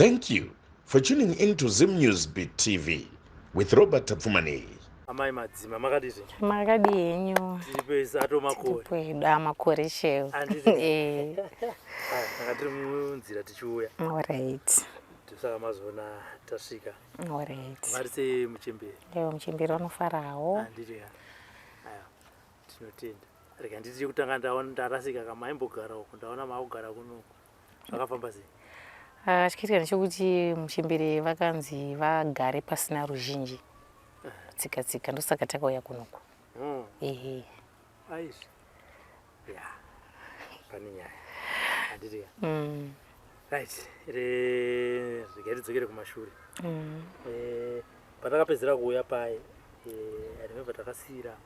Thank you for tuning in to Zim News Beat TV with Robert Tapfumaneyi. Amai Madzima makadii? Makadii henyu? Tiripo isu ato makore. Tiripo hedu amakore cheo. Anditi. Eh. Tanga tiri munzira tichiuya. Alright. Saka mazoona tasvika. Alright. Vari sei muchembere? Ewo muchembere vanofarawo. Anditi ya. Ayo. Tinotenda. Rega nditi chekutanga ndaona ndarasika kamaimbogara uko ndaona makugara kunoku. Zvakafamba sei? Ah, chikaitika ndechekuti muchembere vakanzi vagare pasina ruzhinji. Tsika tsika ndosaka takauya kunoku. Ehe. Aizvi. Ya. Pane nyaya. Handiti ka. Right. Re regai tidzokere kumashure. Eh, patakapedzera kuuya paye, eh, I remember takasiyira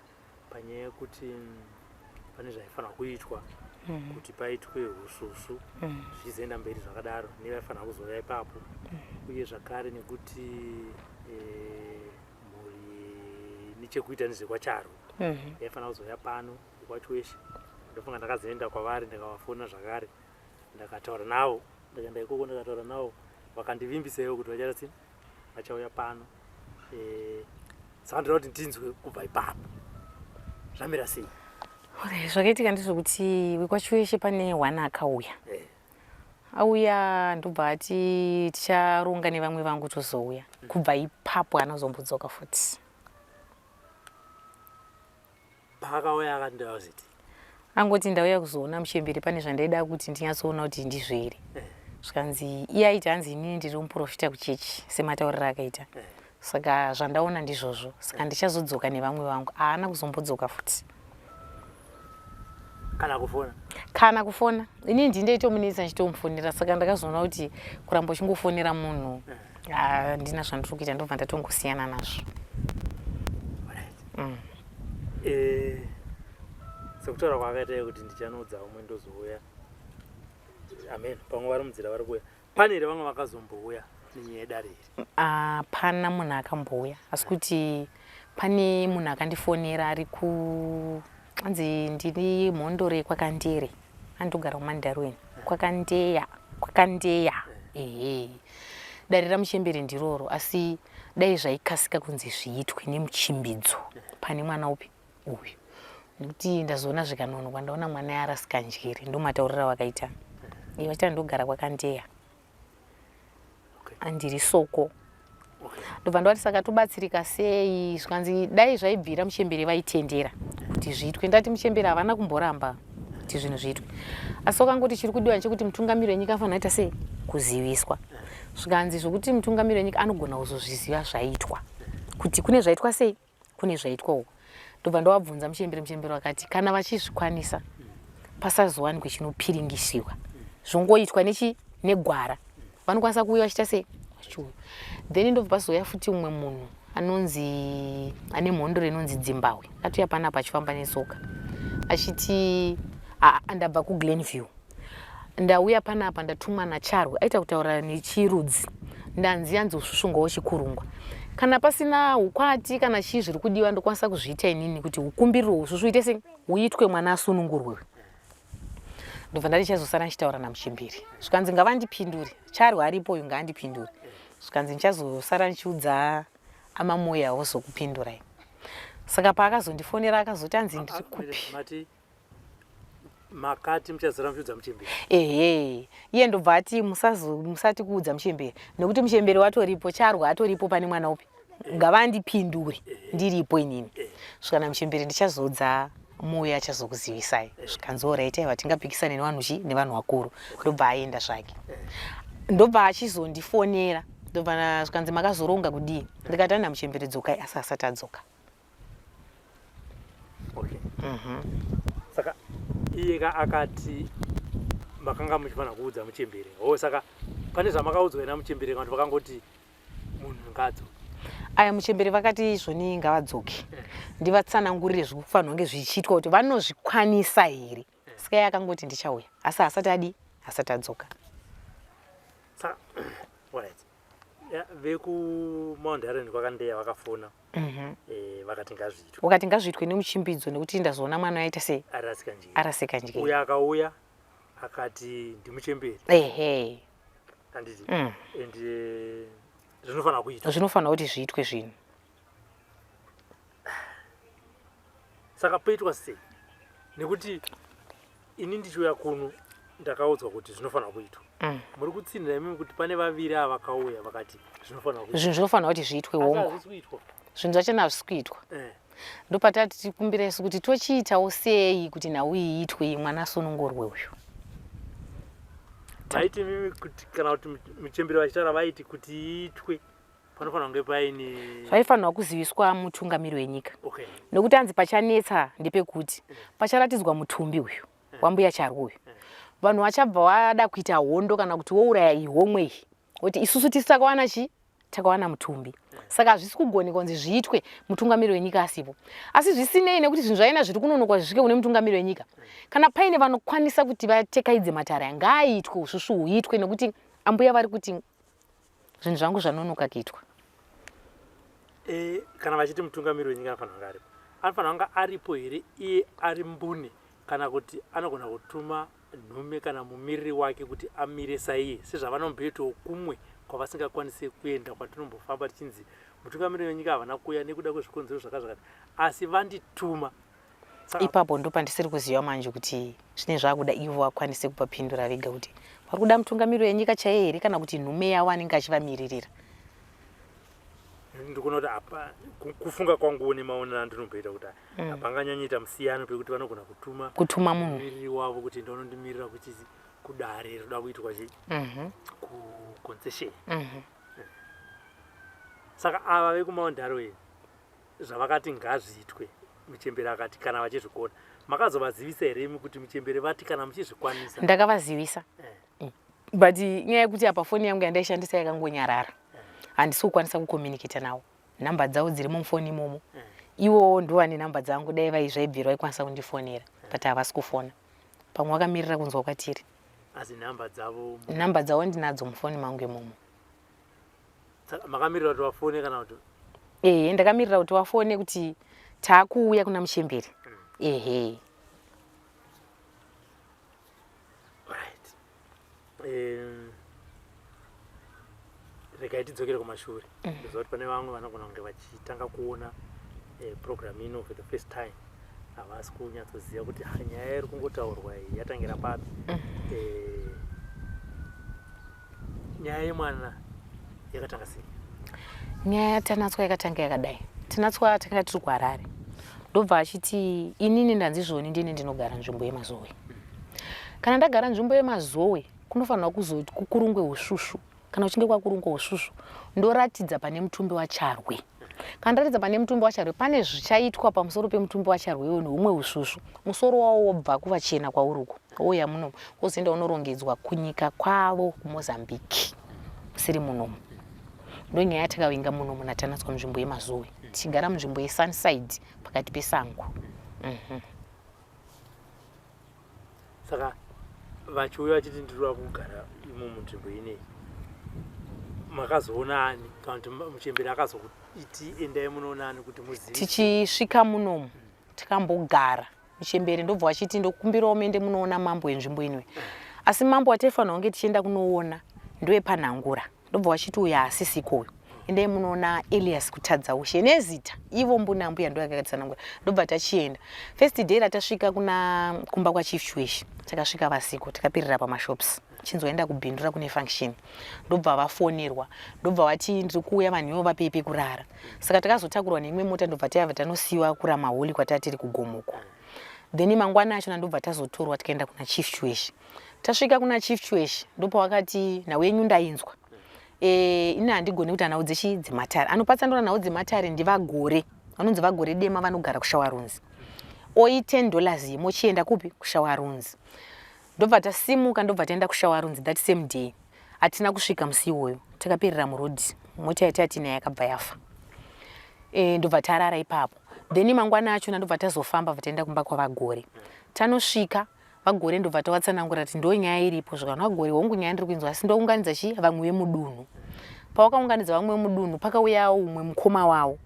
panyaya yekuti pane zvaifanirwa kuitwa kuti paitwe usvusvu zvichizoenda mberi zvakadaro nevaifanira kuzouya ipapo uye zvakare nekuti eh, mhuri nechekuita nezvekwaCharwe yaifanira kuzouya pano kwaChiweshe. Ndofunga ndakazoenda kwavari ndikavafona zvakare ndakataura navo ndikaenda ikoko ndakataura navo vakandivimbisa ivo kuti vachaita sei vachauya pano eh, saka ndoda kuti ndinzwe kubva ipapo zvamira sei. Okay, zvakaitika ndezvekuti wekwaChiweshe pane one akauya. Eh. Auya ndobva ati ticharonga nevamwe vangu tozouya. Kubva ipapo anozombodzoka futi. Paakauya akati ndakaziti Angoti ndauya kuzoona muchembere pane zvandaida kuti ndinyatsoona kuti ndizvo here. Zvikanzi iye aiti hanzi inini ndiri muprofita kuchechi sematauriro akaita. Saka zvandaona ndizvozvo. Saka ndichazodzoka nevamwe vangu. Haana kuzombodzoka futi. Kana kufona? Kana kufona. Inini ndini ndaitomunetsa ndichitomufonera saka ndakazoona kuti kuramba uchingofonera munhu handina zvandiri kuita ndobva ndatongosiyana nazvo. Alright. Eh, sekutaura kwaakaita kuti ndichanoudza umwe ndozouya. Amen. Pamwe vari munzira vari kuuya. Pane here vamwe vakazombouya nenyaya yedare iri? Hapana munhu akambouya asi kuti pane munhu akandifonera ari ku anzi ndiri mhondoro yekwaKandere andogara kuMandarweni kwaKandeya kwaKandeya ehe dare ramuchembere ndiroro asi dai zvaikasika kunzi zviitwe nemuchimbidzo pane mwana upi uyu nekuti ndazoona zvikanonoka ndaona mwana yarasika njere ndomatauriro avakaita iye vachita ndogara kwaKandeya andiri soko ndobva ndovati saka tobatsirika sei zvikanzi dai zvaibvira muchembere vaitendera kuti zviitwe ndati muchembere havana kumboramba kuti zvinhu zviitwe asi wakangoti chiri kudiwa nechekuti mutungamiri wenyika afanira kuita sei kuziviswa zvikanzi zvokuti mutungamiri wenyika anogona kuzozviziva zvaitwa kuti kune zvaitwa sei kune zvaitwa uko ndobva ndovabvunza muchembere muchembere vakati kana vachizvikwanisa pasazowanikwe chinopiringisiwa zvongoitwa nechi negwara vanokwanisa kuuya vachiita sei vachiuya then ndobva pazouya futi umwe munhu anonzi ane mhondoro inonzi Dzimbahwe atouya panapa achifamba netsoka achiti ndabva kuGlenview ndauya panapa ndatumwa naCharwe aita kutaura nechirudzi ndanzi yanzi usvusvungawo chikurungwa kana pasina ukwati kana chii zviri kudiwa ndokwanisa kuzviita inini kuti ukumbiriro usvusvu uite sei uitwe mwana asunungurwe ndobva ndati chazosara ndichitaura namuchimbiri zvikanzi ngavandipindure Charwe aripo uyu ngaandipindure zvikanzi ndichazosara ndichiudza amamoyo awozokupindurai saka paakazondifonera akazoti anzi ndiri kupi Mati makati muchazora muchiudza muchembere? Ehe, iye ndobva ati musati kuudza muchembere nekuti muchembere watoripo, Charwe atoripo pane mwana upi ngavandipindure ndiripo inini svikana muchembere ndichazoudza moyo achazokuzivisai zvikanzi alright aiwa tingapikisane nevanhu chi nevanhu vakuru ndobva aenda zvake ndobva achizondifonera ndobva zvikanzi makazoronga kudii ndikati ana muchembere dzokai asi asati adzoka. Okay. Saka iye ka akati makanga muchifanira kuudza muchembere. Oh, saka pane zvamakaudzwa ina muchembere kana vakangoti munhu ngaadzoke? Aya muchembere vakati izvoni ngavadzoke ndivatsanangurire zviri kufanirwa kunge zvichiitwa kuti vanozvikwanisa here. Saka iye akangoti ndichauya asi haasati adii asati adzoka. Saka alright. Ya, veku Mount Haran kwaKandeya vakafona. Eh, vakati ngazviitwe. Vakati ngazviitwe nemuchimbidzo nekuti ndazoona mwana aita sei? Arasika njere. Arasika njere. Uyo akauya akati ndimuchembere. Ehe. Handiti? And zvinofanira kuitwa. Zvinofanira kuti zviitwe zvinhu. Saka poitwa sei? Nekuti ini ndichiuya kuno ndakaudzwa kuti zvinofanira kuitwa. Muri kutsinhira imimi kuti pane vaviri ava vakauya vakati zvinofanira kuitwa. Zvinhu zvinofanira kuti zviitwe, Asi hongu. hazvisi kuitwa. Zvinhu zvachona hazvisi kuitwa. Ndopatati tikumbira isu kuti tochiitawo sei kuti nhau iyi iitwe, iyi mwana asunungurwe uyu. Vaiti imimi kuti kana kuti muchembere vachitaura vaiti kuti iitwe panofanira kunge paine Zvaifanirwa kuziviswa mutungamiri wenyika. Okay. Nekuti hanzi pachanetsa ndepekuti pacharatidzwa mutumbi uyu wambuya Charwe uyu. Vanhu vachabva vada kuita hondo kana kuti wouraya iyi homwe iyi. Kuti isusu tisu takawana chi? Takawana mutumbi. Saka hazvisi kugonekwa kunzi zviitwe mutungamiri wenyika asipo. Asi zvisinei nekuti zvinhu zvaina zviri kunonokwa zvisvike kune mutungamiri wenyika. Kana paine vanokwanisa kuti vatekaidze matare aya, ngaaitwe usvusvu huitwe nekuti ambuya vari kuti zvinhu zvangu zvanonoka kuitwa. Kana vachiti mutungamiri wenyika anofanira kunge aripo, anofanira kunge aripo here iye ari mbune, kana kuti anogona kutuma nhume kana mumiriri wake kuti amire saiye sezvavanomboitawo kumwe kwavasingakwanise kuenda kwatinombofamba tichinzi mutungamiri wenyika havana kuuya nekuda kwezvikonzero zvakazvakati, asi vandituma. Saka ipapo ndopandisiri kuziva manje kuti zvinenge zvakuda ivo vakwanise kupapindura vega kuti vari kuda mutungamiri wenyika chaiye here kana kuti nhume yavo anenge achivamiririra. Ndikuona kuti apa kufunga kwanguwo nemaonero andinomboita kuti hapanganyanyoita musiyano pekuti vanogona kutuma Kutuma munhu. Mumiriri wavo kuti ndonondimirira kuchizi kudare rinoda kuitwa chi kuconcession. Saka ava vekuMount Darwin zvavakati ngazviitwe, muchembere akati kana vachizvikona, makazovazivisa here imi kuti muchembere vati kana muchizvikwanisa? Ndakavazivisa. But nyaya yekuti apa foni yangu yandaishandisa yakangonyarara, handisi kukwanisa kucommunicata navo. Nhamba dzavo dziri mufoni imomo. Ivowo ndo vane nhamba dzangu, dai vaizvaibvira vaikwanisa kundifonera, but havasi kufona. Pamwe vakamirira kunzwa kwatiri. Asi nhamba dzavo Nhamba dzavo ndinadzo mufoni mangu imomo. Saka makamirira kuti vafone kana kuti? Ehe, ndakamirira kuti vafone kuti taakuuya kuna muchembere. Ehe. Right. Regai tidzokere kumashure. Ndoziva kuti pane vamwe vanogona kunge vachitanga kuona program ino for the first time, havasi kunyatsoziva kuti nyaya iri kungotaurwa iyi yatangira papi. Nyaya yemwana yakatanga sei? Nyaya yaTanatswa yakatanga yakadai. Tanatswa takanga tiri kuHarare, ndobva achiti inini ndanzi zvoni ndini ndinogara nzvimbo yeMazowe. Kana ndagara nzvimbo yeMazowe kunofanirwa kuzoti kukurungwe usvusvu. Kana uchinge kwakurungwa usvusvu, ndoratidza pane mutumbi waCharwe. Kana ndaratidza pane mutumbi waCharwe, pane zvichaitwa pamusoro pemutumbi waCharwe iwo neumwe usvusvu. Musoro wawo wobva kuvachena kwauri uko, wouya munomu, wozoenda unorongedzwa kunyika kwavo kuMozambique, usiri munomu. Ndonyaya yatakavinga munomu naTanatswa munzvimbo yeMazowe, tichigara munzvimbo yeSunside pakati pesango. Saka vachiuya vachiti ndinoda kugara imo munzvimbo ineyi, makazoona ani kana kuti muchembere akazokuiti endai munoona ani kuti muzive? Tichisvika munomu takambogara muchembere ndobva vachiti ndokumbirawo muende munoona mambo wenzvimbo inoyi. Asi mambo wataifanira kunge tichienda kunoona ndowepanhangura, ndobva vachiti uyu haasisiko uyu, endai munoona Elias Kutadza Ushe nezita ivo mbune ambuya ndo yakatsanangura. Ndobva tachienda first day ratasvika kuna kumba kwaChief Chiweshi, takasvika vasiko, takapirira pamashops chinzi waenda kubhindura kune function. Ndobva vafonerwa, ndobva vati ndiri kuuya, vanhu ivo vapei pekurara. Saka takazotakurwa neimwe mota, ndobva tayabva tanosiyiwa kuramaholi kwataa tiri kugomuko. Then mangwana achona ndobva tazotorwa tikaenda kuna Chief Chiweshi. Tasvika kuna Chief Chiweshi ndopawakati nhau yenyu ndainzwa. Ini handigoni kuti nhau dzechi dzematare. Anopatsandura nhau dzematare ndiVaGore, vanonzi VaGore Dema, vanogara kuShawarunzi. Oi $10 iyi mochienda kupi? KuShawarunzi. Ndobva tasimuka ndobva taenda kuShawarunzi that same day. Hatina kusvika musi iwoyo, takaperera muroad, mota yatati nayo yakabva yafa. Ndobva tarara ipapo. Then mangwana achona ndobva tazofamba bva taenda kumba kwaVaGore. Tanosvika VaGore ndobva tavatsanangura kuti ndo nyaya iripo. Zvikanzi VaGore, hongu nyaya ndiri kuinzwa, asi ndounganidza chi vamwe vemudunhu. Pawakaunganidza vamwe vemudunhu pakauyawo umwe mukoma wavo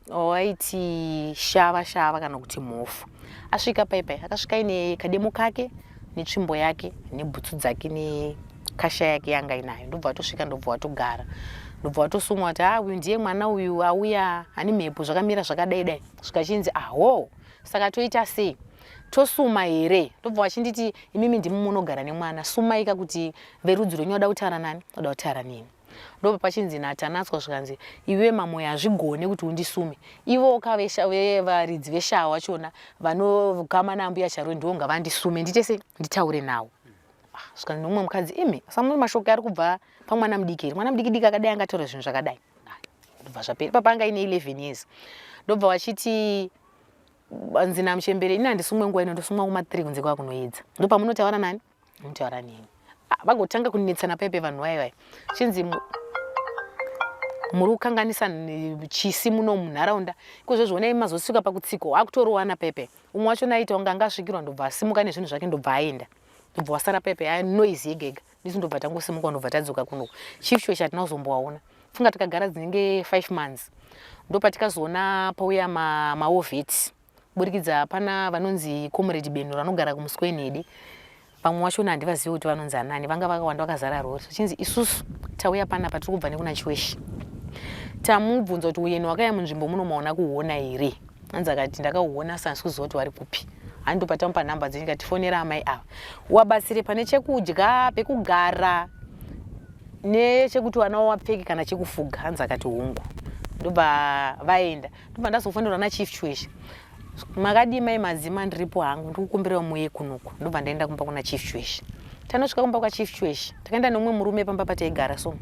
waiti Shava Shava kana kuti Mhofu. Asvika paipai akasvika aine kademo kake netsvimbo yake nebhutsu dzake. Kasha yake yanga inayo, ndobva watosvika, ndobva watogara, ndobva watosumwa kuti ah, uyu ndiye mwana uyu auya ane mhepo, zvakamira zvakadai dai. Zvikachinzi aho, saka toita sei? Tosuma here? Ndobva wachinditi, imimi ndimi munogara nemwana, sumaika kuti verudzi rwenyu vada kutaura nani, vada kutaura neni. Ndobva pachinzi naTanatswa, zvikanzi, iwe Mamoyo, hazvigone kuti undisume. Ivoka varidzi veshawa vachona vanogama naambuya Charwe ndiwo ngavandisume, ndiite sei, nditaure nawo. Ah, zvikanzi nomumwe mukadzi, imi samuri mashoko ari kubva pamwana mudiki here? Mwana mudiki diki akadai angataura zvinhu zvakadai? Ah, ndobva zvapera. Ipapa anga aine 11 years. Ndobva vachiti nzi namuchembere, ini handisumwe nguva ino, ndosumwa kuma3 kunze kwakunoedza. Ndopamunotaura nani? Munotaura neni. Ah, vagotanga kunetsana paipe vanhu vayo vayo, chinzi muri kukanganisa chisi muno munharaunda. Ikozvo zvionai mazosvika pakutsiko wakutorowana pepe. Umwe wacho naita kunge anga asvikirwa, ndobva asimuka nezvinhu zvake, ndobva aenda, ndobva wasara pepe ya noise yega yega. Ndisu ndobva tangosimuka, ndobva tadzoka kunoku. Chief Chweche hatina kuzombowaona. Funga takagara dzinenge 5 months, ndopatikazoona pauya mawar vets kuburikidza pana vanonzi Comrade Benuro anogara kuMuswenhede. Vamwe vachona handivazivi kuti vanonzi anani, vanga vakawanda vakazara rori. Zvichinzi, isusu tauya panapa, tiri kubva nekuna Chiweshi, tamubvunza kuti uyeni wakaya munzvimbo muno maona kuhuona here? Anzi akati, ndakauona asi handisi kuziva kuti wari kupi. Handopa tamupa nhamba dzenyu, katifonera amai ava, wabatsire pane chekudya, pekugara nechekuti vana wapfeke kana chekufuga. Hanzi akati hongu. Ndobva vaenda. Ndobva ndazofonerwa naChief Chweshi, makadii mai Madzima? Ndiripo hangu, ndikukumbirawo muye kunoku. Ndobva ndaenda kumba kuna Chief Chweshi. Tanosvika kumba kwaChief Chweshi, takaenda nemumwe murume pamba pataigara. So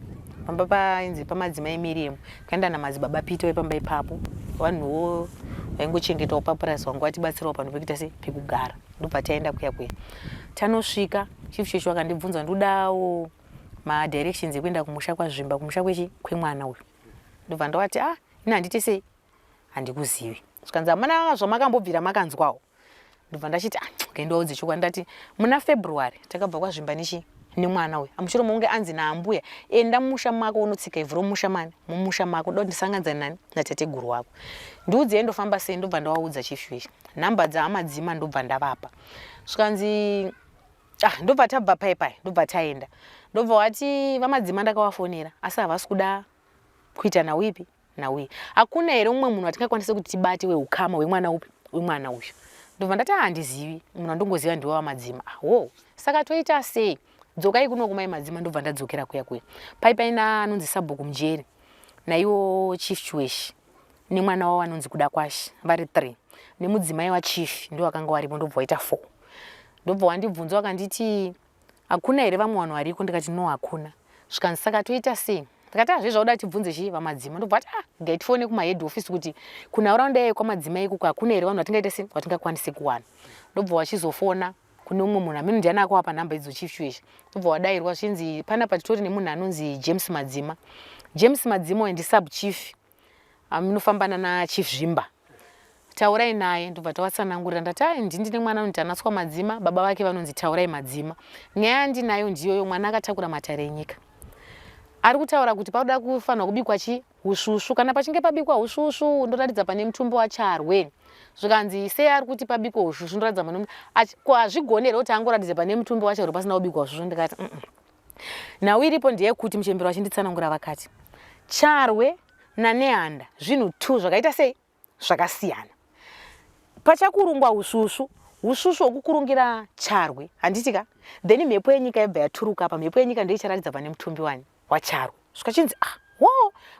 pamba painzi pamadzimai Miriam, kaenda namadzibaba Peter wepamba ipapo. Vanhuwo vaingochengetawo papurazi, vangu vatibatsirawo panhu pekuita sei, pekugara. Ndobva taenda kuya kuya. Tanosvika, Chief Chweshi wakandibvunza, ndodawo madirections ekuenda kumusha kwaZvimba, kumusha kwechi kwemwana uyu. Ndobva ndovati, ah, ini handiti sei, handikuzivi. Zvikanzi, hamuna zvamakambobvira makanzwawo? Ndobva ndachiti, ah, okay, ndoudze chokwadi. Ndati muna February takabva kwaZvimba nechi nemwana uyu. Amushure mokunge anzi naambuya, enda mumusha mako unotsika ivhu romusha mani, mumusha mako, doda ndisanganzane nani, natateguru wako, ndiudzei ndofamba sei. Ndobva ndawaudza Chief ichi, nhamba dzaamadzima ndobva ndavapa. Zvikanzi, ah, ndobva tabva pai pai, ndobva taenda. Ndobva wati, vamadzima ndakavafonera asi havasi kuda kuita nauipi nauyi. Hakuna here umwe munhu watingakwanise kuti tibate weukama hwemwana upi, wemwana uyu? Ndobva ndati, ah, handizivi munhu, andongoziva ndiwe wamadzima. Ah, wo saka toita sei? Dzokai kuno kumai Madzima. Ndobva ndadzokera kuya kuya. Pai paina anonzi sabhuku Mujeri naiwo Chief Chiweshi nemwana wavo anonzi Kuda Kwashi, vari 3, nemudzimai wachief ndo vakanga varipo. Ndobva waita 4. Ndobva wandibvunza, wakanditi, hakuna here vamwe vanhu variko? Ndikati, no, hakuna. Zvikanzi, saka toita sei? Ndikati, azve zvauda tibvunze chii, vamadzima. Ndobva ati, ah, ngai tifone kumahead office kuti kunharaunda yayo kwamadzima ikoko hakuna here vanhu vatingaita sei, vatingakwanise kuwana. Ndobva wachizofona kune umwe munhu, amene ndiani akawapa nhamba idzo Chief Chiweshi. Ndobva wadairwa, zvichinzi panapa titori nemunhu anonzi James Madzima. James Madzima uyu ndisub chief munofambana naChief Zvimba, taurai naye. Ndobva tawatsanangurira, ndati, ai, ndini ndine mwana anonzi Tanatswa Madzima, baba vake vanonzi Taurai Madzima. Nyaya yandinayo ndiyoyo, mwana akatakura matare enyika, ari kutaura kuti pauda kufanirwa kubikwa chi usvusvu. Kana pachinge pabikwa usvusvu, ndoratidza pane mutumbi waCharwe. Zvikanzi, sei ari kuti pabikwa usvusvu, ndoratidza pane? Ko hazvigoni here kuti angoratidze pane mutumbi waCharwe pasina kubikwa usvusvu? Ndikati, Nhau iripo ndeyekuti muchembero vachinditsanangura vakati Charwe naNehanda zvinhu two zvakaita sei, zvakasiyana. Pachakurungwa usvusvu, usvusvu hwokukurungira Charwe, handiti ka? Then mhepo yenyika yobva yaturuka apa. Mhepo yenyika ndiyo icharatidza pane mutumbi wani, waCharwe. Zvikachinzi, ah, wo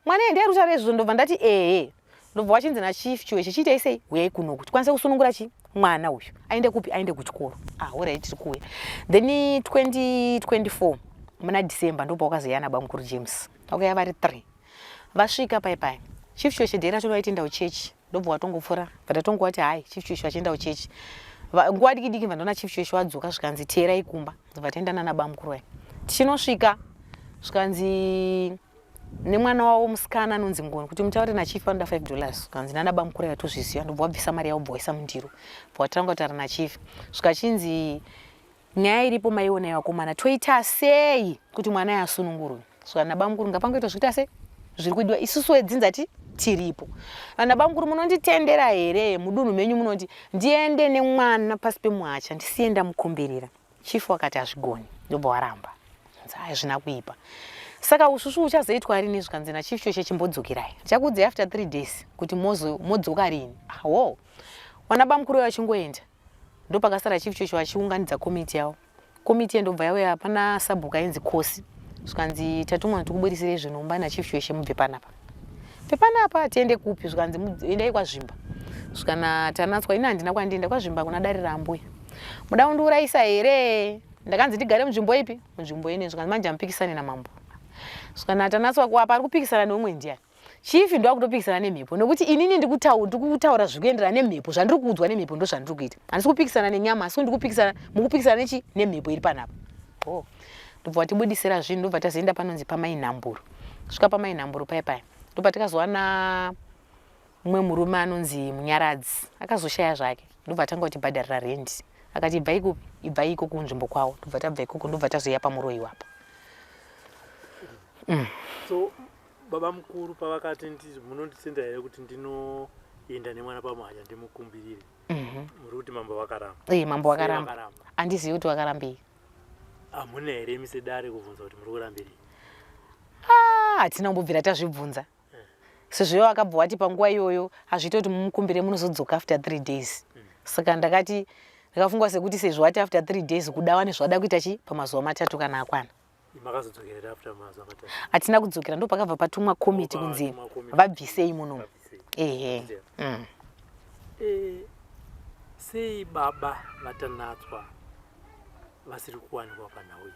mwana iye ndiye ari kutaura izvozvo? Ndobva ndati, ehe. Ndobva wachinzi naChief Chiweshe, chiitei sei, huyai kunoku tikwanise kusunungura chi mwana uyu, aende kupi, aende kuchikoro. Ah, alright, tiri kuuya. Then 2024 muna December ndopa wakazoya nabamukuru James, vakauya vari 3. Vasvika pai pai, Chief Chiweshe day racho vaitienda kuchechi. Ndobva watongopfuura, bva tatongowati hai, Chief Chiweshe vachienda kuchechi. Nguva diki diki vandoona Chief Chiweshe wadzoka. Zvikanzi, teerai kumba. Ndobva taenda nana bamukuru vai. Tichinosvika, zvikanzi nemwana wavo musikana anonzi Ngoni kuti mutaure nachief, vanoda $5. Zvikanzi nana bamukuru, yatozviziva. Ndobva wabvisa mari yavo, bva waisa mundiro, bva watanga kutaura nachief. Zvikachinzi, nyaya iripo maiona vakomana, toita sei kuti mwana yasunungurwe? Svika nabamukuru, ngapangoitwa zvikuita sei, zviri kudiwa, isusu wedzinza ti tiripo. Vana bamukuru, munonditendera here mudunhu menyu munoti ndiende nemwana pasi pemuhacha, ndisiye ndamukumbirira? Chief wakati hazvigoni, ndobva waramba. Zvikanzi hazvina kuipa. Saka usvusvu uchazoitwa rini? Zvikanzi nachief Choshe chimbodzokerai, ndichakuudzai after 3 days kuti modzoka rini. Awo wana bamukuru vachingoenda, ndopakasara Chief Choshe vachiunganidza komiti yavo. Komiti yendobva yauya pana sabhuku ainzi Kosi. Zvikanzi tatumwa tikuburisirei zvinomba naChief Choshe, mubve panapa. Bve panapa tiende kupi? Zvikanzi endai kwaZvimba. Zvikana Tanatswa, ini handina kwandienda kwaZvimba, kuna dare raambuya. Muda kundiurayisa here? Ndakanzi ndigare munzvimbo ipi? Munzvimbo ine. Zvikanzi manje amupikisane namambo. Zvikana Tanatswa, kuapa ari kupikisana neumwe ndiani? Chief ndowakutopikisana nemhepo, nokuti inini ndikutaura zvikuenderana nemhepo. Zvandiri kuudzwa nemhepo ndo zvandiri kuita. Handisi kupikisana nenyama, asi ndikupikisana, mukupikisana nechi nemhepo iri panapa. Oh, ndobva watibudisira zvinhu, ndobva tazoenda panonzi pamainhamburo. Svika pamainhamburo paya paya, ndobva tikazowana mumwe murume anonzi Munyaradzi, akazoshaya zvake. Ndobva atanga kutibhadharira rendi, akati ibvai kupi, ibvai iko kunzvimbo kwavo. Ndobva tabva ikoko, ndobva tazoya pamuroyi wapa. So baba mukuru pavakati munonditenda here kuti ndinoenda nemwana pamuhanya ndimukumbirire, muri kuti mambo vakaramba? Ee, mambo vakaramba. Handizivi kuti vakarambei. Hamuna here imi sedare kubvunza kuti muri kurambirei? Ah, hatina kumbobvira tazvibvunza, sezvo ivo vakabva vati panguva iyoyo hazviite kuti mumukumbire, munozodzoka after 3 days. Saka ndakati ndakafunga sekuti sezvo vati after 3 days, kuda vane zvavada kuita chi pamazuva 3 kana akwana. Makazodzokera after mazuva 3? Hatina kudzokera, ndo pakabva patumwa komiti kunzi vabvisei muno. Ehe. Sei baba vaTanatswa vasiri kuwanikwa panhau iyi?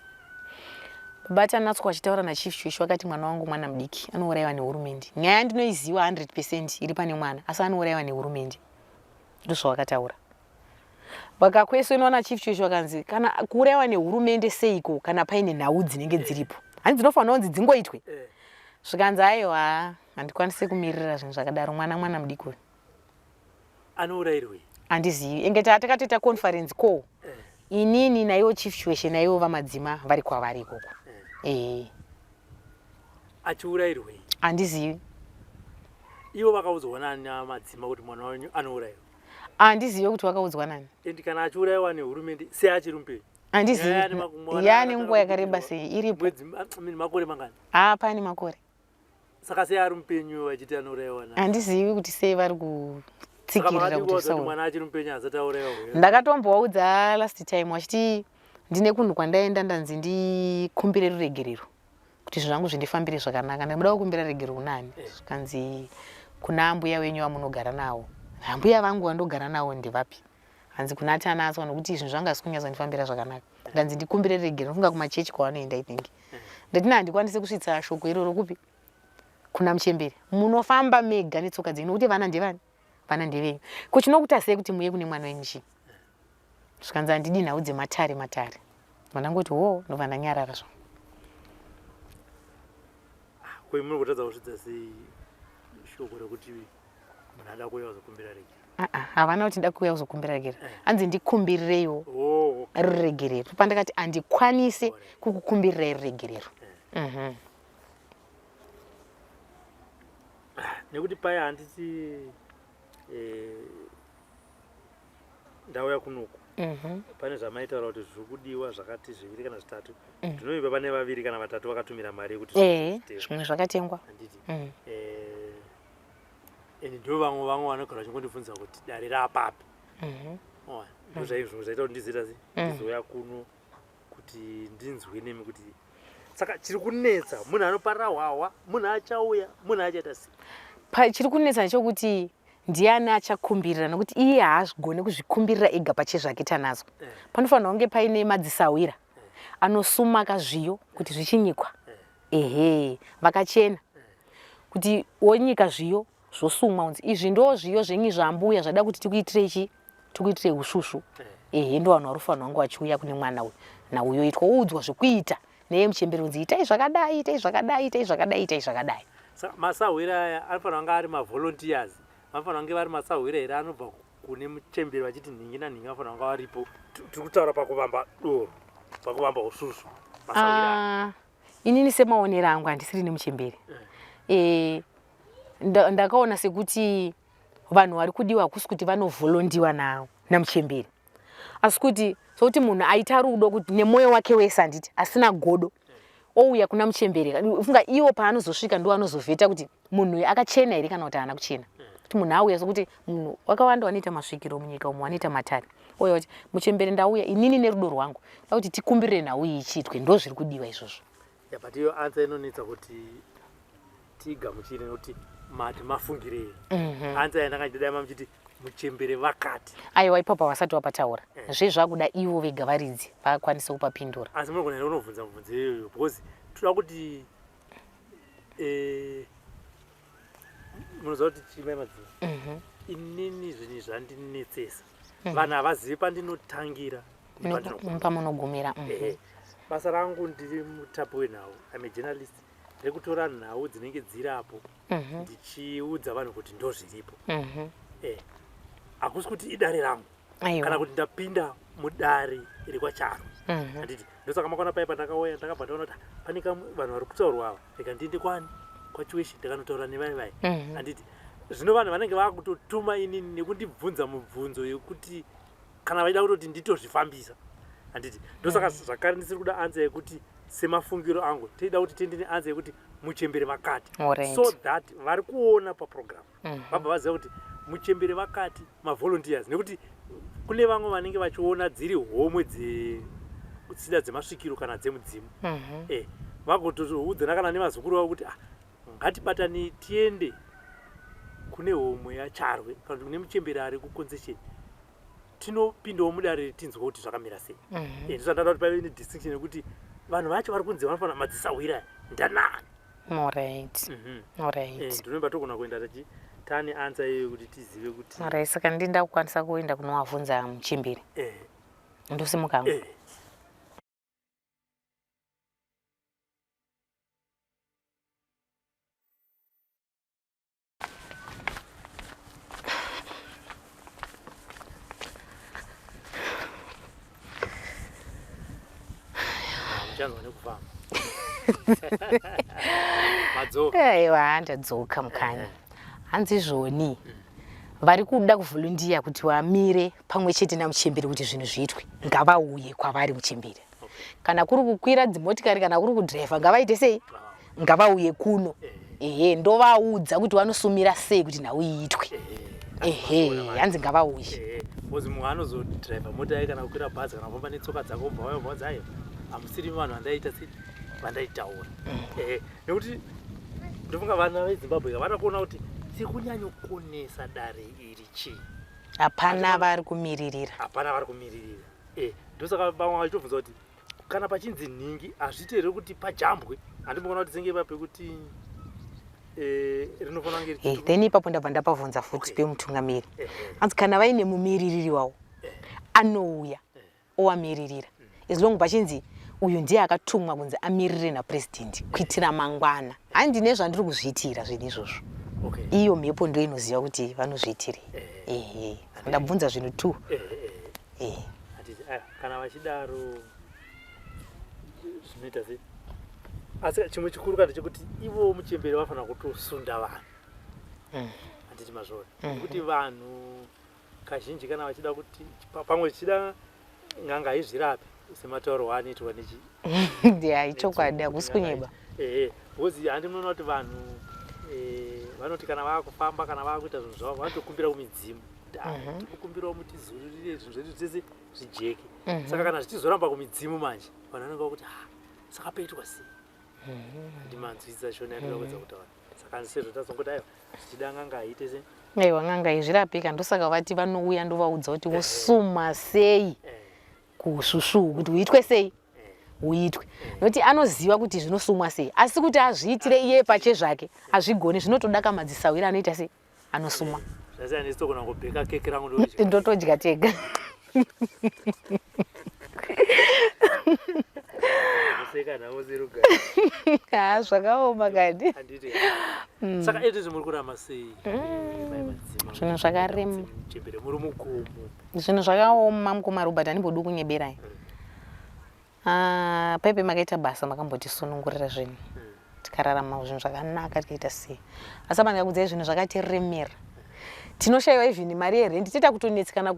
Baba Tanatswa vachitaura naChief Choshu vakati mwana wangu mwana mudiki, anourayiwa nehurumende. Nyaya ndinoiziva 100% iri pane mwana, asi anourayiwa nehurumende, ndozvavakataura. Vakakweswenwa naChief Choshu, vakanzi kana kuurayiwa nehurumende seiko kana paine nhau dzinenge dziripo, hanzi dzinofanira kunzi dzingoitwe. Zvikanzi aiwa, handikwanisi kumirira zvinhu zvakadaro, mwana mwana mudiki uyu. Anourayirwei? Handizivi. Enge takatoita conference call, inini naiwo Chief Chiweshe naiwo vamadzima vari kwavari ikoko, ee. Achiurayirwei? Handizivi. Ivo vakaudzwa nani namadzima kuti mwana wenyu anourayiwa? Handizivi kuti vakaudzwa nani. And kana achiurayiwa nehurumende, sei achiri mupenyu? Handizivi. Yaane nguva yakareba sei iripo? Mwedzi, I mean, makore mangani? Haa, pane makore. Saka sei ari mupenyu vachiti anourayiwa? Handizivi kuti sei vari kutsikirira kuti zvisaura. Mwana achiri mupenyu asati aurayiwa? Ndakatombovaudza last time vachiti ndine kunhu kwandaenda, ndanzi ndikumbire ruregerero kuti zvinhu zvangu zvindifambire zvakanaka. Ndamuda kukumbira regero kunani? Zvikanzi kuna ambuya wenyu vamunogara navo. Ambuya vangu vandogara navo ndevapi? Hanzi kuna Tanatswa, nokuti zvinhu zvanga zvisi kunyatsondifambira zvakanaka, ndanzi ndikumbire regero. Ndofunga kumachechi kwavanoenda, I think. Ndati na handikwanise kusvitsa shoko iroro kupi? Kuna muchembere. Munofamba mega netsoka dzenyu, nokuti vana ndevani? Vana ndevenyu. Ko chinokuta sei kuti muye kune mwana wenyu chii? Zvikanzi handidi nhau dzematare matare. Vandangoti ho, ndobva ndanyarara zvangu. Ko muri kutadza kusvitsa sei shoko rekuti munhu ada kuuya kuzokumbira regero? Ah, ah, havana kuti nda kuuya kuzokumbira regero, hanzi ndikumbirireiwo ruregerero. Pandakati handikwanise kukukumbirirai ruregerero. Nekuti paya handiti ndauya kunoku, pane zvamaitaura kuti zviri kudiwa zvakati zviviri kana zvitatu. Ndinoimba pane vaviri kana vatatu vakatumira mari yekuti zvimwe zvakatengwa. Handiti? And ndo vamwe vanogara vachingondibvunza kuti dare rapapi. Ndo zvaizvo zvaita kuti ndizoita sei, ndizouya kuno kuti ndinzwe nemi kuti saka chiri kunetsa, munhu anoparira hwahwa, munhu achauya, munhu achaita sei? Chiri kunetsa ndechekuti ndiani achakumbirira, nokuti iye haazvigone kuzvikumbirira ega pachezvake Tanatswa. Panofanira kunge paine madzisahwira anosumaka zviyo kuti zvichinyikwa, ehe, vakachena, kuti wonyika zviyo zvosumwa, unzi izvi ndo zviyo zvenyu zvambuya zvada kuti tikuitirei chi tikuitirei usvusvu. Ehe, ndo vanhu vari kufanira kunge vachiuya kune mwana uyu nauyo itwa oudzwa zvekuita neye muchembere, unzi itai zvakadai, itai zvakadai, itai zvakadai, itai zvakadai. Saka masahwira aya anofanira kunge ari mavolunteers, vanofanira kunge vari masahwira here anobva kune muchembere vachiti nhingi nanhingi vanofanira kunge varipo? Tiri kutaura pakuvamba doro, pakuvamba usvusvu, masahwira aya. Ah, inini semaonero angu, handisiri nemuchembere. Ndakaona sekuti vanhu vari kudiwa hakusi kuti vanovolunteerwa namuchembere, asi kuti sokuti munhu aita rudo kuti nemwoyo wake wese, handiti, asina godo. Ouya kuna muchembere, funga iwo paanozosvika ndo anozovheta kuti munhu uyu akachena here kana kuti haana kuchena. Kuti munhu auya sokuti munhu wakawanda wanoita masvikiro munyika umu, wanoita matare, ouya kuti muchembere ndauya inini nerudo rwangu da kuti tikumbirire nhau iyi ichiitwe, ndo zviri kudiwa izvozvo. Yeah, but iyo answer inonetsa kuti tigamuchire nekuti mati mafungirei. Answer yandanga ndichida mamuchiti muchembere vakati. Aiwa, ipapo havasati vapataura. Zvezvakuda ivo vega varidzi vakwanise kupapindura. Asi munogona here unobvunza mubvunzo iyoyo, because toda kuti munoziva kuti chimai madzima, inini zvinhu zvandinetsesa, vanhu havazivi pandinotangira nepandinomira. Pamunogumira. Ehe. Basa rangu ndiri mutapi wenhau, I'm a journalist, rekutora nhau dzinenge dzirapo ndichiudza vanhu kuti ndo zviripo. Hakusi kuti idare rangu kana kuti ndapinda mudare rekwaCharwe. Handiti ndosaka makaona pai pandakauya ndakabva ndaona kuti ah, pane kamwe vanhu vari kutaurwa ava, rega ndiende kwani kwaChiweshi ndakanotaura nevai vai. Handiti zvino vanhu vanenge vakutotuma inini nekundibvunza mubvunzo yekuti kana vachida kutoti nditozvifambisa. Handiti ndosaka zvakare ndisiri kuda answer yekuti semafungiro angu, teida kuti tiende neanswer yekuti muchembere vakati, so that vari kuona paprogram vabva vaziva kuti muchembere vakati mavolunteers, nekuti kune vamwe vanenge vachiona dziri homwe dzetsida dzemasvikiro kana dzemudzimu. Vagotoudzana kana nevazukuru vavo kuti ah, ngatibatane tiende kune homwe yaCharwe kana kuti kune muchembere ari kuconcession, tinopindawo mudare tinzwa kuti zvakamira sei. Ndozvandada kuti paive nedistinction yekuti vanhu vacho vari kunzi vanofanira madzisahwira ndanani. Ndinomba togona kuenda tachi tane answer iyoyo kuti tizive kuti Alright, saka ndinda kukwanisa kuenda kunovabvunza muchembere? Ndosimuka hangu. Muchanzwa nekufamba madzoka. Aiwa, ndadzoka mukanya. Hanzi zvoni vari kuda kuvolunteer kuti vamire pamwe chete namuchembere kuti zvinhu zviitwe, ngavauye kwavari muchembere. Kana kuri kukwira dzimotikari, kana kuri kudhiraivha, ngavaite sei, ngavauye kuno. Ehe, ndovaudza kuti vanosumira sei kuti nhau iitwe. Ehe, hanzi ngavauye. Because mumwe anozodhiraivha mota yake kana kukwira bhazi kana kufamba netsoka dzako, ubva wauya ubva aiwa, hamusiri vanhu vandaita sei, vandaitaura. Nekuti ndofunga vana veZimbabwe havana kuona kuti tiri kunyanyokonesa dare iri chii. Hapana vari kumiririra. Hapana vari kumiririra. Ndosaka vamwe vachitobvunza kuti kana pachinzi nhingi hazviiti here kuti pajambwe. Handimboona kuti senge ipa pekuti rinofanira kunge Then ipapo ndabva ndapavhunza futi pemutungamiri. Hanzi kana vaine mumiririri wavo anouya owamiririra, as long pachinzi uyu ndiye akatumwa kunzi amirire napurezidendi kuitira mangwana. Handi nezvandiri kuzviitira zvinhu izvozvo. Iyo mhepo ndo inoziva kuti vanozviitirei. Ehe, ndabvunza zvinhu two. Handiti aya kana vachidaro zvinoita sei? Asi chimwe chikuru kana chekuti ivo muchembere vafanira kutosunda vanhu. Handiti mazvona nekuti vanhu kazhinji kana vachida kuti pamwe zvichida n'anga haizvirapi sematauro anoitwa nechi Ya, ichokwadi, hakusi kunyeba. Ehe, because handi munoona kuti vanhu vanoti kana vaakufamba kana vaakuita zvinhu zvavo vanotokumbira kumidzimu kuti ah, tikukumbirawo mutizururire zvinhu zvedu zvese zvijeke. Saka kana zvichizoramba kumidzimu manje vanhu vanenge vakuti ah, saka paitwa sei? Ndimanzwisisa shona yandinoda kuedza kutaura. Saka sezvo tazongoti aiwa, zvichida n'anga haiite sei. Aiwa, n'anga izvirapika, ndosaka vati vanouya ndovaudza kuti wosuma sei kusvusvu kuti uitwe sei, uitwe, nokuti anoziva kuti zvinosumwa sei, asi kuti azviitire iye pache zvake hazvigoni, zvinotoda kamadzisawira anoita sei, anosumwa. Zvasiyana nesitogona kubheka keke rangu ndodya. Ndotodya tega. Kuseka navo zerugare. Ha, zvakaoma kani. Handiti saka izvi muri kurama sei, mai madzima? Zvinhu zvakarema. Muchembere muri mugomo. Zvinhu zvakaoma, mukoma Robert, handimbodi kunyeberai. Ah, paipe makaita basa, makambotisunungurira zvinhu, tikararama zvinhu zvakanaka, tikaita sei, asi apa ndikakudzai zvinhu zvakatiremera, tinoshayiwa even mari yerendi, toita kutonetsekana.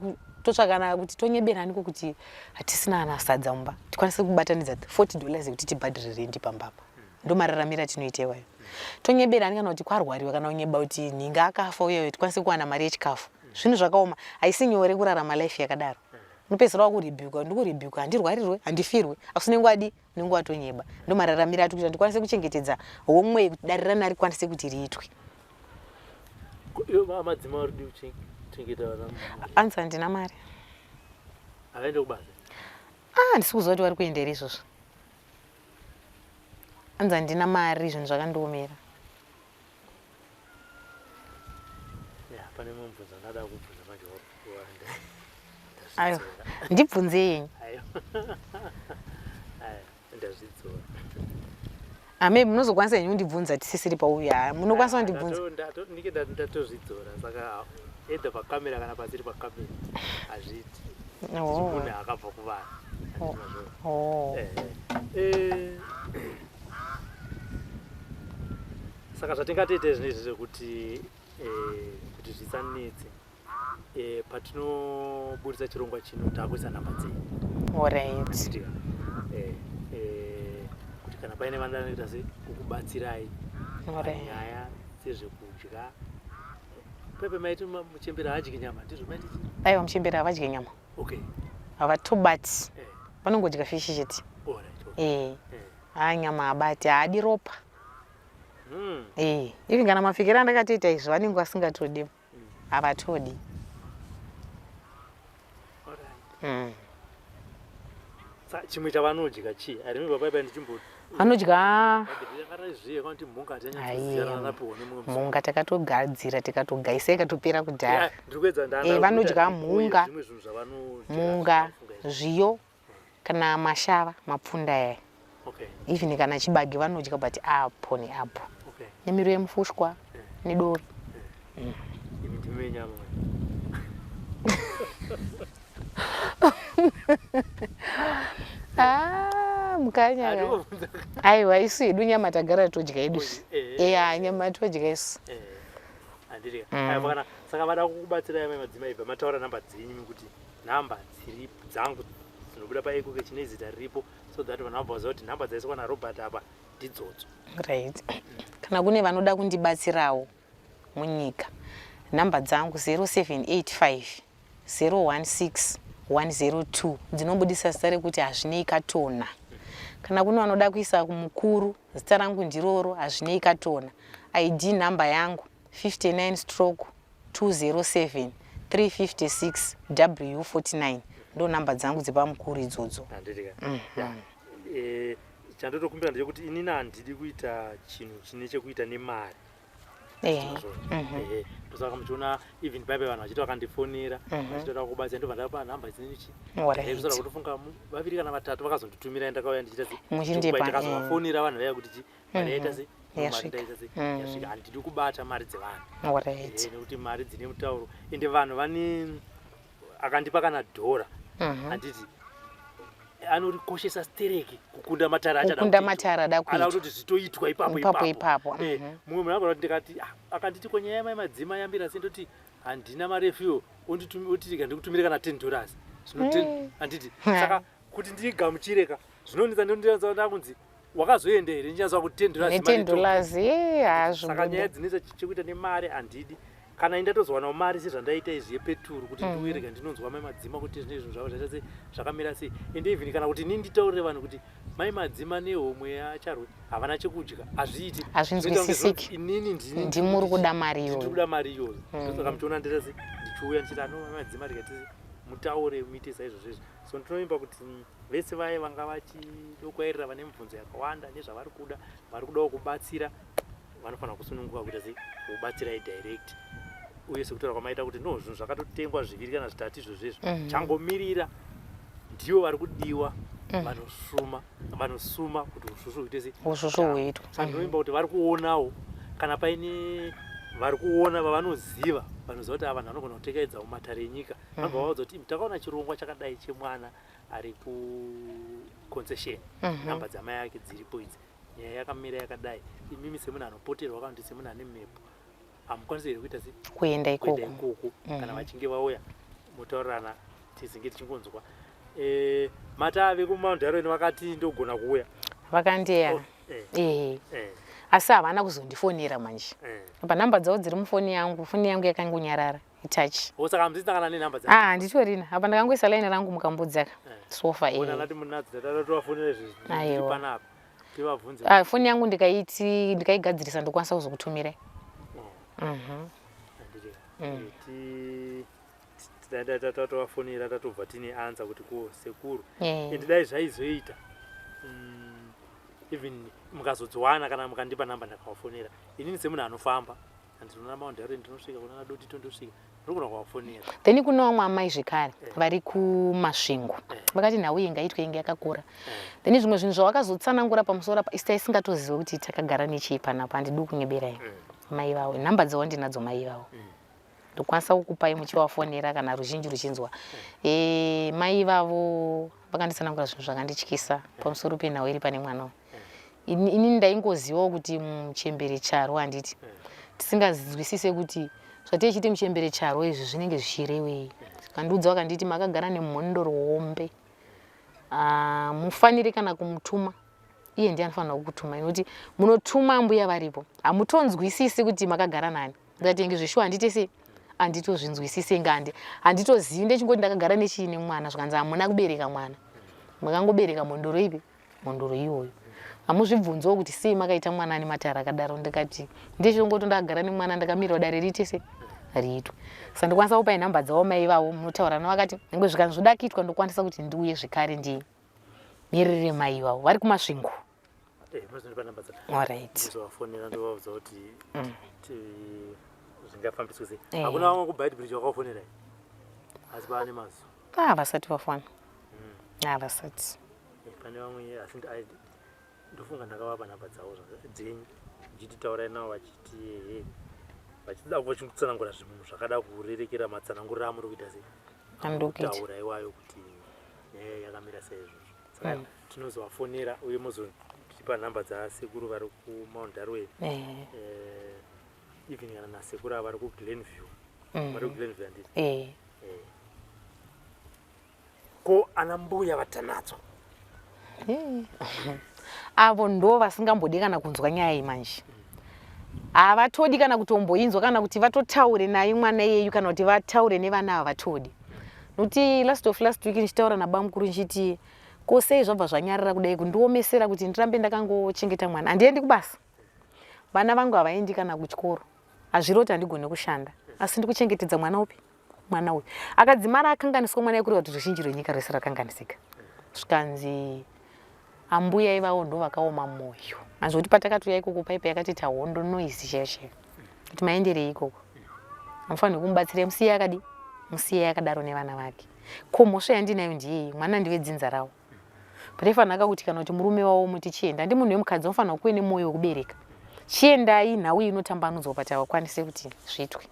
Totsvakana kuti tonyeberaniko kuti hatisina ana sadza mumba, tikwanise kubatanidza $40 yekuti tibhadhire rendi pambapa. Ndomararamiro atinoita iwayo. Tonyeberani kana kuti kwarwariwa, kana kunyeba kuti nhinga akafa uyeyo, tikwanise kuwana mari yechikafu. Zvinhu zvakaoma, haisi nyore kurarama life yakadaro. Unopedzisira wakuribhikwa, ndikuribhikwa, handirwarirwe, handifirwe, asi unenge wadi, unenge watonyeba. Ndomararamiro ati kuti ndikwanise kuchengetedza homwe kuti dare rana rikwanise kuti riitwe. Madzimai vari kudii kuchengeta vana? Anzi handina mari. Havaende kubasa? Ah, handisi kuziva kuti vari kuenda here izvozvo. Anzi handina mari, zvinhu zvakandiomera. Ya, pane mumwe mubvunzo ndada kubvunza manje wanda. Ayo, ndibvunze yenyu. Ayo. Ayo, ndazvidzora. Ame munozokwanisa henyu kundibvunza tisisiri pauya. Munokwanisa kundibvunza. Ndike ndatozvidzora, saka either pakamera kana pasiri pakamera hazviiti. Oh. Munhu akabva kuvanhu. Oh. Eh, saka zvatingatoita zvinezvi zvekuti kuti zvisanetse, patinoburitsa chirongwa chino taakuisa nhamba dzenyu. Alright. Handitika? Kuti kana paine vanoda kuita se kukubatsirai panyaya dzezvekudya. Pepe maiti muchembere haadyi nyama, ndizvo maiti chii? Aiwa, muchembere havadyi nyama. Havatobati. Vanongodya fishi chete. Alright, okay. Haa, nyama habati, haadi ropa. Even kana mapfekero andakatoita izvi vanenge vasingatodi. Havatodi. Sa chimwe chavanodya chii? I remember paipa ndichimbo Vanodya zviye kana kuti mhunga hatinyatsoziva, rapiwa nemumwe musi. Mhunga takatogadzira, tikatogaisa, ikatopera kudhara. Yeah, ndiri kuedza Vanodya mhunga. Zvimwe zvinhu zvavanodya Mhunga, zvavafunga izvi. Zviyo kana mashava, mapfunda aya. Even kana chibage vanodya, but apo neapo. Nemiriwo yemufushwa nedoro. Imi ndimi venyama manje. Ah, mukanya. Handikubvunza. Aiwa, isu hedu nyama tagara todya hedu. Eya, nyama todya isu. Handiri. Aiwa, kana saka vada kukubatsirai mai madzimai, ibva mataura namba dzenyu, kuti nhamba dziri dzangu dzinobuda paEcoCash chine zita riripo, so that vanhu vabva vaziva kuti nhamba dzaiswa naRobert apa ndidzodzo. Right. Kana kune vanoda kundibatsirawo munyika, nhamba dzangu 0785 016 102, dzinobudisa zita rekuti Hazvinei Katona. Kana kune vanoda kuisa mukuru, zita rangu ndiroro, Hazvinei Katona. ID nhamba yangu 59/207 356 W49, ndo nhamba dzangu dzepamukuru idzodzo. Handiri. Chandotokumbira ndechekuti inini handidi kuita chinhu chine chekuita nemari. Ndosaka muchiona even paipe vanhu vachiti vakandifonera vachitoda kubatsira, ndobva ndapa nhamba dzinenichi. Saka kutofunga vaviri kana vatatu vakazonditumira, ndakauya ndichiita se Muchindipa, takazovafonera vanhu vaya kuti chi mari yaita se mari Yasvika. ndaita se yasvika. Handidi kubata mari dzevanhu. Nekuti mari dzine mutauro, ende vanhu vane akandipa kana dhora, handiti anorikoshesa stereki kukunda matare achada Kukunda kutoitwa. matare ada Ada kuitwa. kutoti zvitoitwa ipapo. Ipapo, ipapo. Mumwe munhu agona kuti ndikati, "Ah," akanditi, "Ko nyaya yamai madzima yambira sei?" Ndoti handina mari yefuel, onditi ndikutumire kana $10. Zvino handiti saka kuti ndigamuchire ka zvinonetsa, ndondianza kunzi wakazoenda here, ndichanzwa kuti $10 Ne mari $10 Saka nyaya hazvibude. dzinoita chekuita nemari handidi. Kana indatozowana mari sezvandaita izvi yepeturu kuti ndiuye ndinonzwa mai madzima kuti zvine zvinhu zvavo zvaita sei, zvakamira sei. Ende even kana kuti inini nditaurire vanhu kuti mai madzima nehomwe yacharwe havana chekudya, hazviiti. Hazvinzwisisiki. Zvinoita kunge inini ndini Ndimuri kuda mari ndiri iyoyo. Kuda mari iyoyo. Ndosaka muchiona ndita sei, ndichiuya ndichiti ano mai madzima, tikati mutaure, muite saizvozvo izvo. So ndinovimba kuti vese vaye vanga vachidokwairira, vane mibvunzo yakawanda nezvavari kuda, vari kudawo kubatsira, vanofanira kusununguka kuita sei, kubatsirai direct. Uye sekutaura kwamaita kuti no, zvinhu zvakatotengwa zviviri kana zvitatu izvozvo izvo, changomirira ndivo vari kudiwa, vanosuma, vanosuma kuti usvusvu huite sei. Usvusvu huitwe. Saka ndinovimba kuti vari kuonawo, kana paine vari kuona vavanoziva, vanoziva kuti ava vanhu vanogona kutekaidza mumatare enyika, vanobva vaudza kuti, "Takaona chirongwa chakadai chemwana ari kuconcession, namba dzamai ake dziripo idzi, nyaya yakamira yakadai. Imimi semunhu anopoterwa kana kuti semunhu ane mhepo, hamukwanisi here kuita sei, kuenda kuenda ikoko?" Ikoko. Kana vachinge vauya, motaurirana. Tizinge tichingonzwa eh, mata vekumount Darwin vakati ndogona kuuya. Vakandiya. Oh, eh. Eh. Eh. Asi havana kuzondifonera manje. Eh. Apa nhamba dzavo dziri mufoni yangu, foni yangu yakangonyarara itouch. Oh, saka hamusisina kana nenhamba dzavo? Ah, handitorina. Apa ndakangoisa line rangu mukambudzi aka. Eh. Sofa Ona eh. ndati munadzo tatovafonera izvezvi. Aiwa. Panapa. Tivabvunze. Ah, foni yangu ndikaiti ndikaigadzirisa ndokwanisa kuzokutumirai. Oh. Mhm. Handiti. Eh, Tatovafonera tatobva tine answer kuti ko sekuru. Eh. And dai zvaizoita. Even mukazodziwana kana mukandipa namba ndakavafonera. Inini semunhu anofamba handinoona Mount Darwin ndinosvika kuna Dotito ndosvika. Ndinogona kuvafonera. Then kune vamwe amai zvekare vari kuMasvingo vakati nhau iyi ngaitwe inge yakakura. Then zvimwe zvinhu zvavakazotsanangura pamusoro apa isu taisingatozive kuti takagara nechii panapa, handidi kunyeberai. Mai vavo nhamba dzavo ndinadzo mai vavo. Ndokwanisa kukupai muchivafonera kana ruzhinji ruchinzwa. Mai vavo vakanditsanangura zvinhu zvakandityisa pamusoro penhau iri pane mwana uyu. Ini ndaingozivawo kuti muchembere charo handiti. Tisinganzwisise kuti zvateichiti muchembere charo izvi zvinenge zvichirevei. Kandiudza vakanditi makagara nemhondoro hombe. Mufanire kana kumutuma. Iye ndiye anofanira kukutuma. Inoti munotuma mbuya varipo. Hamutonzwisisi kuti makagara nani. Ndikati inge zveshuwa handite sei? Handitozvinzwisise ngandi. Handitozivi ndechingoti ndakagara nechii nemwana zvikanzi hamuna kubereka mwana. Makangobereka mhondoro ipi? Mhondoro iyoyo. Hamuzvibvunziwo kuti sei makaita mwana ane matara akadaro. Ndikati ndechingoti ndakagara nemwana ndakamirira dare riite sei? Riitwe. Saka ndokwanisa kupai nhamba dzavo mai vavo munotaura navo vakati nyangwe zvikanzi zvoda kuitwa ndokwanisa kuti ndiuye zvekare ndimirire mai vavo vari kuMasvingo. Eh, mazondipa namba dzavo. Alright. Ndizovafonera ndovaudza kuti zvingafambiswe sei. Eh. Hakuna vamwe kuBeitbridge vakafonera here? Asi paane mazuva. Ah, vasati vafona. Ah, vasati. Eh, pane vamwe asi ndofunga ndakavapa namba dzavo dzenyu ndichiti taurai navo vachiti ehe vachida vachitsanangura zvinhu zvakada kurerekera matsananguriro amuri kuita sei. Andikuita. Kutaura iwayo kuti nyaya yakamira saizvozvo. Saka tinozovafonera uye mozotipa nhamba dzasekuru vari kuMount Darwin. Eh. Even kana nasekuru ava vari kuGlenview. Vari kuGlenview handiti? Eh. Ko ana mbuya vatanatswa? Avo ndo vasingambodi kana kunzwa nyaya iyi manje. Havatodi kana kutomboinzwa kana kuti vatotaure naye mwana iyeyu kana kuti vataure nevana ava vatodi. Nokuti last of last week ndichitaura nabamukuru ndichiti ko sei zvabva zvanyarara kudai kundiomesera kuti ndirambe ndakangochengeta mwana. Handiendi kubasa. Vana vangu havaendi kana kuchikoro. Hazviroti handigone kushanda. Asi ndikuchengetedza mwana upi? Mwana uyu. Akadzimara akanganiswa mwana yekureva kuti ruzhinji rwenyika rwese rakanganisika. Zvikanzi ambuya ivavo ndo vakaoma moyo. Hanzi kuti patakatouya ikoko paipa yakatiita hondo noise chaiyo chaiyo. Kuti maenderei ikoko. Hamufanirwi kumubatsira musiye akadi. Musiye akadaro nevana vake. Ko mhosva yandinayo ndiyei? Mwana ndiwe dzinza ravo. Paifanira kuti kana kuti murume wavo muti chienda. Ndi munhu wemukadzi unofanira kuve nemoyo wekubereka. Chiendai nhau iyi inotambanudzwa but havakwanise kuti zviitwe.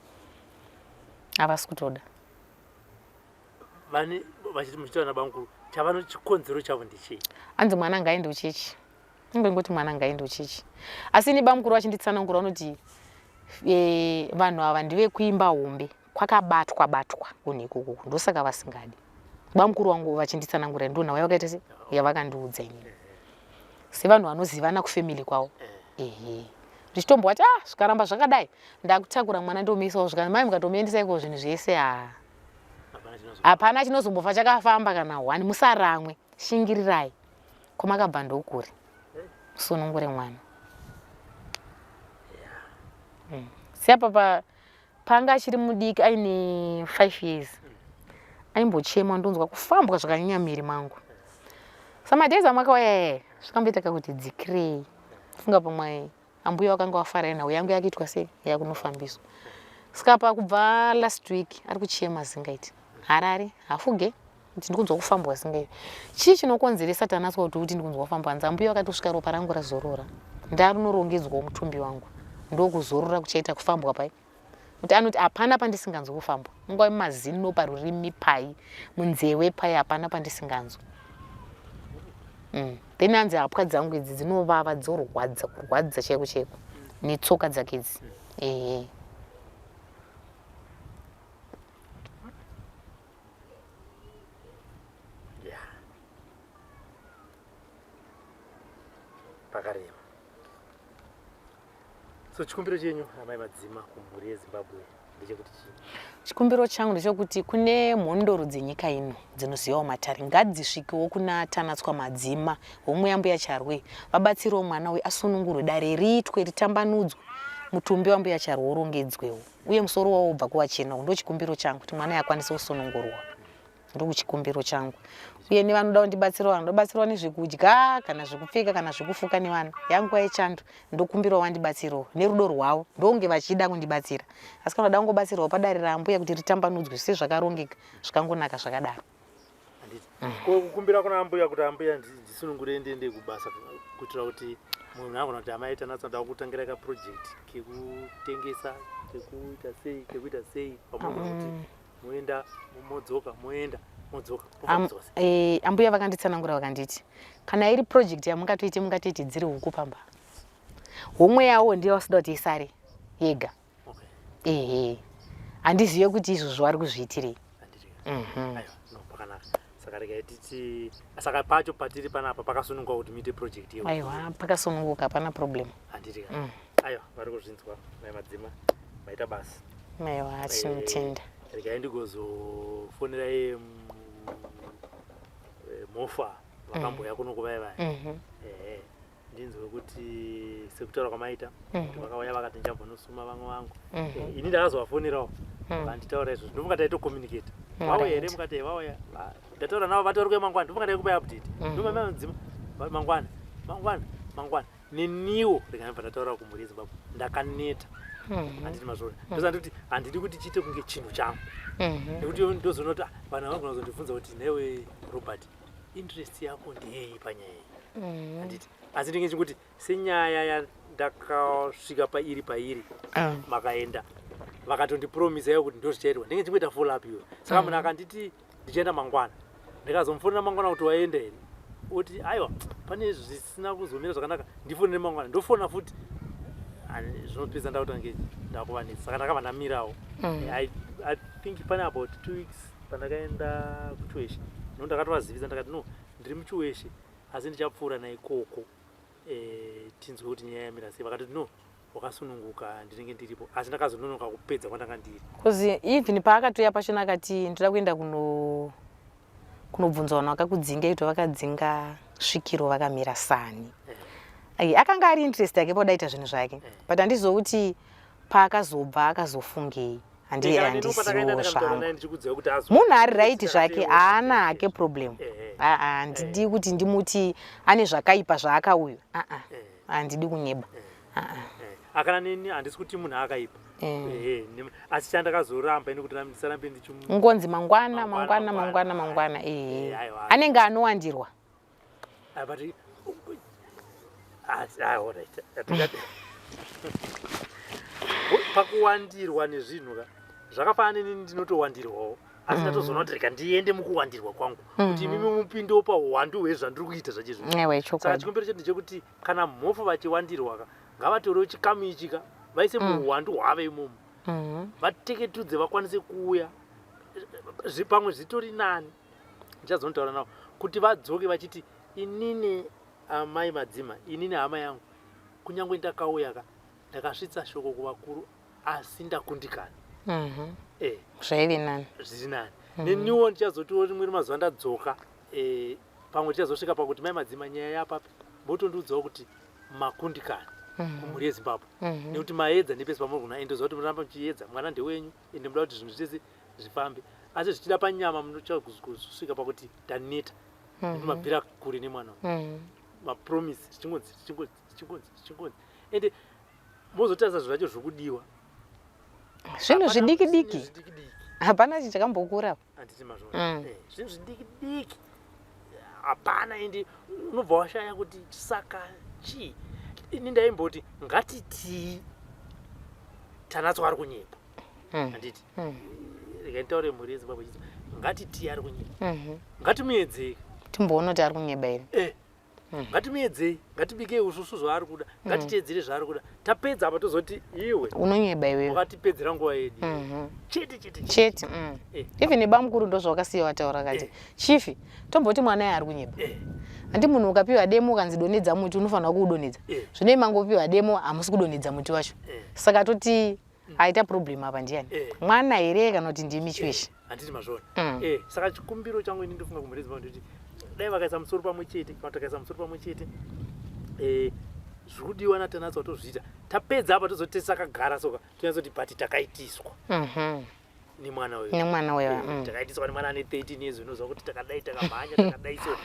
Havasi kutoda. Vane vachiti muchitaura nabamukuru chavano chikonzero chavo ndechei? Hanzi mwana ngaende kuchechi. Ingongoti mwana ngaende kuchechi. Asi ini bamukuru vachinditsanangura vanoti vanhu ava ndevekuimba hombe kwakabatwa batwa kunhu ikoko ndosaka vasingadi. Bamukuru vangu vachinditsanangura ndo nhau yavakaita sei yavakandiudza inini. Sevanhu vanozivana kufamily kwavo. Ehe. Ndichitombowati ah zvikaramba zvakadai ndakutakura mwana ndomuisawo zvikanzi mai mukatomuendesa iko zvinhu zvese ah. Hapana chinozombofa chakafamba kana one musaramwe shingirirai kwamakabva ndokuri musunungure mwana. Siya panga achiri mudiki aine 5 years aimbochema ndonzwa kufambwa zvakanyanya miri mangu. Samadays amakauya zvikamboita kakuti dzikirei. Funga pamwe ambuya vakanga vafara nhau yangu yakuitwa sei yakunofambiswa. Saka pa kubva last week ari kuchema zingaiti. Harare hafuge kuti ndikunzwa kufambwa zingaiti. Chii chinokonzeresa Tanatswa kuti ndikunzwa kufambwa? Hanzi ambuya vakatosvika ropa rangu razorora. Ndarunorongedzwawo mutumbi wangu. Ndokuzorora kuchaita kufambwa pai. Kuti anoti hapana pandisinganzwi kufambwa. Mungave mazino parurimi pai, munzewe pai hapana pandisinganzwi. Then hanzi hapwa dzangu idzi dzinovava dzorwadza kurwadza chaiko chaiko netsoka dzake idzi. Ehe. Pakarema. So chikumbiro chenyu amai Madzima kumhuri yeZimbabwe ndechekuti chii? Chikumbiro changu ndechekuti kune mhondoro dzenyika ino dzinozivawo matare ngadzisvikewo kuna Tanatswa Madzima homwe yambuya Charwe vabatsirewo mwana uyu asunungurwe dare riitwe ritambanudzwe mutumbi wambuya Charwe urongedzwewo uye musoro wawo ubva kuwachena ndochikumbiro changu kuti mwana akwanise kusunungurwa. Ndokuchikumbiro changu uye nevanoda kundibatsirawo vanoda nezvekudya kana zvekupfeka kana zvekufuka nevana yanguva yechando ndokumbirawo vandibatsirawo nerudo rwavo ndonge vachida kundibatsira asi kana vada kungobatsirwawo padare raambuya kuti ritambanudzwe sezvakarongeka zvikangonaka zvakadaro. Handiti ko kukumbira kuna ambuya kuti ambuya ndisunungure ndiende kubasa kuitira kuti munhu agona kuti amai Tanatsa ndoda kutangira ka project kekutengesa kekuita sei kekuita sei pamunogona kuti moenda modzoka moenda modzoka eh, ambuya vakanditsanangura vakanditi kana iri project yamungatoite mungatoite dziri huku pamba homwe yawo ndiyo vasida kuti isare yega ehe handizive kuti izvozvo vari kuzviitirei mhm. saka regai titi saka pacho patiri panapa pakasununguka kuti muite project iyo aiwa pakasununguka hapana problem handiti mm. Aiwa vari kuzvinzwa mai Madzima maita basa. Aiwa tinotenda. Eh, regai ndigozofonera iye eh, mofa vakamboya kuno kuvaya vaya. Mhm. Eh, ndinzwe kuti sekutaura kwamaita mhm. kuti vakauya vakati ndichambonosuma vamwe vangu. Mhm. Eh, ini ndakazovafonerawo vanditaura izvozvo ndofunga taitocommunicate. Vauya here mukati vauya. Ndataura navo vati vari kuuya mangwana ndofunga ndaikupai update. Ndomai Madzima mangwana mangwana mangwana. Neniwo rega ndibva ndataura kumhuri yeZimbabwe ndakaneta mhm. handiti mazvona mhm. ndoza ndikuti handidi kuti chiite kunge chinhu changu mhm. nekuti ndozoona kuti ah, vanhu vanogona kuzondibvunza kuti newe Robert interest yako ndeyei panyaya iyi handiti asi ndinge chikuti senyaya yandakasvika pairi pairi ah. makaenda vakatondipromisa iyo kuti ndozvichaitwa ndinge chingoita follow up iyoyo saka munhu akanditi ndichaenda mangwana ndikazomufonera mangwana kuti waenda here oti aiwa pane zvisina kuzomira zvakanaka ndifonere mangwana ndofona futi zvinopedza ndakutange ndakuvanetsa saka ndakabva ndamirawo mm. I, i think pane about two weeks pandakaenda kuchiweshe no ndakatovazivisa ndakati no ndiri muchiweshe asi ndichapfuura naikoko eh, tinzwe kuti nyaya yamira sei vakati no wakasununguka ndinenge ndiripo asi ndakazononoka kupedza kwandanga ndiri bcause even paakatouya pachona akati ndoda kuenda kuno kunobvunza vanhu vakakudzinga ito vakadzinga svikiro vakamira sani eh. akanga ari interest yake podaita zvinhu zvake eh. but handizokuti paakazobva akazofungei handisiwo zvangu munhu ari right zvake haana hake problem handidi kuti ndimuti ane zvakaipa zvaakauyu aa handidi kunyeba akana neni handisi kuti munhu akaipa asi chandakazoramba ini kuti ndisarambe ndichingonzi mangwana mangwana mangwana mangwana ehe anenge anowandirwa Ah, but ah, ah, all right. Pakuwandirwa nezvinhu ka zvakafanana neni ndinotowandirwawo asi ndatozoona kuti rega ndiende mukuwandirwa kwangu kuti imimi mupindewo pauwandu hwezvandiri kuita zvachizvo Ewe, saka chokwadi. chikumbiro chedu ndechekuti kana mhofu vachiwandirwa ka ngavatorewo chikamu ichi ka vaise muuwandu hwavo imomo vateketudze vakwanise kuuya pamwe zvitori nani ndichazonotaura navo kuti vadzoke vachiti inini amai Madzima inini hama yangu kunyange ndakauya ka ndakasvitsa shoko kuvakuru asi ndakundikana mm -hmm. eh, zvaive nani zviri nani mm -hmm. neniwo ndichazotiwo rimwe remazuva ndadzoka eh, pamwe tichazosvika pakuti mai Madzima nyaya yapapi motondiudzawo kuti makundikana mm -hmm. kumhuri yeZimbabwe mm -hmm. nekuti maedza nepese pamuri kuna ende zokuti muramba muchiedza mwana ndewenyu ende muda kuti zvinhu zvese zvifambe asi zvichida panyama munochazosvika pakuti taneta nekuti mabvira kure nemwana mapromise zvichingonzi zvichingonzi zvichingonzi zvichingonzi ende mozotarisa zvinhu zvacho zviri kudiwa zvinhu zvidiki diki hapana chi chakambokura handiti mazvona mm. eh, zvinhu zvidiki diki hapana ende unobva washaya kuti saka chii ini ndaimboti ngatitii Tanatswa ari kunyepa mm. handiti mm. rega nditaure mhuri yeZimbabwe chiti ngatitii ari kunyepa mm-hmm. ngatimuedzei timboona kuti ari kunyeba here eh. Ngatimuedzei ngatibikei usvusvu zvaari kuda mm. ngatiteedzere zvaari kuda tapedza apa tozoti iwe unonyeba iwewe wakatipedzera nguva yedu mm-hmm. chete chete chete mm. eh. Even nebamukuru ndozvawakasiya wataura kati eh. Chifi tomboti mwana ari kunyeba eh. Handi munhu ukapiwa demo ukanzi donedza muti unofanira kuudonedza. Zvino mangopiwa demo hamusi kudonedza muti wacho. Saka toti aita problem apa ndiani? Mwana here kana kuti ndimi Chiweshe? Handiti mazviona. Saka chikumbiro changu ini ndofunga kumhuri yeZimbabwe ndoti dai vakaisa musoro pamwe chete kana takaisa musoro pamwe chete zviri kudiwa naTanatswa tozviita. Tapedza apa tozoti takagara soka tonyatsoti but takaitiswa. Nemwana uyo. Nemwana uyo. Takaitiswa nemwana ane 13 years unoziva kuti takadai takamhanya takadai so.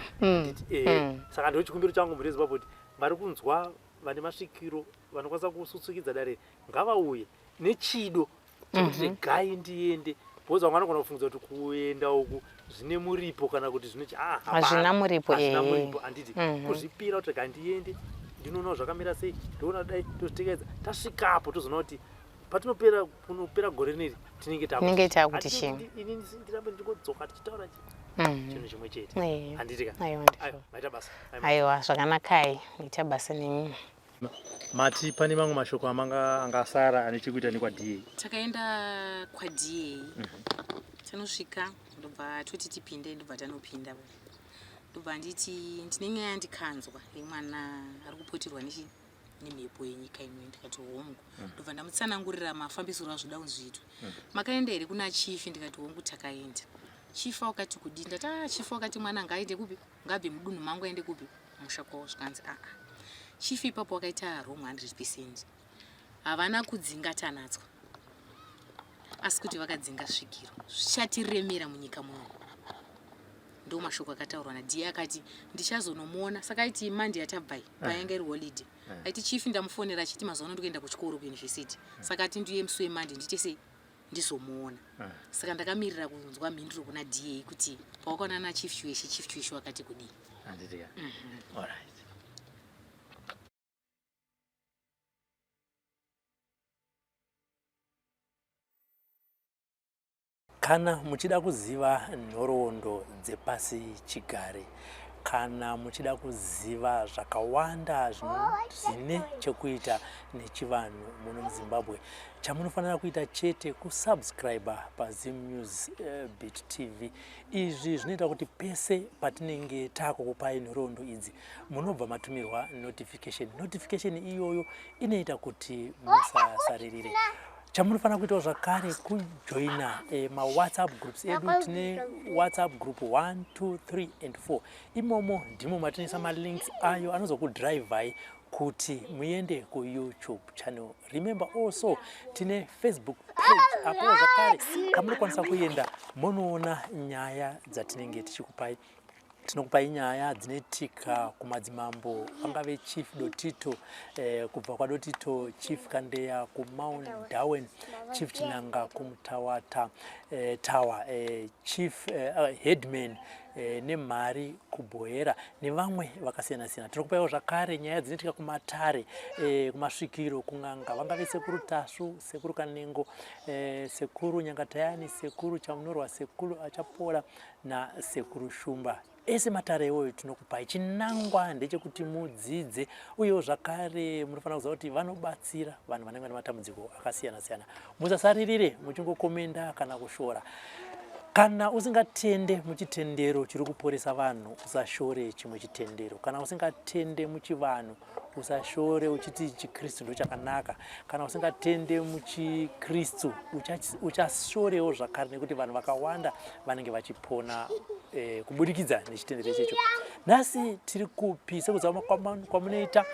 Saka ndo chikumbiro changu mhuri yeZimbabwe kuti vari kunzwa vane masvikiro vanokwanisa kusutsukidza dare ngavauye nechido chekuti regai ndiende, because vamwe vanogona kufungidza kuti kuenda uku zvine muripo kana kuti zvine Hazvina muripo, hazvina muripo handiti? Kuzvipira kuti regai ndiende ndinoonawo zvakamira sei, ndoona dai tozvitekedza, tasvikapo tozoona kuti patinopera kunopera gore rineri tinenge Tinenge takuti chii. Inini ndirambe ndingodzoka tichitaura chinhu chimwe chete, handiti ka? Aiwa, ndizvo. Aiwa, maita basa. Aiwa, zvakanakai, maita basa nemi. Mati pane mamwe mashoko amanga angasara ane chekuita nekwaDA? Takaenda kwaDA, tanosvika ndobva toti tipinde, ndobva tanopinda, ndobva nditi ndine nyaya yandikanzwa yemwana ari kupoterwa nechi nemhepo yenyika ino. Ndikati hongu, ndobva ndamutsanangurira mafambisiro azvoda kunzi zviitwe. Makaenda here kuna chief? Ndikati hongu, takaenda. Chief wakati kudii? Ndati a chief wakati mwana ngaaende kupi, ngabve mudunhu mangu aende kupi, musha kwavo. Zvikanzi aa, chief ipapo wakaita wrong 100%. Havana kudzinga Tanatswa, asi kuti vakadzinga svikiro. Zvichatiremera munyika muno. Ndo mashoko akataurwa naDA. Akati ndichazonomuona. Saka aiti Monday yatabvai payange iri holiday, aiti chief ndamufonera achiti mazuva ano ndikuenda kuchikoro kuuniversity, saka ati ndiuye musi weMonday ndiite sei, ndizomuona. Saka ndakamirira kunzwa mhinduro kuna DA kuti pawakaona nachief Chiweshe, chief Chiweshe wakati kudii? Handiti ka? Alright. Kana muchida kuziva nhoroondo dzepasi chigare, kana muchida kuziva zvakawanda zvine chekuita nechivanhu muno muZimbabwe, chamunofanira kuita chete kusubscribe paZim News Beat TV. Izvi zvinoita kuti pese patinenge takukupai nhoroondo idzi munobva matumirwa notification. Notification iyoyo inoita kuti musasaririre. Chamunofanira kuitawo zvakare kujoina mawhatsapp groups edu. Tine WhatsApp group 1, 2, 3 and 4. Imomo ndimo matinoisa malinks ayo anozokudhiraivhai kuti muende kuYouTube channel. Remember also tine Facebook page apowo zvakare kamunokwanisa kuenda monoona nyaya dzatinenge tichikupai. Tinokupai nyaya dzinoitika kumadzimambo, vangave Chief Dotito kubva kwaDotito, Chief Kandeya kuMount Darwin, Chief Chinanga kuMutawata Tower, Chief Headman Nemhari kuBhoera nevamwe vakasiyana siyana. Tinokupaiwo zvakare nyaya dzinoitika kumatare, kumasvikiro, kun'anga, vangave Sekuru Tasvu, Sekuru Kanengo, Sekuru Nyangatayani, Sekuru Chamunorwa, Sekuru Achapola naSekuru Shumba. Ese matare iwoyo tinokupai. Chinangwa ndechekuti mudzidze, uyewo zvakare munofanira kuziva kuti vanobatsira vanhu vanenge vane matambudziko akasiyana siyana. Musasaririre muchingokomenda kana kushora. Kana usingatende muchitendero chiri kuporesa vanhu, usashore chimwe chitendero. Kana usingatende muchivanhu, usashore uchiti chiKristu ndo chakanaka. Kana usingatende muchiKristu, uchashorewo zvakare, nekuti vanhu vakawanda vanenge vachipona kubudikidza nechitendero ichecho. Nhasi tiri kupi? Sekuziva kwamunoita,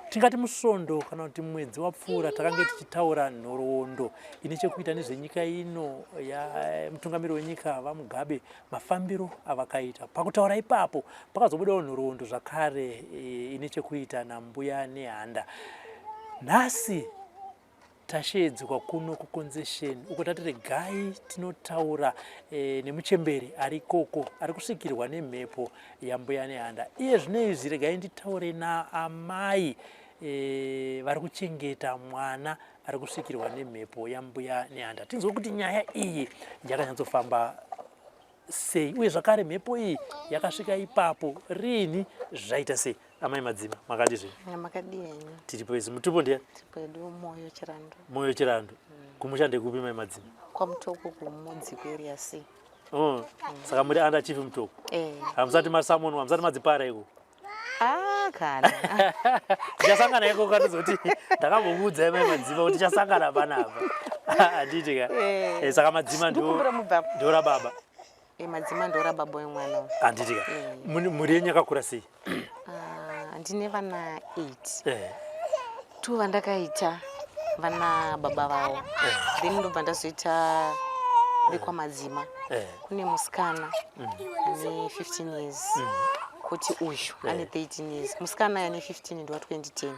tingati musvondo kana kuti mwedzi wapfuura takange tichitaura nhoroondo ine chekuita nezvenyika ino yamutungamiri wenyika VaMugabe, mafambiro avakaita. Pakutaura ipapo pakazobudawo nhoroondo zvakare ine chekuita naMbuya Nehanda. Nhasi tasheedzwa kuno kuconcession uko tati regai tinotaura nemuchemberi ari ikoko ari kusvikirwa nemhepo yaMbuya Nehanda. Iye zvino izvi regai nditaure naamai vari kuchengeta mwana ari kusvikirwa nemhepo yaMbuya Nehanda, tinzwe kuti nyaya iyi yakanyatsofamba sei uye zvakare mhepo iyi yakasvika ipapo riini, zvaita sei. Amai Madzima, makadi zvenyu? Makadi henyu? Tiripo izi. Mutupo ndiani? Tiripo Moyo Chirandu. Moyo Chirandu. Kumusha ndekupi, mai Madzima? KwaMutoko, kuMudzi, kuarea C. Oh, saka muri under Chief Mutoko? Eh. Hamusati masamonwa, hamusati madzipara iko? Ah, kana Tichasangana ikoko, andizoti ndakambokuudzai mai Madzima kuti tichasangana panapa, handiti ka? Eh. Saka Madzima ndo Ndikumbura mubva. Ndo rababa. Madzima ndo rababa wemwana uyu. Handiti ka? Mhuri yenyu yakakura sei? Ah, ndine vana 8. Two vandakaita vana baba vavo, then ndobva ndazoita vekwaMadzima. Kune musikana ane 15 years, kuti uyu ane 13 years. Musikana ane 15 ndewa 2010,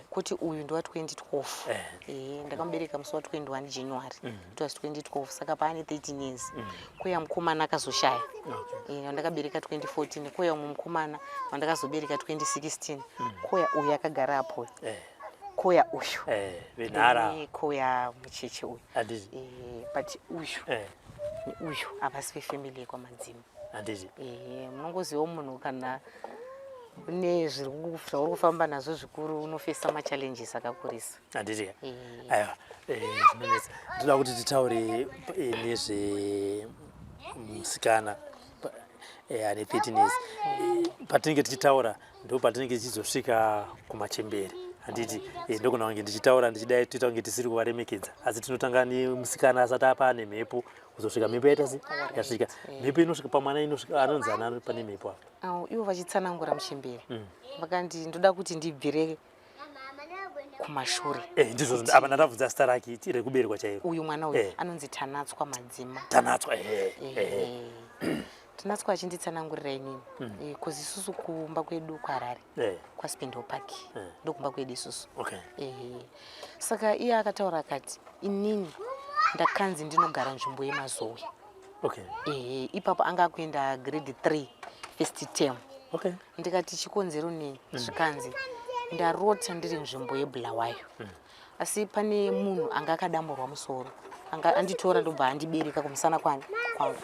kuti uyu ndewa 2012. Ndakamubereka musi wa21 January, it was 2012, saka paane 13 years. Kouya mukomana akazoshaya, wandakabereka 2014. Kouya umwe mukomana wandakazobereka 2016. Kouya uyu akagara apo. Kouya uyu. Venhara. Then kouya mucheche uyu. Handiti? But uyu neuyu havasi vefamily yekwaMadzima. Handiti? Munongozivawo munhu kana une zvauri kufamba nazvo zvikuru, unofesa machallenges akakurisa. Handiti ka? Eh. Aiwa, zvinonetsa. Ndoda kuti titaure nezve musikana ane 13 years. Patinenge tichitaura ndo patinenge tichizosvika kumachembere, handiti? Ndogona kunge ndichitaura ndichidai, toita kunge tisiri kuvaremekedza, asi tinotanga nemusikana asati apa ane mhepo, kuzosvika mhepo yaita se yasvika. Mhepo inosvika pamwana, inosvika anonzi ana pane mhepo apa. Au, ivo vachitsanangura muchembere vakandi ndoda kuti ndibvire kumashure. Ndizvo apa ndandabvunza zita rake rekuberekwa chairo. Uyu mwana uyu anonzi Tanatswa Madzima. Tanatswa, eh. Tanatswa achinditsanangurira inini, 'cause isusu kumba kwedu kuHarare, kwaSpindle Park, ndokumba kwedu isusu. Saka iye akataura akati, inini ndakanzi ndinogara nzvimbo yeMazowe. Ipapo anga akuenda grade 3, first term. Ndikati, chikonzero nei? Zvikanzi, ndarota ndiri nzvimbo yeBulawayo, asi pane munhu anga akadamburwa musoro, anga anditora, ndobva andibereka kumusana kwani kwangu.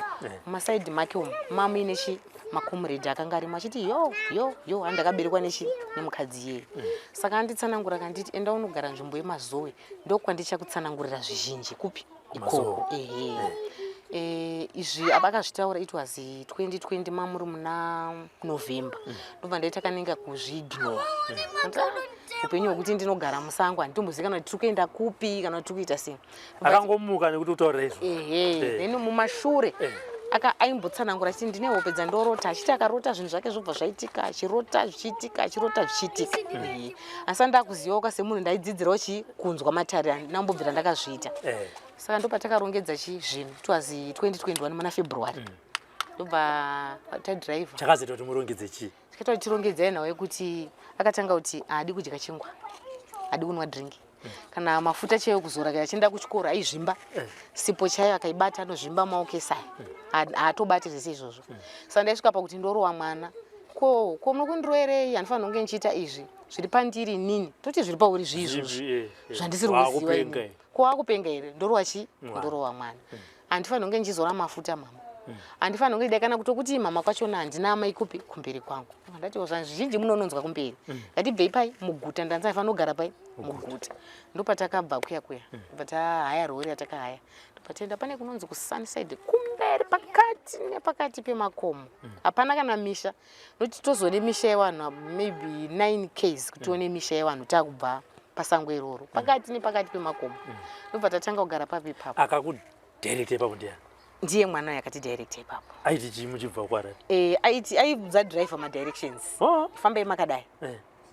Mumasaidhi make umu mamuine chi macomrade akanga arimo achiti, yo yo yo, andakaberekwa nechi nemukadzi iyeye. Saka anditsanangura akanditi, enda unogara nzvimbo yeMazowe, ndokwandichakutsanangurira zvizhinji kupi ikoko. Ehe. Izvi apa akazvitaura, it was 2020, mamuri muna November. Ndobva ndaita kanenge kuzviignore. Ndati, "Ah, upenyu hwekuti ndinogara musango, handitombozivi kana kuti tiri kuenda kupi, kana kuti tiri kuita sei." Akangomuka nekuti utaurira izvo. Ehe. Then mumashure aka aimbotsanangura achiti, ndine hope dzandorota, achiti akarota zvinhu zvake zvobva zvaitika, achirota zvichiitika, achirota zvichiitika. Ehe. Asi andakuzivawo semunhu ndaidzidzirawo chi kunzwa matare, handina kumbobvira ndakazviita. Saka ndopatakarongedza chi zvinhu, it was 2021 muna February, ndobva tadhiraivha. Chakazoita kuti murongedze chii? Tikaita kuti tirongedzai nhau yekuti akatanga kuti haadi kudya chingwa, haadi kunwa drink, kana mafuta chaiyo kuzora. Kana achienda kuchikoro aizvimba, sipo chaiyo akaibata anozvimba maoko esaya, haatobati zvese izvozvo. Saka ndaisvika pakuti ndorowa mwana, ko muri kundiroerei? Handifanira kunge ndichiita izvi, zviri pandiri inini, toti zviri pauri zvii izvozvo? Zvipi, Zvandisiri kuziva. Wakupenga Inini here? Ko wakupenga here? Ndorowa chi Mwana. Ndorowa mwana. Handifanira kunge ndichizora mafuta mama, handifanira kunge dai kana kutokuti mama kwachona handina amai kupi kumberi kwangu. Ndati zvizhinji munononzwa kumberi, ngatibvei pai muguta. Ndanzi aifanira kugara pai muguta. Ndopatakabva kuya kuya, ndobva tahaya rori yatakahaya, ndobva taenda pane kunonzi kuSunnyside, kumberi pakati nepakati pemakomo, hapana kana misha. Noti tozone misha yevanhu maybe 9 ks kuti tione misha yevanhu, takubva pasango iroro pakati nepakati pemakomo. Ndobva tatanga kugara papi ipapo. Akakudirecta ipapo ndiani? Ndiye mwana yakati direct ipapo. Aiti chii muchibva kuHarare? Aiti aibvunza driver madirections. Fambai makadai,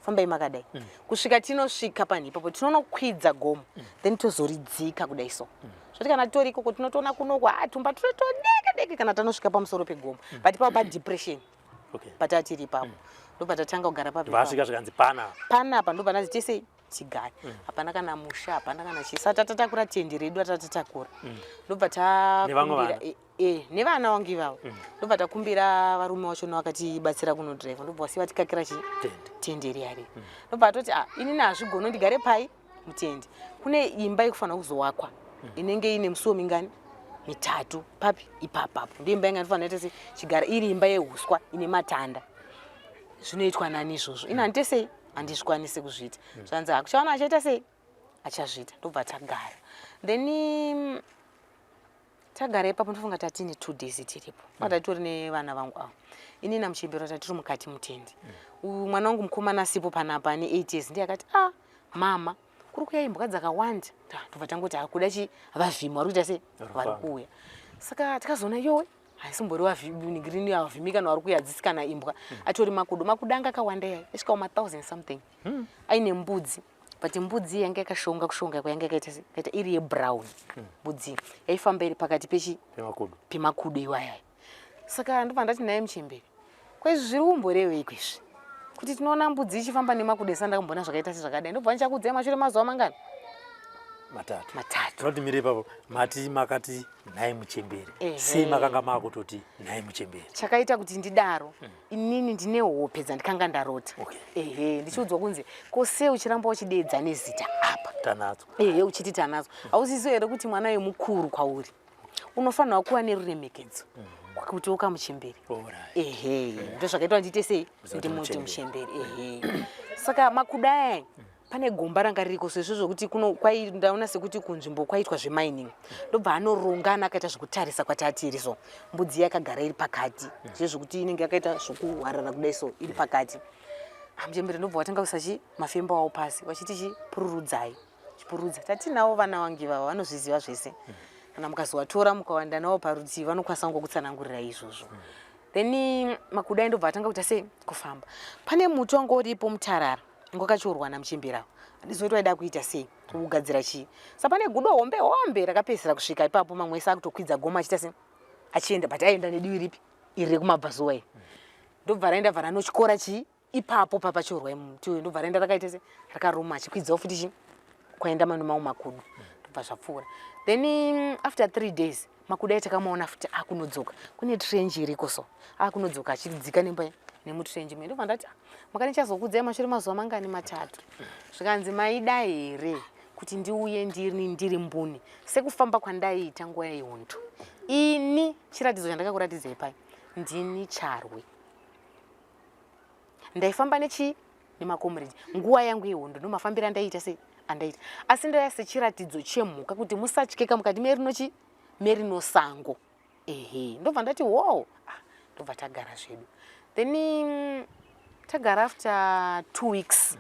fambai makadai, kusvika tinosvika panhu ipapo, tinonokwidza gomo, then tozoridzika kudai. So zvoti kana tori ikoko tinotoona kunoko, ha, tumba tunotodeke deke kana tanosvika pamusoro pegomo, but ipapo padepression patatiri ipapo, ndopatatanga kugara papi ipapo. Vasvika zvikanzi pana. Panapa ndo tesei tigare, hapana kana musha, hapana kana chii. Saka tatatakura tende redu atatatakura, ndobva Nevamwe takumbira vana? Nevana vangu ivavo. Ndobva takumbira varume vachona vakatibatsira kunodhiraivha, ndobva vasiya vatikakira chi tende. Tende riya riya. Ndobva atoti, ah, inini hazvigoni ndigare pai mutende, kune imba ikufanira kuzowakwa inenge ine musuwo mingani? Mitatu. Papi? Ipapapo. Ndo imba inga ndinofanira ita se chigara, iri imba yeuswa ine matanda. Zvinoitwa nani izvozvo? Ini handite sei, handizvikwanisi kuzviita. Zvanzi, hakuchaona achaita sei, achazviita. Ndobva tagara. Then Tagara ipapo, ndofunga tatine 2 days tiripo. Tatori nevana vangu avo, ini namuchembero tatiri mukati mutendi. Uyu mwana wangu mukomana asipo panapa ane 8 years ndiye akati, "Ah mama, kuri kuuya imbwa dzakawanda." Tobva tangoti hakuda chi vavhimi vari kuita sei, vari kuuya. Saka tikazoona, yowe, haisimbori vavhirini avhimi kana vari kuuya, hadzisi kana imbwa, atori makudo. Makudo anga akawanda yaya, aisvikawo ma1000 something, aine mbudzi. But mbudzi iyi yanga yakashonga, kushonga kwayanga yakaita kaita iri yebrown. Mbudzi yaifamba iri pakati pechi pemakudo. Pemakudo iwayaya. Saka ndobva ndati naye, "Muchembere, kwaizvi zviri kumborevei kwizvi kuti tinoona mbudzi ichifamba nemakudo? Esa ndakamboona zvakaita sezvakadai." Ndobva ndichakuudzai mashure mazuva mangani? 3. 3. Tinoti mire ipapo, mati makati nhai muchembere. Ehe. Sei makanga makutoti nhai muchembere? Chakaita kuti ndidaro, inini ndine hope dzandikanga ndarota. Ehe, ndichiudzwa kunzi, "Ko sei uchiramba uchideedza nezita apa?" Tanadzo. Ehe, uchiti tanadzo, hauzizi here kuti mwana wemukuru kwauri unofanirwa kuva neruremekedzo kuti ukamuchembere? Ehe, ndo zvakaitwa ndiite sei, Kuti ndimuti muchembere. muchembere. Ehe, saka makudo aya, pane gomba ranga ririko sezvo zvokuti kuno kwai ndaona sekuti kunzvimbo kwaitwa zvemining. Ndobva anorongana akaita zvekutarisa kwatatiri. So mbudzi yakagara iri pakati, zvezvokuti inenge yakaita zvokuhwarara kudai, so iri pakati. Muchembere ndobva watanga kuisa chi mafembo avo pasi, vachiti chi pururudzai, chipururudza. Tatinavo vana vangu ivava, vanozviziva zvese. Kana mukazovatora mukawanda navo parutivi, vanokwanisa kungokutsanangurira izvozvo. Then makudo ndobva atanga kuita sei, kufamba. Pane muti wanga uripo mutarara ngwakachorwa namuchembere avo, handizivi kuti waida kuita sei, kugadzira chii. Sa pane gudo hombe hombe rakapedzisira kusvika ipapo, mamwe ese akutokwidza goma achiita sei, achienda, but aenda nedivi ripi? Iri rekumabvazuva iri. Ndobva raenda, bva ranotyora chii ipapo papachorwa muti uyu. Ndobva raenda rakaita se rakaruma, achikwidzawo futi chi kwaenda mano mamwe makudo. Ndobva zvapfuura. Then after 3 days makudo ai takamaona futi akunodzoka kune trench iriko, so akunodzoka achidzika nemba nemutrench me. Ndobva ndati, "Ah, makanichazokudzai mashure mazuva mangani? 3." Zvikanzi, "Maida here kuti ndiuye ndiri mbuni sekufamba kwandaiita nguva yehondo? Ini chiratidzo chandakakuratidzai pai, ndini Charwe, ndaifamba nechi nemakomrade nguva yangu yehondo, ndomafambiro andaiita sei andaita, asi ndauya sechiratidzo chemhuka kuti musatyeka mukati merino chi merino sango." Ehe, ndobva ndati wo. Ah, ndobva tagara zvedu. Then tagara, after 2 weeks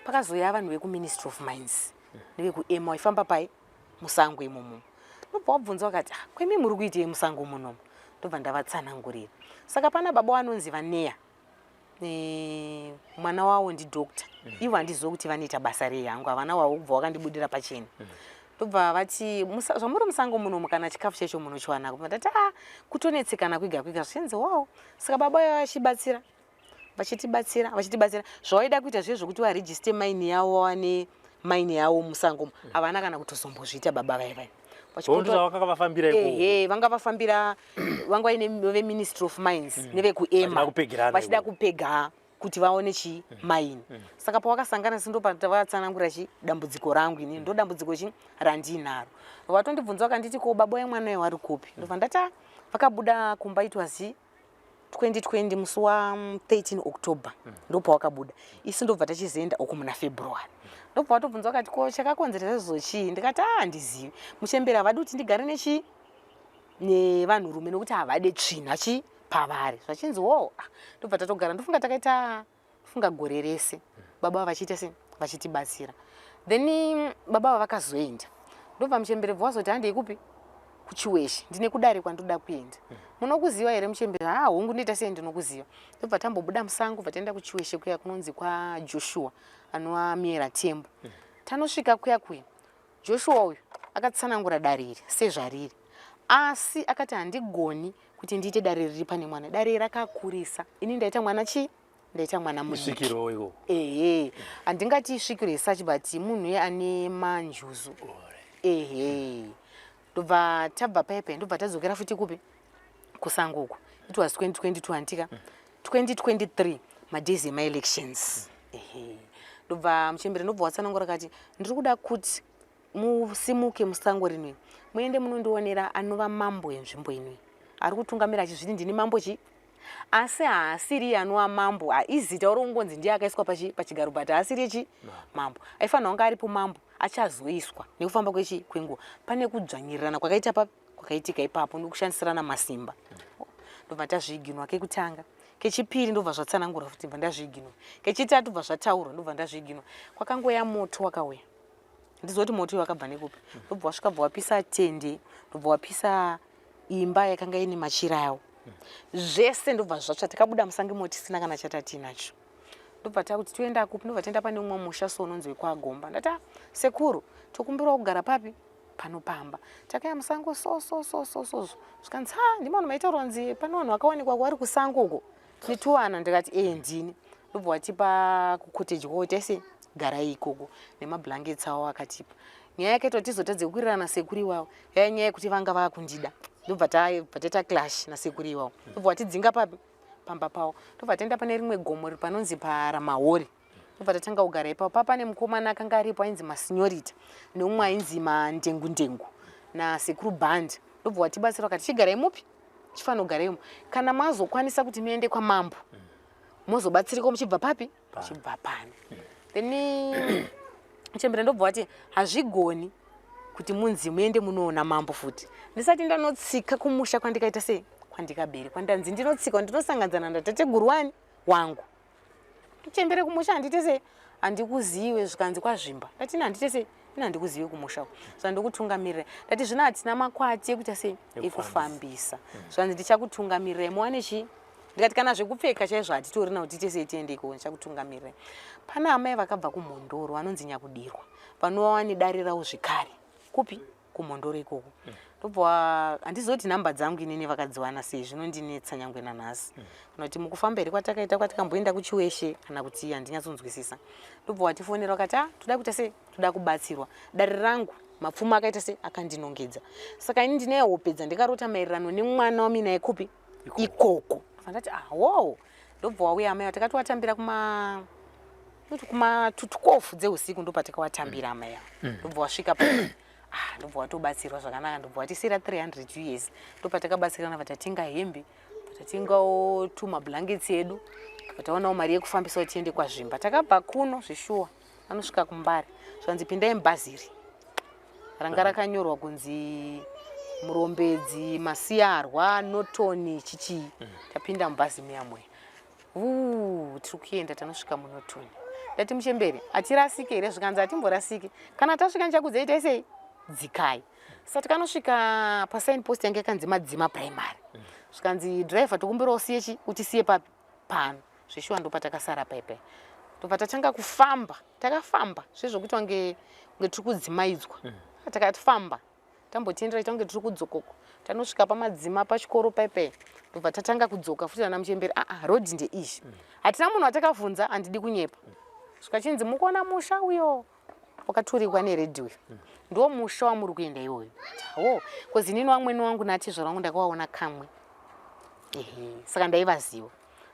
pakazouya vanhu vekuMinistry of Mines nevekuEMA, vaifamba pai musango imomo. Ndobva wabvunza vakati, "Ah, kwemi muri kuitei musango munomo?" Ndobva ndavatsanangurira. Saka pana baba vanonzi vaneya, mwana wavo ndidoctor. Ivo handizivi kuti vanoita basa rei hangu, havana wavo kubva wakandibudira pachena. Ndobva vati, "Zvamuri musango munomu, kana chikafu chacho munochiwanako?" Ndati, "A, kutonetsekana kwega kwega." Zvichinzi wao. Saka baba vaiva vachibatsira, vachitibatsira, vachitibatsira. Zvavaida kuita zviye zvokuti varegister mine yavo, vawane mine yavo musango, havana kana kutozombozviita baba vai vai. Vakanga vafambira ikoko. Ehe, vanga vafambira, vanga vaine veMinistry of Mines nevekuEMA. Vachida kupegirana Vachida ikoko. kupega kuti vaone chi mine. Saka pawakasangana sindopavatsanangura chi dambudziko rangu inini, ndo dambudziko chi randinaro. Vatondibvunza vakanditi, "Ko baba wemwana uyu vari kupi?" Ndobva ndati, "Ah, vakabuda kumba, it was 2020 musi wa13 October ndopawakabuda, isu ndobva tachizoenda uku muna February." Ndobva vatobvunza vakati, "Ko chakakonzeresa izvozvo chii?" Ndikati, "A, handizivi, muchembere havadi kuti ndigare nechi nevanhurume nokuti havade tsvina chi pavari." Zvachinzi wo. Ah, ndobva tatogara. Ndofunga takaita funga gore rese baba vachiita se vachitibatsira. Then baba ava vakazoenda. Ndobva muchembere bva wazoti, "Handei kupi? KuChiweshe, ndine kudare kwandoda kuenda. Munokuziva here muchembere?" "Ha, hongu, ndoita sei, ndinokuziva." Ndobva tambobuda musango, bva taenda kuChiweshe kuya kunonzi kwaJoshua anova Miera Tembo. Tanosvika kuya kuya, Joshua uyu akatsanangura dare iri sezvariri, asi akati, "Handigoni kuti ndiite dare riri pane mwana, dare rakakurisa. Ini ndaita mwana chii, ndaita mwana mudiki." Isvikiro ikoko. Ehe, handingati isvikiro yesachi, but munhu iye ane manjuzu. Ehe, ndobva tabva paipai, ndobva tadzokera futi kupi? Kusango uku. It was 2022, handitika? 2023, madays emaelections. Ehe, ndobva muchembere ndobva watsanangura kati, "Ndiri kuda kuti musimuke musango rinoi, muende munondionera anova mambo enzvimbo inoi, ari kutungamira achizviti ndini mambo chi, asi haasiri anova mambo. Izita uri kungonzi ndiye akaiswa pachigaro, but haasiri chi mambo. Aifanira kunge aripo mambo achazoiswa nekufamba kwechi kwenguva. Pane kudzvanyirirana kwakaita pa kwakaitika ipapo nokushandisirana masimba. Ndobva tazviiginwa kekutanga. Kechipiri ndobva zvatsanangurwa futi bva ndazviiginwa. Kechitatu bva zvataurwa ndobva ndazviiginwa. Kwakangoya moto wakauya. Handizivi kuti moto uyu wakabva nekupi. Ndobva wasvika bva wapisa tende, ndobva wapisa imba yakanga ine machira awo. Zvese ndobva zvatsva takabuda musango imomo tisina kana chatatiinacho. Ndobva takuti toenda kupi ndobva taenda pane umwe musha so unonzi wekwaGomba. Ndati ah sekuru tokumbirawo kugara papi? Pano pamba. Takaya musango so so so so so zvikanzi ha ndimo vanhu maitaurwa nzi pane vanhu vakawanikwa vari kusango uko netuwana ndikati ee ndini. Ndobva watipa kucottage kwavo tese garai ikoko nemablankets awo akatipa. Nyaya yakaitwa tizotadze kuwirirana nasekuru iwawo yaiva nyaya yekuti vanga vakundida ndobva taita clash nasekuru iwawo ndobva watidzinga papi pamba pavo ndobva taenda pane rimwe gomo riri panonzi paramahori ndobva tatanga kugara ipapo paa pane mukomana akanga aripo ainzi masinyorita neumwe ainzi mandengu ndengu nasekuru band ndobva watibatsira vakati chigarai mupi chifanira kugara imo kana mazokwanisa kuti muende kwamambo mozobatsirika muchibva papi muchibva pano then chembere ndobva wati hazvigoni kuti munzi muende munoona mambo futi ndisati ndanotsika kumusha kwandikaita sei kwandikaberekwa ndanzi ndinotsika ndinosanganzana natateguru wani wangu chembere kumusha handite sei handikuziwe zvikanzi kwazvimba ndati ini handite sei ini handikuziwe kumusha uko zvandikutungamirira ndati zvino hatina makwati ekuita sei ekufambisa zvanzi ndichakutungamirai muwane chii ndikati kana zvekupfeka chaizvo hatitorina kuti tiite sei tiende ikoko ndichakutungamirai pana amai vakabva kumhondoro vanonzi nyakudirwa vanova vane dare ravo zvekare kupi kumhondoro ikoko ndobva handizoti nhamba dzangu inini vakadziwana sei zvinondinetsa nyangwe nanhasi kana kuti mukufamba here kwatakaita kwatikamboenda kuchiweshe kana kuti handinyatsonzwisisa ndobva watifonera vakati a toda kuita sei toda kubatsirwa dare rangu mapfumo akaita sei akandinongedza saka ini ndine hope dzandikarota maererano nemwana waminaye kupi ikoko ndati ah wow ndobva wauya amai takati kuma kuti kuma 12 dzeusiku ndopatakawatambira amai ava ndobva wasvika pa ah ndobva watobatsirwa zvakanaka ndobva watisiyira 300 US ndopatakabatsirana vatatenga hembe vatatengawo tumablankets edu vataonawo mari yekufambisa kuti tiende kwazvimba takabva kuno zveshuwa anosvika kumbare zvanzi pindai mubhaziri ranga rakanyorwa kunzi murombedzi masiyarwa notoni chichii tapinda mubhazi muya muya Uu, tiri kuenda tanosvika munotoni ndati muchembere hatirasike here zvikanzi hatimborasike kana tasvika ndichakudzai itai sei dzikai saka tikanosvika pasign post yange yakanzi madzima primary zvikanzi driver tokumbirawo usiye chi utisiye papi pano zveshuwa ndopatakasara paipai ndobva tatanga kufamba takafamba zvezvokuti wange kunge tiri kudzimaidzwa takafamba tambotenderera tange tiri kudzokoko tanosvika pamadzima pachikoro paipai ndobva tatanga kudzoka futi ana muchembere aa road ndeizvi hatina munhu watakavhunza handidi kunyepa svika chinzi mukuona musha uyo wakaturikwa neredhi uyo ndo musha wamuri kuenda iwoyo wo bcause inini wamwene wangu natezvara wangu ndakawaona kamwe ehe saka ndaivaziva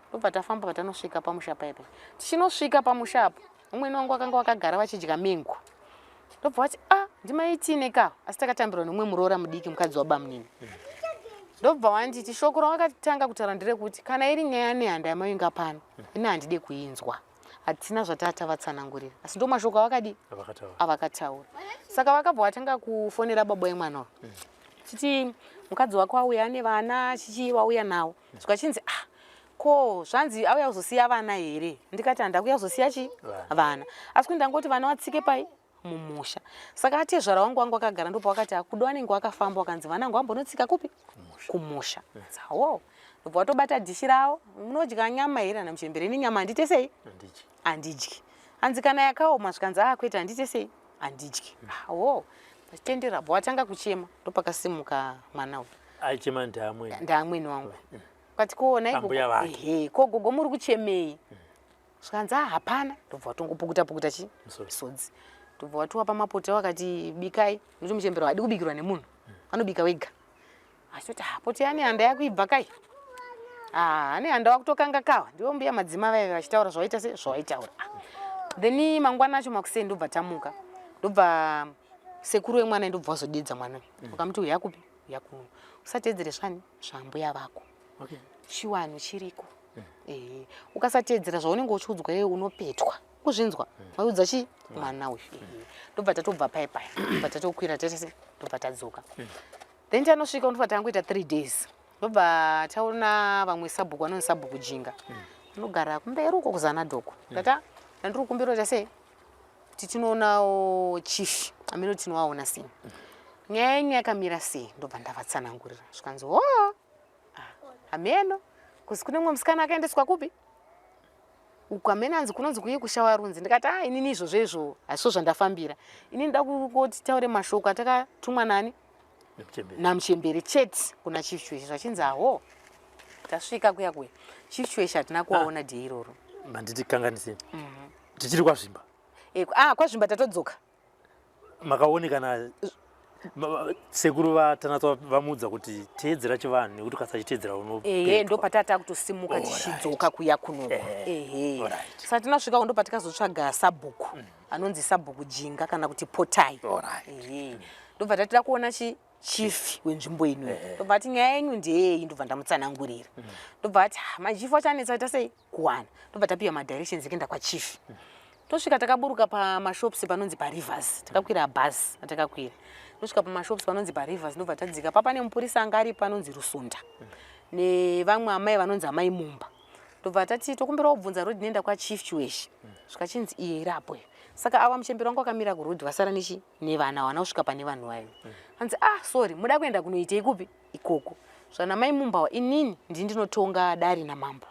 ndobva tafamba patanosvika pamusha paipai tichinosvika pamusha apo umweni wangu wakanga wakagara vachidya mengo ndobva vati a ah, ndimaitine ka asi takatambirwa nomumwe muroora mudiki mukadzi wabamunini ndobva wanditi shoko rawakatanga kutaura nderekuti kana iri nyaya nehanda yamainga pano ini handide kuinzwa hatina zvatata vatsanangurira asi ndo mashoko avakadi avakataura saka vakabva vatanga kufonera baba yemwana uyu chiti mukadzi wako auya ane vana chichi vauya nawo zvikachinzi ah ko zvanzi auya kuzosiya vana here ndikati handakuya kuzosiya chi vana asi kuti ndangoti vana vatsike pai mumusha saka atezvara wangu wangu akagara ndopawakati akudo anenge wakafamba wakanzi vana angu ambonotsika kupi kumusha wo ndobva watobata dhishi ravo munodya nyama here ana muchembere ini nyama handite sei handidyi hanzi kana yakaoma zvikanzi a kwete handite sei handidyi wo vachitendera bva watanga kuchema ndopakasimuka mwana uyu aichema ndaamwene ndaamwene wangu kati kuona ehe ko gogo muri kuchemei zvikanzi a hapana ndobva watongopukuta pukuta chi misodzi ndobva watiwa pamapoto wakati bikai nokuti muchembero haadi kubikirwa nemunhu anobika wega achitoti ah poto yani handa yakuibva kai ah ane handa wakutokanga kawa ndivo mbuya madzima vaive vachitaura zvawaita se zvawaitaura then mangwana acho makuseni ndobva tamuka ndobva sekuru wemwana ndobva wazodedza mwana uyu ukamuti uya kupi uya kuno usateedzere zvani zvambuya vako okay. chiwanhu chiriko ehe ukasateedzera zvaunenge uchiudzwa iwe unopetwa kuzvinzwa waiudza chi mwana uyu ehe ndobva tatobva pai pai ndobva tatokwira tatese ndobva tadzoka. Then tanosvika unofa tangoita 3 days, ndobva taona vamwe sabhuku vanonzi Sabhuku Jinga, anogara kumberi uko kuzana dhoko. Ndati, "Ah, ndandiri kukumbira kuti sei kuti tinoonawo chief amene, tinowaona sei, nyaya yenyu yakamira sei?" Ndobva ndavatsanangurira, zvikanzi, "Ho, hameno kuzi kune mumwe musikana akaendeswa kupi uku, hamene anzi kunonzi kuyi kushawarunzi." Ndikati, "A, inini izvozvo izvo hazviso zvandafambira. Inini nda kungoti taure mashoko atakatumwa nani?" Nemuchembere. Namuchembere chete kuna Chief Chiweshe. Zvachinzi aho, tasvika kuya kuya Chief Chiweshe hatina kuwaona day iroro. Manditi kanganiseni, tichiri kwaZvimba? Ah, kwaZvimba tatodzoka. Makaonekana sekuru vaTanatswa vamuudza kuti teedzera chivanhu, nekuti ukasachiteedzera Ehe, ndo patata kutosimuka tichidzoka kuya kunoku. Ehe. Saka tinasvika ndo patikazotsvaga sabhuku anonzi Sabhuku Jinga kana kuti Potai. Ehe, ndobva tatida kuona chi chief wenzvimbo ino. Ndobva ati, "Nyaya yenyu ndeyei?" Ndobva ndamutsanangurira. Ndobva ati, "Ah, machief achanetsa ita sei kuwana." Ndobva tapiwa madirections ekuenda kwachief. Tosvika, takaburuka pamashops panonzi paRivers, takakwira bhazi atakakwira, tosvika pamashops panonzi paRivers. Ndobva tadzika papa nemupurisa anga aripo anonzi Rusunda nevamwe amai vanonzi Amai Mumba. Ndobva tati, "Tokumbira kubvunza road inoenda kwaChief Chiweshe." Zvikachinzi, "Iye irapo iyo." Saka ava muchemberi wangu akamira kuroad, vasara nechi nevana, havana kusvika pane vanhu vayo. Hanzi, "Ah, sorry, muda kuenda kunoitei kupi ikoko?" Zvana Mai Mumbawa, "Inini ndini ndinotonga dare namambo."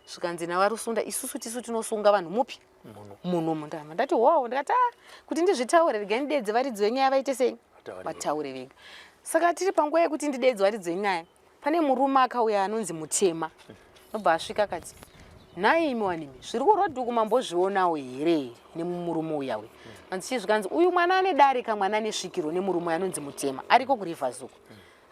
Zvikanzi naVaRusunda, "Isusu tisu tinosunga vanhu mupi?" "Muno mundama." Ndati, "Wo." Ndikati, "Ah, kuti ndizvitaure, regai ndidedze varidzi venyaya vaite sei?" Vataure. Vataure vega. Saka tiri panguva yekuti ndidedze varidzi venyaya, pane murume akauya anonzi Mutema. Nobva asvika akati, "Nhai imi wanimi, zviri kuroad uku mambozvionawo here nemumurume uya uyu?" Anzi, "Chii?" Zvikanzi, "Uyu mwana ane dare kamwana ane svikiro nemurume uyu anonzi Mutema ariko kuRivers uku."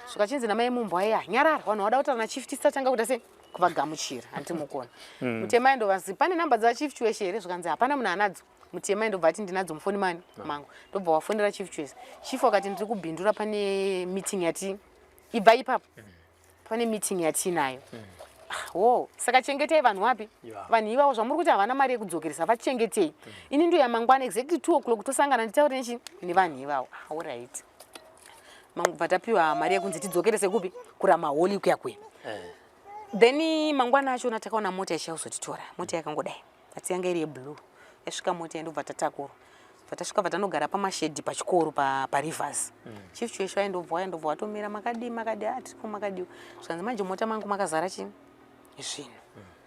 Zvikachinzi namai Mumbo, "Aya, nyarara, vanhu vada kutaura nachief, tisatanga kuita sei kuvagamuchira." Handiti mukona Mutema aindovanzi, "Pane namba dzaChief Chiweshe here?" Zvikanzi, "Hapana munhu anadzo." Mutema indobva ati, "Ndinadzo mufoni mani mangu." Ndobva wafonera Chief Chiweshe. Chief wakati, "Ndiri kubhindura, pane meeting yati ibva ipapo, pane meeting yatinayo." Ah, wo saka chengetei vanhu wapi? Vanhu ivavo zvamuri kuti havana mari yekudzokeresa, vachengetei. Ini ndoya mangwana exactly 2 o'clock, tosangana, nditaure nechi nevanhu ivavo. Ah, alright. Bva tapiwa mari yekunzi tidzokerese kupi? Kuramaholi kuya kuya. Then mangwana achona takaona mota ichauzotitora, mota yakangodai asi yanga iri yeblue. Yasvika mota, yandobva tatakurwa, bva tasvika, bva tanogara pamashedhi pachikoro paRivers. Chief Chiweshe waindobva waindobva watomira, "Makadii, makadii?" "Ah, tiripo, makadiwa?" Zvikanzi, "Manje mota mangu makazara chi zvinhu,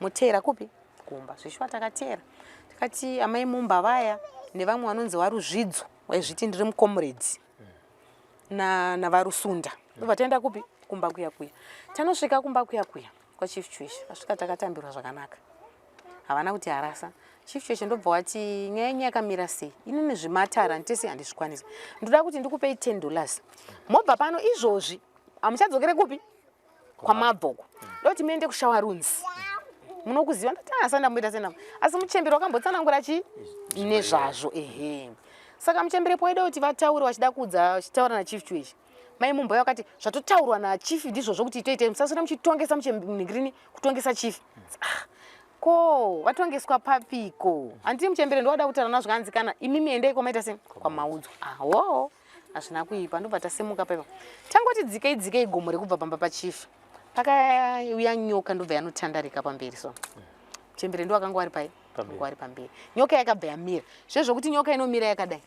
muteera kupi? Kumba." Zvishuwa takateera, tikati Amai Mumba vaya nevamwe vanonzi vaRuzvidzo, waizviti ndiri mucomrades naVarusunda. Ndobva taenda kupi? Kumba kuya kuya. Tanosvika kumba kuya kuya kwaChief Chiweshe, vasvika, takatambirwa zvakanaka, havana kuti harasa. Chief Chiweshe ndobva wati, "Nyaya yenyu yakamira sei? Inini zvimatara nditese handizvikwanisi. Ndoda kuti ndikupei $10, mobva pano izvozvi, hamuchadzokere kupi? Kwamabvoko. Ndoti muende kushawarunzi, munokuziva." Ndati, "Asa ndamboita senamo, asi muchemberi wakambotsanangura chi nezvazvo." Ehe, saka muchembere poida kuti vataure, vachida kuudza, vachitaura naChief Chiweshe, Mai Mumba vakati, "Zvatotaurwa nachief ndizvozvo kuti toitei? Musaswera muchitongesa muchinhingirini kutongesa chief." Ah, ko vatongeswa papiko? Handiti muchembere ndowada kutaura nazvo. Kanzi, "Kana imimi endei kwamaita sei, kwamaudzwa." Awo, hazvina kuipa. Ndobva tasimuka paipa, tangoti dzikei dzikei gomo rekubva pamba pachief, pakauya nyoka, ndobva yanotandarika pamberi. So muchembere ndo akanga wari pai? Pamberi. Wari pamberi. Nyoka yakabva yamira zvezvokuti nyoka inomira yakadai,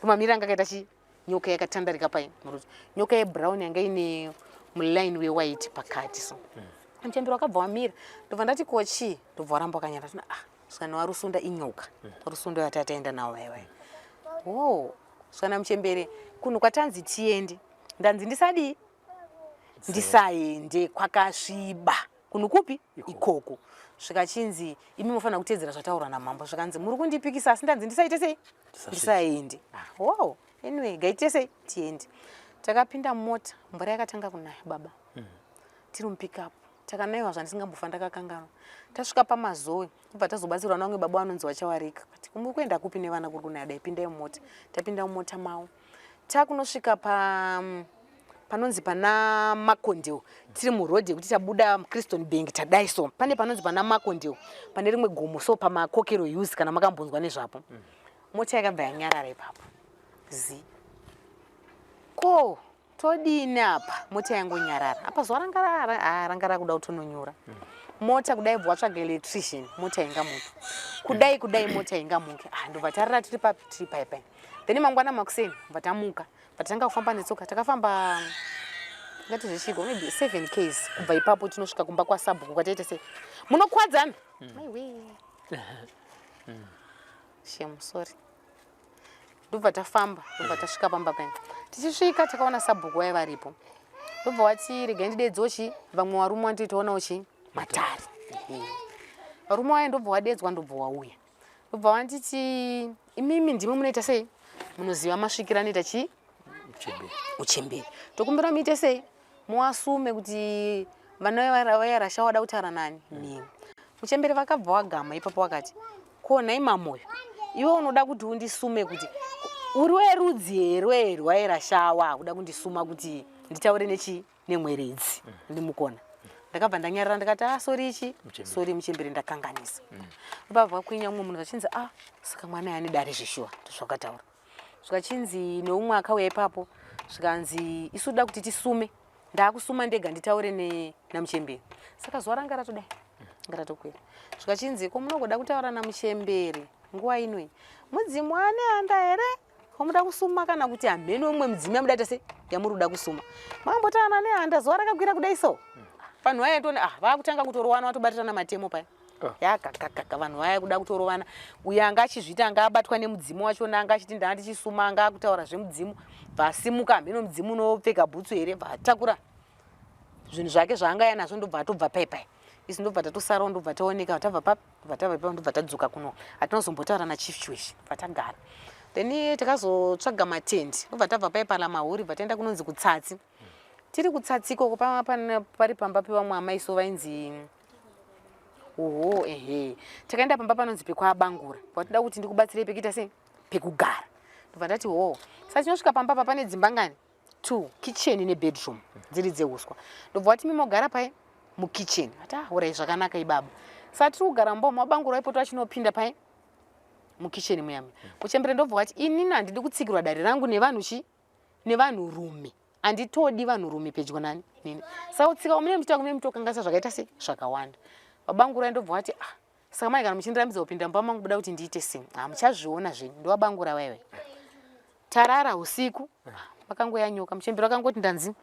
kumamira anga akaita chi nyoka yakatandarika pai muruti, nyoka yebrown yanga ine muline wewhite pakati. So muchembere wakabva wamira. Ndobva ndati, "Ko chii?" Ndobva waramba wakanyara. Tina, "Ah, svikana waRusunda, inyoka Rusunda yatataenda nawo vaiwai." O, svikana muchembere, kunhu kwatanzi tiende, ndanzi ndisadii? Ndisaende, kwakasviba. Kunhu kupi ikoko? Zvikachinzi, "Imi mufanira kuteedzera zvataurwa namambo." Zvikanzi, "Muri kundipikisa, asi ndanzi ndisaite sei?" Ndisasvike. Ndisaende. Ah, wow, anyway, gaite sei, tiende. Takapinda mumota, mvura yakatanga kunaya baba, tiri mupickup, takanayiwa zvandisingambofa ndakakanganwa. Tasvika paMazowe, kubva tazobatsirwa navamwe baba vanonzi vaChawarika, kati, "Muri kuenda kupi nevana kuri kunaya dai? Pindai mumota." Tapinda mumota mavo, takunosvika pa panonzi pana Makondeo, tiri murodhi yekuti tabuda Christon Bank, tadai so, pane panonzi pana Makondeo, pane rimwe gomo so, paMakokero Hills, kana makambonzwa nezvapo. Mota yakabva yanyarara ipapo zi ko. Todini apa? Mota yangonyarara. Apa zuva ranga ah, ranga rakuda kutononyura. Mota kudai bva watsvaga electrician, mota ingamuke. Kudai kudai mota ingamuke. Ah, ndobva tarara tiri papi tiri pai pai. Then mangwana makuseni bva tamuka. Bva tatanga kufamba netsoka. Takafamba ngati zvechiko maybe 7 ks kubva ipapo tinosvika kumba kwasabhuku kwataita sei. Munokwadzana. Maiwe. Shame, sorry. Ndobva tafamba, ndobva tasvika pamba paya. Tichisvika takaona sabhuku vaya varipo. Ndobva wati regai ndidedzewo chi vamwe varume wanditoionawo chi matare. Varume vaya ndobva wadedzwa ndobva wauya. Ndobva wanditi imimi ndimi munoita sei? Munoziva masvikiro anoita chi? Uchembere. Tokumbira muite sei? Muwasume kuti vana vayarasha wada kutaura nani? Nemi. Muchembere vakabva wagama ipapo wakati ko nhai mamoyo iwe unoda kuti undisume kuti uri werudzi here rwairashawa kuda kundisuma kuti nditaure nechi nemweredzi ndimukona ndakabva ndanyarara ndikati ah sori ichi sori muchembere ndakanganisa ndobva kwinya umwe munhu zvachinzi ah saka mwana yaane dare zveshuwa ndozvakataura zvikachinzi neumwe akauya ipapo zvikanzi isu toda kuti tisume ndakusuma ndega nditaure namuchembere saka zuva ranga ratodai ranga ratokwira zvikachinzi ko munogoda kutaura namuchembere nguva inoi mudzimu ane handa here wamuda kusuma kana kuti hamheno umwe mudzimu yamuda ita se yamuri kuda kusuma makambotaura nehanda zuva rakakwira kudai so vanhu vaya tone ah vakutanga kutorovana vatobatirana matemo paya ah. Yakakakaka vanhu vaya kuda kutorovana uyo anga achizviita anga abatwa nemudzimu wachona anga achiti ndaa ndichisuma anga akutaura zvemudzimu bvasimuka hamheno mudzimu unopfeka bhutsu here bvatakura zvinhu zvake zvaanga ya nazvo ndobva atobva pai pai isu ndobva tatosarawo ndobva taoneka tabva papi ndobva tabva ipapo ndobva tadzoka kuno hatinozombotaura nachief chiweshi bva tagara then takazotsvaga matendi ndobva tabva pai palamahuri bva taenda kunonzi kutsatsi tiri kutsatsi ikoko pari pamba pevamwe amai so vainzi oho ehe takaenda pamba panonzi pekwabangura vatida kuti ndikubatsirei pekuita sei pekugara ndobva ndati hoo saka tinosvika pamba pa pane dzimba ngani two kitchen nebedroom dziri dzehuswa ndobva wati mimogara pai mukitchen ati ah urai zvakanaka ibaba saka tiri kugara mumba umu wabangura waipoto achinopinda pai mukitchen muyami muchembere ndobva wati inini handidi kutsikirwa dare rangu nevanhu chi nevanhurume handitodi vanhurume pedyo nani nini saka kutsika kwamune muchiita kumune mutokanganisa zvakaita sei zvakawanda vabangura ndobva wati ah saka mai kana muchindirambidza kupinda mumba mangu buda kuti ndiite sei ah muchazviona zvenyu ndowabangura vaive tarara usiku vakangoya nyoka muchembere vakangoti ndanzi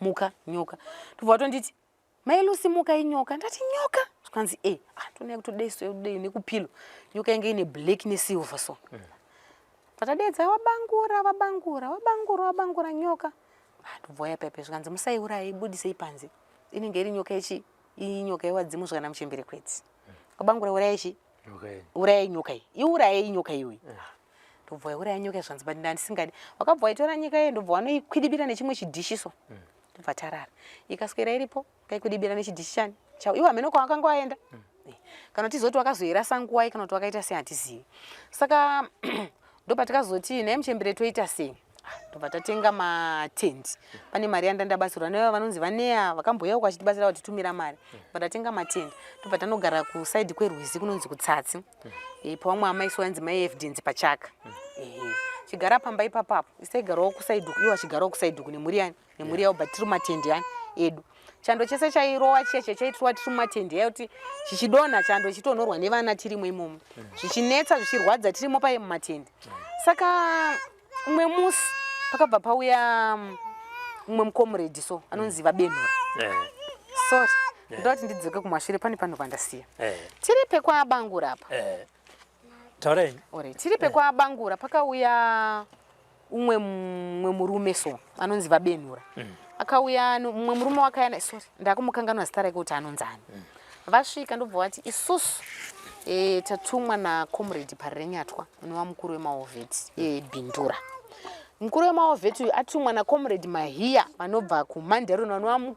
muka nyoka ndobva watonditi mai Lucy muka inyoka ndati nyoka zvikanzi e ah, tonai kutodei nekupilo nyoka inge ine black nesilver so vatadedza wabangura wabangura wabangura wabangura nyoka ah, ndobva waya pepe zvikanzi musaiuraye ibudisei panze inenge iri nyoka yechi inyoka yewadzimu zvikana muchembere kwedzi wabangura uraya chi urayai nyoka iyi iurayei nyoka iyoyi ndobva wauraya nyoka zvanzi but ndandisingadi wakabva waitora nyika iye ndobva wanoikwidibira nechimwe chidhishi so ndobva tarara ikaswera iripo kaikwidibira nechidhishi chani chao iwo hameno kwawakanga waenda eh, kana tizoti wakazoirasa nguwai kana kuti wakaita sei hatizivi saka ndopatikazoti naye muchembere toita sei ah, ndobva tatenga matendi pane mari yanda ndabatsirwa neva vanonzi vaneya vakambouya uko vachitibatsira vatitumira mari bva tatenga matendi ndobva tanogara kusaidi kwerwizi kunonzi kutsatsi eh, pavamwe amai so yanzi mai evidence pachaka eh, chigara pamba ipapapo isaigarawo kusaidi iwo achigarawo kusaidi uku nemhuri yani nemhuri yavo but tiri mumatendi yani edu chando chese chairowa cheche chaitirwa tiri mumatendi yayo kuti chichidonha chando chitonhorwa nevana tirimo imomo zvichinetsa zvichirwadza tirimo paye mumatendi saka umwe musi pakabva pauya umwe mukomredi so anonzi vabenhura eh. sorry eh. ndoti ndidzoke kumashure pane panhu pandasiya eh. tiri pekwabangura apa taurai ore tiri pekwabangura pakauya umwe mumwe murume so anonzi vabenhura mm. akauya mumwe murume wakaya sorry ndakumukanganwa zita rake kuti anonzani mm. vasvika ndobva vati isusu e, tatumwa nacomrade parirenyatwa unova mukuru wemaovheti e, bindura mukuru wemaovheti uyu atumwa nacomrade mahiya vanobva kumanderon vanova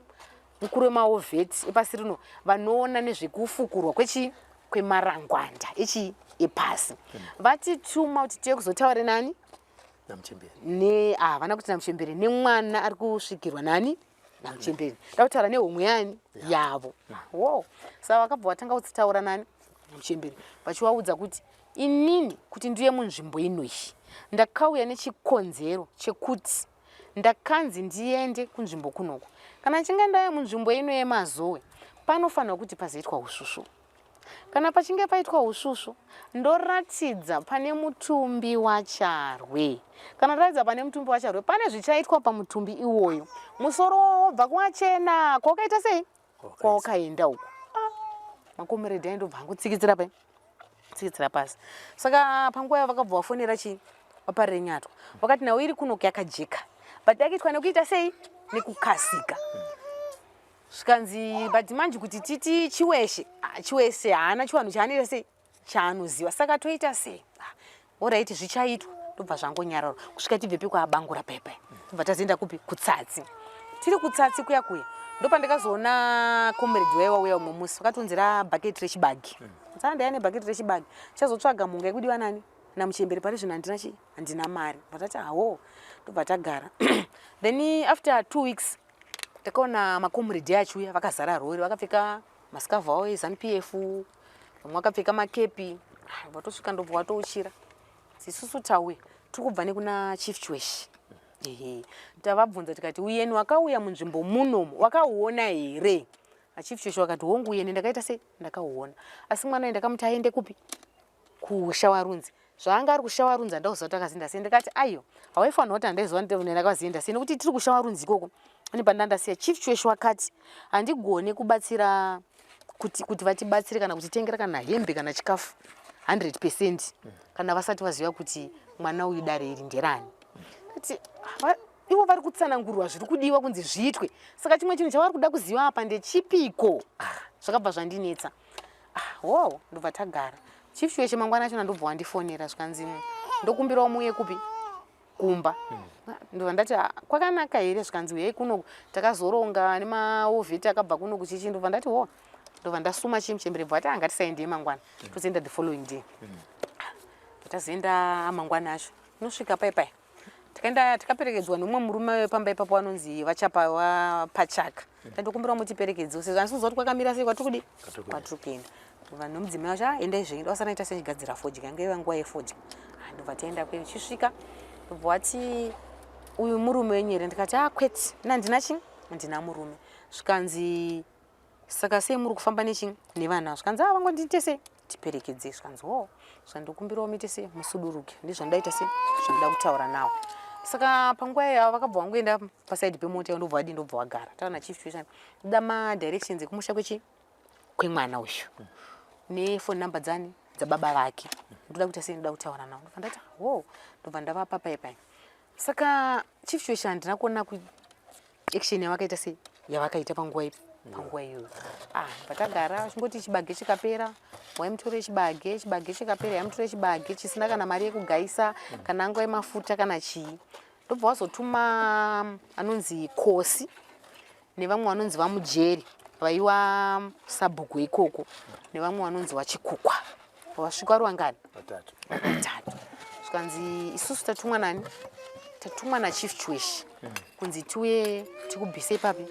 mukuru wemaovheti epasi rino vanoona nezvekufukurwa kwechi kwemarangwanda echi epasi mm. vatituma kuti tiye kuzotaure nani ne ah, vana kuti namuchembere nemwana ari kusvikirwa nani namuchembere ndakutaura nehomwe yani yavo wo saka vakabva vatanga kutsitaura nani namuchembere vachivaudza kuti inini kuti ndiye munzvimbo inoyi ndakauya nechikonzero chekuti Ndakanzi ndiende kunzvimbo kunoku. Kana ndichinge ndauya munzvimbo ino yeMazowe, panofanirwa kuti pazoitwa usvusvu. Kana pachinge paitwa usvusvu, ndoratidza pane mutumbi waCharwe. Kana ndaratidza pane mutumbi waCharwe, pane zvichaitwa pamutumbi iwoyo. Musoro wobva kwachena, kwakaita sei? Kwawakaenda uko. Ah, makomeredi aindobva angotsikitsira pai tsikitsira pasi. Saka panguva yavo vakabva vafonera chii? VaParirenyatwa. Vakati nhau iri kunoku yakajeka. But yakaitwa nekuita sei? Nekukasika. Zvikanzi but manje kuti titi Chiweshe, ah, Chiweshe haana chiwanhu chaanoita sei? Chaanoziva. Saka toita sei? Ah, alright zvichaitwa. Ndobva zvangonyararwa kusvika tibve pekwaabangura pepe. Tobva tazoenda kupi? Kutsatsi. Tiri kutsatsi kuya kuya. Ndopandakazoona comrade waiwa uya umwe musi vakatonzera bucket rechibage. Saka ndaiya nebucket rechibage. Chazotsvaga mhunga yekudiwa nani? Namuchembere pari zvino handina chii? Handina mari. Ndobva tati hawo. Ndobva tagara. Then after 2 weeks takaona makomrade achiuya vakazara rori vakapfeka masikavhu avo eZanu PF, vamwe vakapfeka makepi. Vatosvika ndobva watouchira. Isusu tauya tiri kubva nekuna Chief Chiweshe. Ehe. Tavabvunza tikati uyeni wakauya munzvimbo munomu wakauona here? Chief Chiweshe vakati hongu uyeni ndakaita sei? Ndakauona. Asi mwana uyu ndakamuti aende kupi? Kushawarunzi. Zvaanga ari kushawarunzi handauziva kuti akazinda sei. Ndikati aiyo hawaifanirwa kuti handaiziva ndakazinda sei nekuti tiri kushawarunzi ikoko. Pane pandandasiya Chief Chiweshe wakati handigone kubatsira kuti, kuti vatibatsire kana kutitengera kana hembe kana chikafu 100% kana vasati vaziva kuti mwana uyu dare iri nderani. Kuti ivo vari kutsanangurwa zviri kudiwa kunzi zviitwe, saka chimwe chinhu chavari kuda kuziva apa ndechipiko? Zvakabva zvandinetsa. Wow, ndobva tagara. Chief Chiweshe mangwana achona ndobva wandifonera zvikanzi ndokumbirawo muuye kupi? Kumba. Ndobva ndati kwakanaka here? Zvikanzi uyai kuno, takazoronga nemaovheti akabva kuno kuchichi. Ndobva ndati ho, ndobva ndasuma chii muchembere bva ati ngatisaendei mangwana, tozoenda the following day. Tazoenda mangwana acho, tinosvika pai pai tikaenda tikaperekedzwa nemumwe murume wepamba ipapo anonzi vachapa wapachaka. Tandokumbira mutiperekedze sezvo handisi kuziva kuti kwakamira sei kwatiri kudi kwatiri kuenda. Vanhu nemudzimai wacho endai zvenyu, ndovasana sechigadzira fodya, yange iva nguva yefodya. Ndobva taenda kweyo, chisvika ndobva wati uyu murume wenyu here? Ndikati kwete, ina handina chi handina murume. Zvikanzi saka sei muri kufamba nechi nevana? Zvikanzi vangondiite sei tiperekedze. Zvikanzi ho, zvandokumbirawo muite sei musuduruke, ndizvandaita sei zvandida kutaura nawo. Saka panguva iyo vakabva vangoenda pasaidi pemota ndobva vadii ndobva vagara. Taura naChief Chiweshe ndoda madirections ekumusha kwechi kwemwana uyu nefoni number dzani dzababa vake, ndoda kuita sei ndoda kutaura nawo. Ndobva ndati ho, ndobva ndavapa pai pai. Saka Chief Chiweshe handina kuona action yavakaita sei yavakaita panguva ipi panguva iyoyo. Patagara vachingoti chibage chikapera waimutore chibage, chibage chikapera yaimutore chibage chisina kana mari yekugaisa kana nguva yemafuta kana chii. Ndobva wazotuma anonzi Kosi nevamwe vanonzi vaMujeri vaiwa sabhuku ikoko nevamwe vanonzi vaChikukwa. Vasvika vari vangani? Vatatu. Vatatu. Zvikanzi isusu tatumwa nani? Tatumwa naChief Chiweshe kunzi tiuye tikubvise ipapi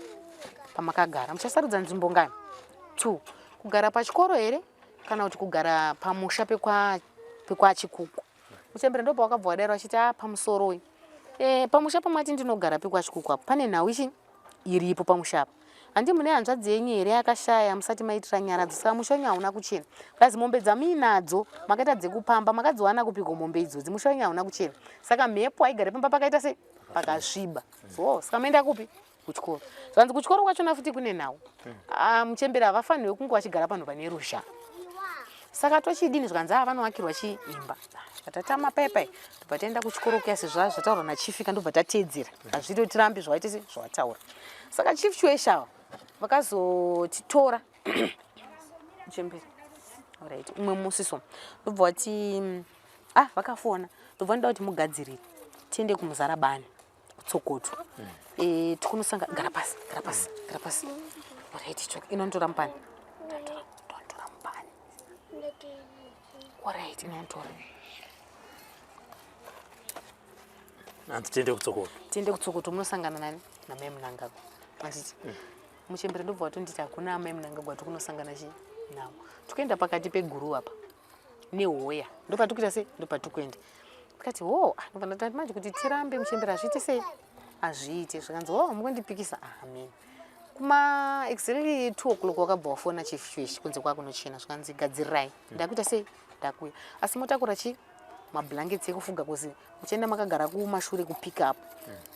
pamakagara. Muchasarudza nzvimbo ngani? 2. Kugara pachikoro here kana kuti kugara pamusha pekwaChikukwa? Muchembere ndobva wakabva wadaira vachiti pamusoro uyu. Pamusha pamati ndinogara pekwaChikukwa apo pane nhau ichi iripo pamusha apa. Handi mune hanzvadzi yenyu here yakashaya musati maitira nyaradzo, saka musha wenyu hauna kuchena. Plus mombe dzamuinadzo makaita dzekupamba, makadziwana kupiko mombe idzodzi? Musha wenyu hauna kuchena, saka mhepo haigare pamba pakaita sei? Pakasviba. So saka maenda kupi? Kuchikoro. Zvanzi kuchikoro kwachona futi kune nhau. Muchembere havafanirwe kunge vachigara panhu pane ruzha. Saka tochidini? Zvikanzi vanovakirwa chiimba. Tatama pai pai ndobva taenda kuchikoro kuya sezvo zvataurwa naChief ka, ndobva tateedzera. Hazvito tirambi zvawaita sei zvawataura. Saka Chief Chiweshe ava vakazotitora muchembere. Alright, umwe musi so ndobva wati vakafona ndobva ndoda kuti mugadzirire tiende kuMuzarabani kutsokoto. Tikunosanga gara pasi, gara pasi, gara pasi. Alright, choka inonditora mupani. Ndonditora mupani. Alright, inonditora. Hanzi tiende kutsokoto. Tiende kutsokoto munosangana nani? Namai Mnangagwa. Handiti? Muchembere ndobva watonditi hakuna amai Mnangagwa tikunosangana chi navo. Tikuenda pakati peguru apa nehoya. Ndopatikuita sei? Ndopatikuenda. Tikati ho, ndobva ndati manje kuti tirambe muchembere hazviiti sei? Hazviite. Zvikanzi, oh, mukundipikisa. Amen. Kuma exactly 2 o'clock wakabva wafona Chief Chiweshi kunze kwakunochena. Zvikanzi, gadzirirai, ndakuita sei, ndakuya, asi motakura chi mablankets ekufuga, kuzi muchienda makagara kumashure kupick up,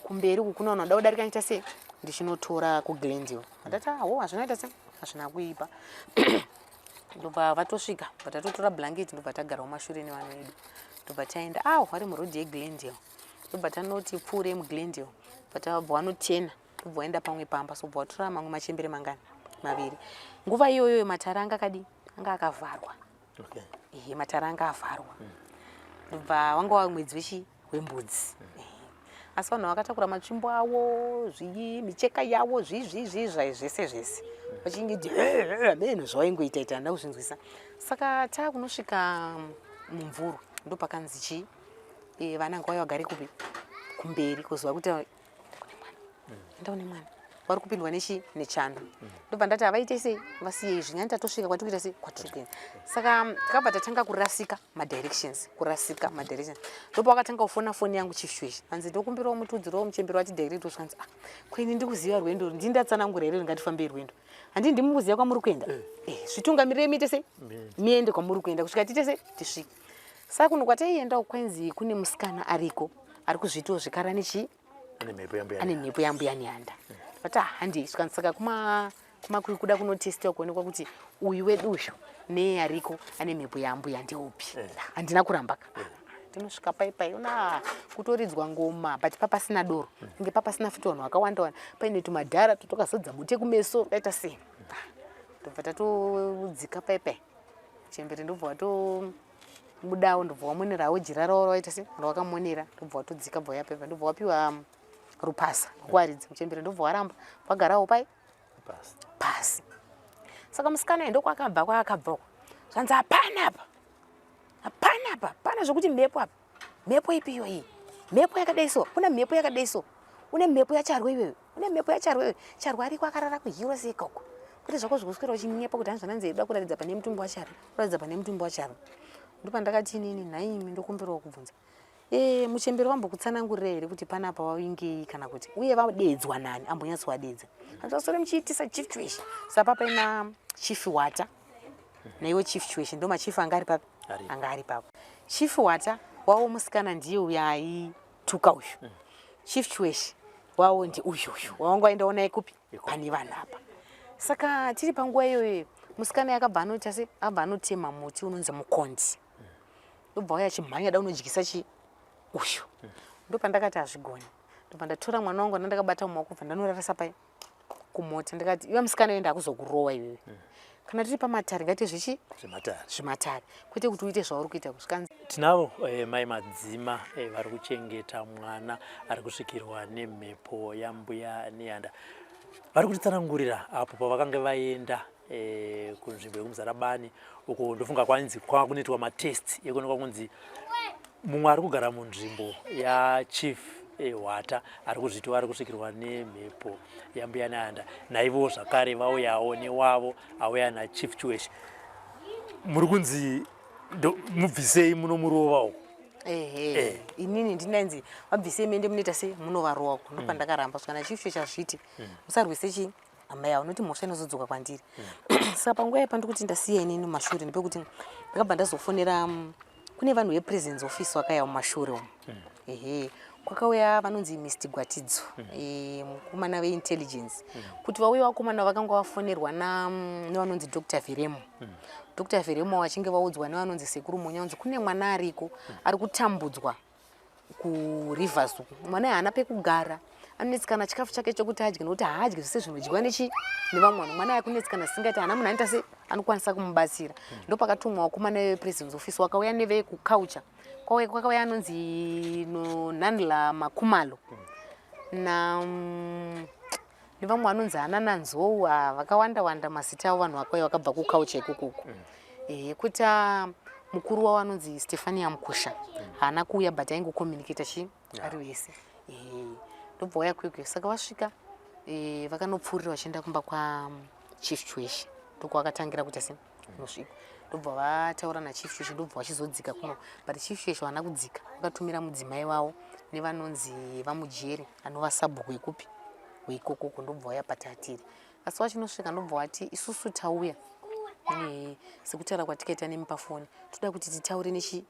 kumberi uku kuna vanhu vada kudarika. Ndiita sei, ndichinotora kuGlendale. Ndati, aho, hazvinoita sei, hazvina kuipa. Ndobva vatosvika, bva tatotora blanket, ndobva tagara kumashure nevanhu vedu, ndobva taenda. Aho, vari murodhi yeGlendale, ndobva tanoti pfuure muGlendale, bva tabva vanotena, ndobva waenda pamwe pamba. So bva watora mamwe machembere mangani? Maviri. Nguva iyoyo matara anga akadii? Anga akavharwa. Ehe, matara anga avharwa. Ndobva wanga wa mwedzi wechi wembudzi. Ehe. Asi vanhu vakatakura matsvimbo avo, zvii, micheka yavo, zvii zvai zvese zvese, vachingiti meno zvavaingoita ita, handina kuzvinzwisa. Saka taakunosvika mumvurwi, ndopakanzi chii, vana ngavauye vagare kupi? Kumberi, kuziva kuti kune mwana, enda une mwana vari kupindwa nechi nechando. Ndobva ndati, havaite sei, vasiyei zvinyani, tatosvika kwatiri kuita sei, kwatiri kuenda. Saka takabva tatanga kurasika madirections, kurasika madirections. Ndopa wakatanga kufona foni yangu Chief Chiweshi, hanzi, ndokumbirawo mutiudzirawo muchembero wati direct. Zvikanzi, ah, kweni ndikuziva rwendo, ndini ndatsanangura here? Ngatifambei rwendo, handii ndimukuziva kwamuri kuenda. Zvitungamirirei, muite sei, miende kwamuri kuenda kusvika tiite sei, tisvike. Saka kuno kwataienda kwenzi kune musikana ariko ari kuzviitawo zvikara nechi ane mhepo yambuya. Ane mhepo yambuya Nehanda. But ah, handei. Saka kuma kuda kunotestiwa kuonekwa kuti uyu wedu uyu neariko ane mhepo yambuya ndeupi. Handina kuramba ka. Tinosvika pai pai, una kutoridzwa ngoma, but papasina doro, inge papasina futi vanhu vakawanda wanda, paine tumadhara tutokazadza bute kumeso, kaita sei. Ndobva tatodzika pai pai, chembere ndobva watobudawo, ndobva wamonerawo jira ravo rawaita se rawakamonera, ndobva watodzika, bva wayapepa, ndobva wapiwa rupasa rwekuwaridza. Muchembere ndobva waramba, wagarawo pai pasi. Pasi. Saka musikana uyu ndokwakabva, kwaakabva uko, zvanzi, hapana apa, hapana apa, pana zvokuti mhepo apa. Mhepo ipi iyo iyi? Mhepo yakadai so, kuna mhepo yakadai so, une mhepo yaCharwe iwewe, une mhepo yaCharwe iwewe. Charwe ariko, akarara kuHeroes ikoko, kwete zvako zvikuswera uchinyepa kuti hanzi zvananzi da kuratidza pane mutumbi waCharwe, kuratidza pane mutumbi waCharwe. Ndopandakati inini, nhaimi, ndokumbirawo kubvunza, muchembero vambokutsanangurira here kuti panapa vavingei, kana kuti uye vadedzwa nani? Ambonyatsovadedza? Hanzvasore muchiitisa Chief Chiweshi. Saka paina Chief Wata naiwo Chief Chiweshi, ndo machief anga ari papi? Aripo. Anga ari papo. Chief Wata wavo musikana ndiye uyo aituka uyu. Chief Chiweshi wavo ndi uyu uyu wavanga waendawo naye kupi? Pane vanhu apa. Saka tiri panguva iyoyo, musikana yakabva anoita se abva anotema muti unonzi mukondi, ndobva uya achimhanya da unodyisa chi uyu. Ndopandakati hazvigoni, ndobva ndatora mwana wangu andandakabata mumaoko, bva ndanorarisa pai kumota. Ndikati, iwe musikana iwe, ndakuzokurowa iwewe. Kana tiri pamatare, ngaite zvichi zvematare. Zvematare, kwete kuti uite zvauri kuita. Zvikanzi Tinavo mai Madzima vari kuchengeta mwana ari kusvikirwa nemhepo yambuya Nehanda. Vari kutitsanangurira apo pavakanga vaenda kunzvimbo yekuMuzarabani uko, ndofunga kwanzi kwava kunoitwa matest ekuonekwa kunzi mumwe ari kugara munzvimbo yaChief Hwata ari kuzvitiwa ari kusvikirwa nemhepo yambuya Nehanda. Naivowo zvakare vauyawo newavo, auya naChief Chiweshi. Muri kunzi mubvisei munomurova uko. Ehe. Inini ndinanzi vabvisei, muende munoita sei, munovarowa uko. Ndopandakaramba kusvika naChief chazviti musarwise chi amai avo, nokuti mhosva inozodzoka kwandiri. Saka panguva ipa ndikuti ndasiya inini mumashure, ndepekuti ndakabva ndazofonera kune vanhu vepresident's office vakauya mumashure umu. Ehe, kwakauya vanonzi Mr Gwatidzo, mukomana veintelligence, kuti vauye. Vakomana vakanga vafonerwa nevanonzi Dr Veremo. Dr Veremo vachinge vaudzwa nevanonzi Sekuru Munya, vanzi kune mwana ariko ari kutambudzwa kuRivers uku. Mwana haana pekugara, anonetsekana chikafu chake chokuti adye, nokuti haadyi zvese zvinodyiwa nechi nevamwe vanhu. Mwana akunetsekana singaiti, haana munhu anoita se anokwanisa kumubatsira. Ndopakatumwa vakomana vepresident's office, wakauya nevekuculture. Kwakauya anonzi Nonhanla Makumalo na nevamwe vanonzi ana Nanzou, vakawanda wanda mazita avo. Vanhu vakauya vakabva kuculture ikokuku. Ehe, kuti mukuru wavo anonzi Stefania Mukusha haana kuuya, but aingocommunicata chi ari wese. Ehe, ndobva waya kwekwe. Saka vasvika, vakanopfuurira vachienda kumba kwaChief Chiweshi, ndokwavakatangira kuita se kunosvika, ndobva vataura naChief Chiweshi, ndobva vachizodzika kuno. But Chief Chiweshi havana kudzika, vakatumira mudzimai wavo. Nevanonzi vaMujeri anova sabhuku wekupi weikokoko, ndobva wauya patatiri. Asi wachinosvika ndobva wati, isusu tauya sekutaura kwatikaita nemi pafoni, toda kuti titaure nechi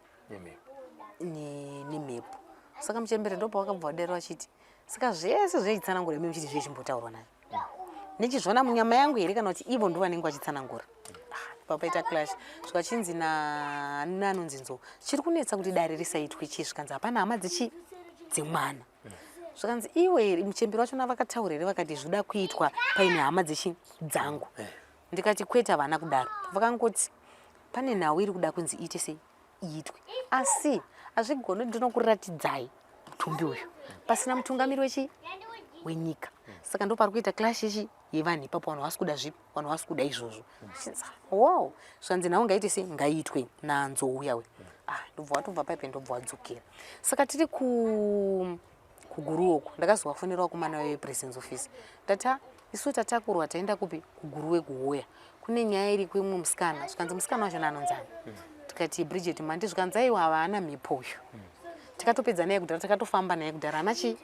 nemhepo. Saka muchembere ndobva wakabva wadero vachiti, saka zvese zvechitsanangura imi muchiti zvechimbotaurwa nayo nechizvona munyama yangu here, kana kuti ivo ndo vanenge vachitsanangura? Ah, papaita clash. Zvikachinzi nanonzi Nzou, chiri kunetsa kuti dare risaitwe chii? Zvikanzi hapana hama dzechi dzemwana. Zvikanzi iwe muchembere wachona vakataura here vakati zvoda kuitwa paine hama dzechi dzangu? Ndikati kwete, havana kudaro, vakangoti pane nhau iri kuda kunzi iite sei, iitwe, asi hazvigoni ndinokuratidzai mutumbi uyu pasina mutungamiri wechi wenyika. Saka ndo pari kuita clash ichi yevanhu ipapo. Vanhu vasi kuda zvipi? Vanhu vasi kuda izvozvo. Wow, zvanzi nhau ngaite sei, ngaiitwe naNzou yawe. Ah, ndobva watobva paipe, ndobva wadzokera. Saka tiri ku kuGuruwe uku, ndakazovafonera vakomana vepresident's office. Ndati, "Ah, isu tatakurwa taenda kupi? KuGuruwe, kuHoya, kune nyaya iri kuimwe musikana." Zvikanzi, musikana wacho anonzani? Tikati Bridget Mandi. Zvikanzi, aiwa, haana mhepo uyu, takatopedza naye kudhara, takatofamba naye kudhara, haana chii,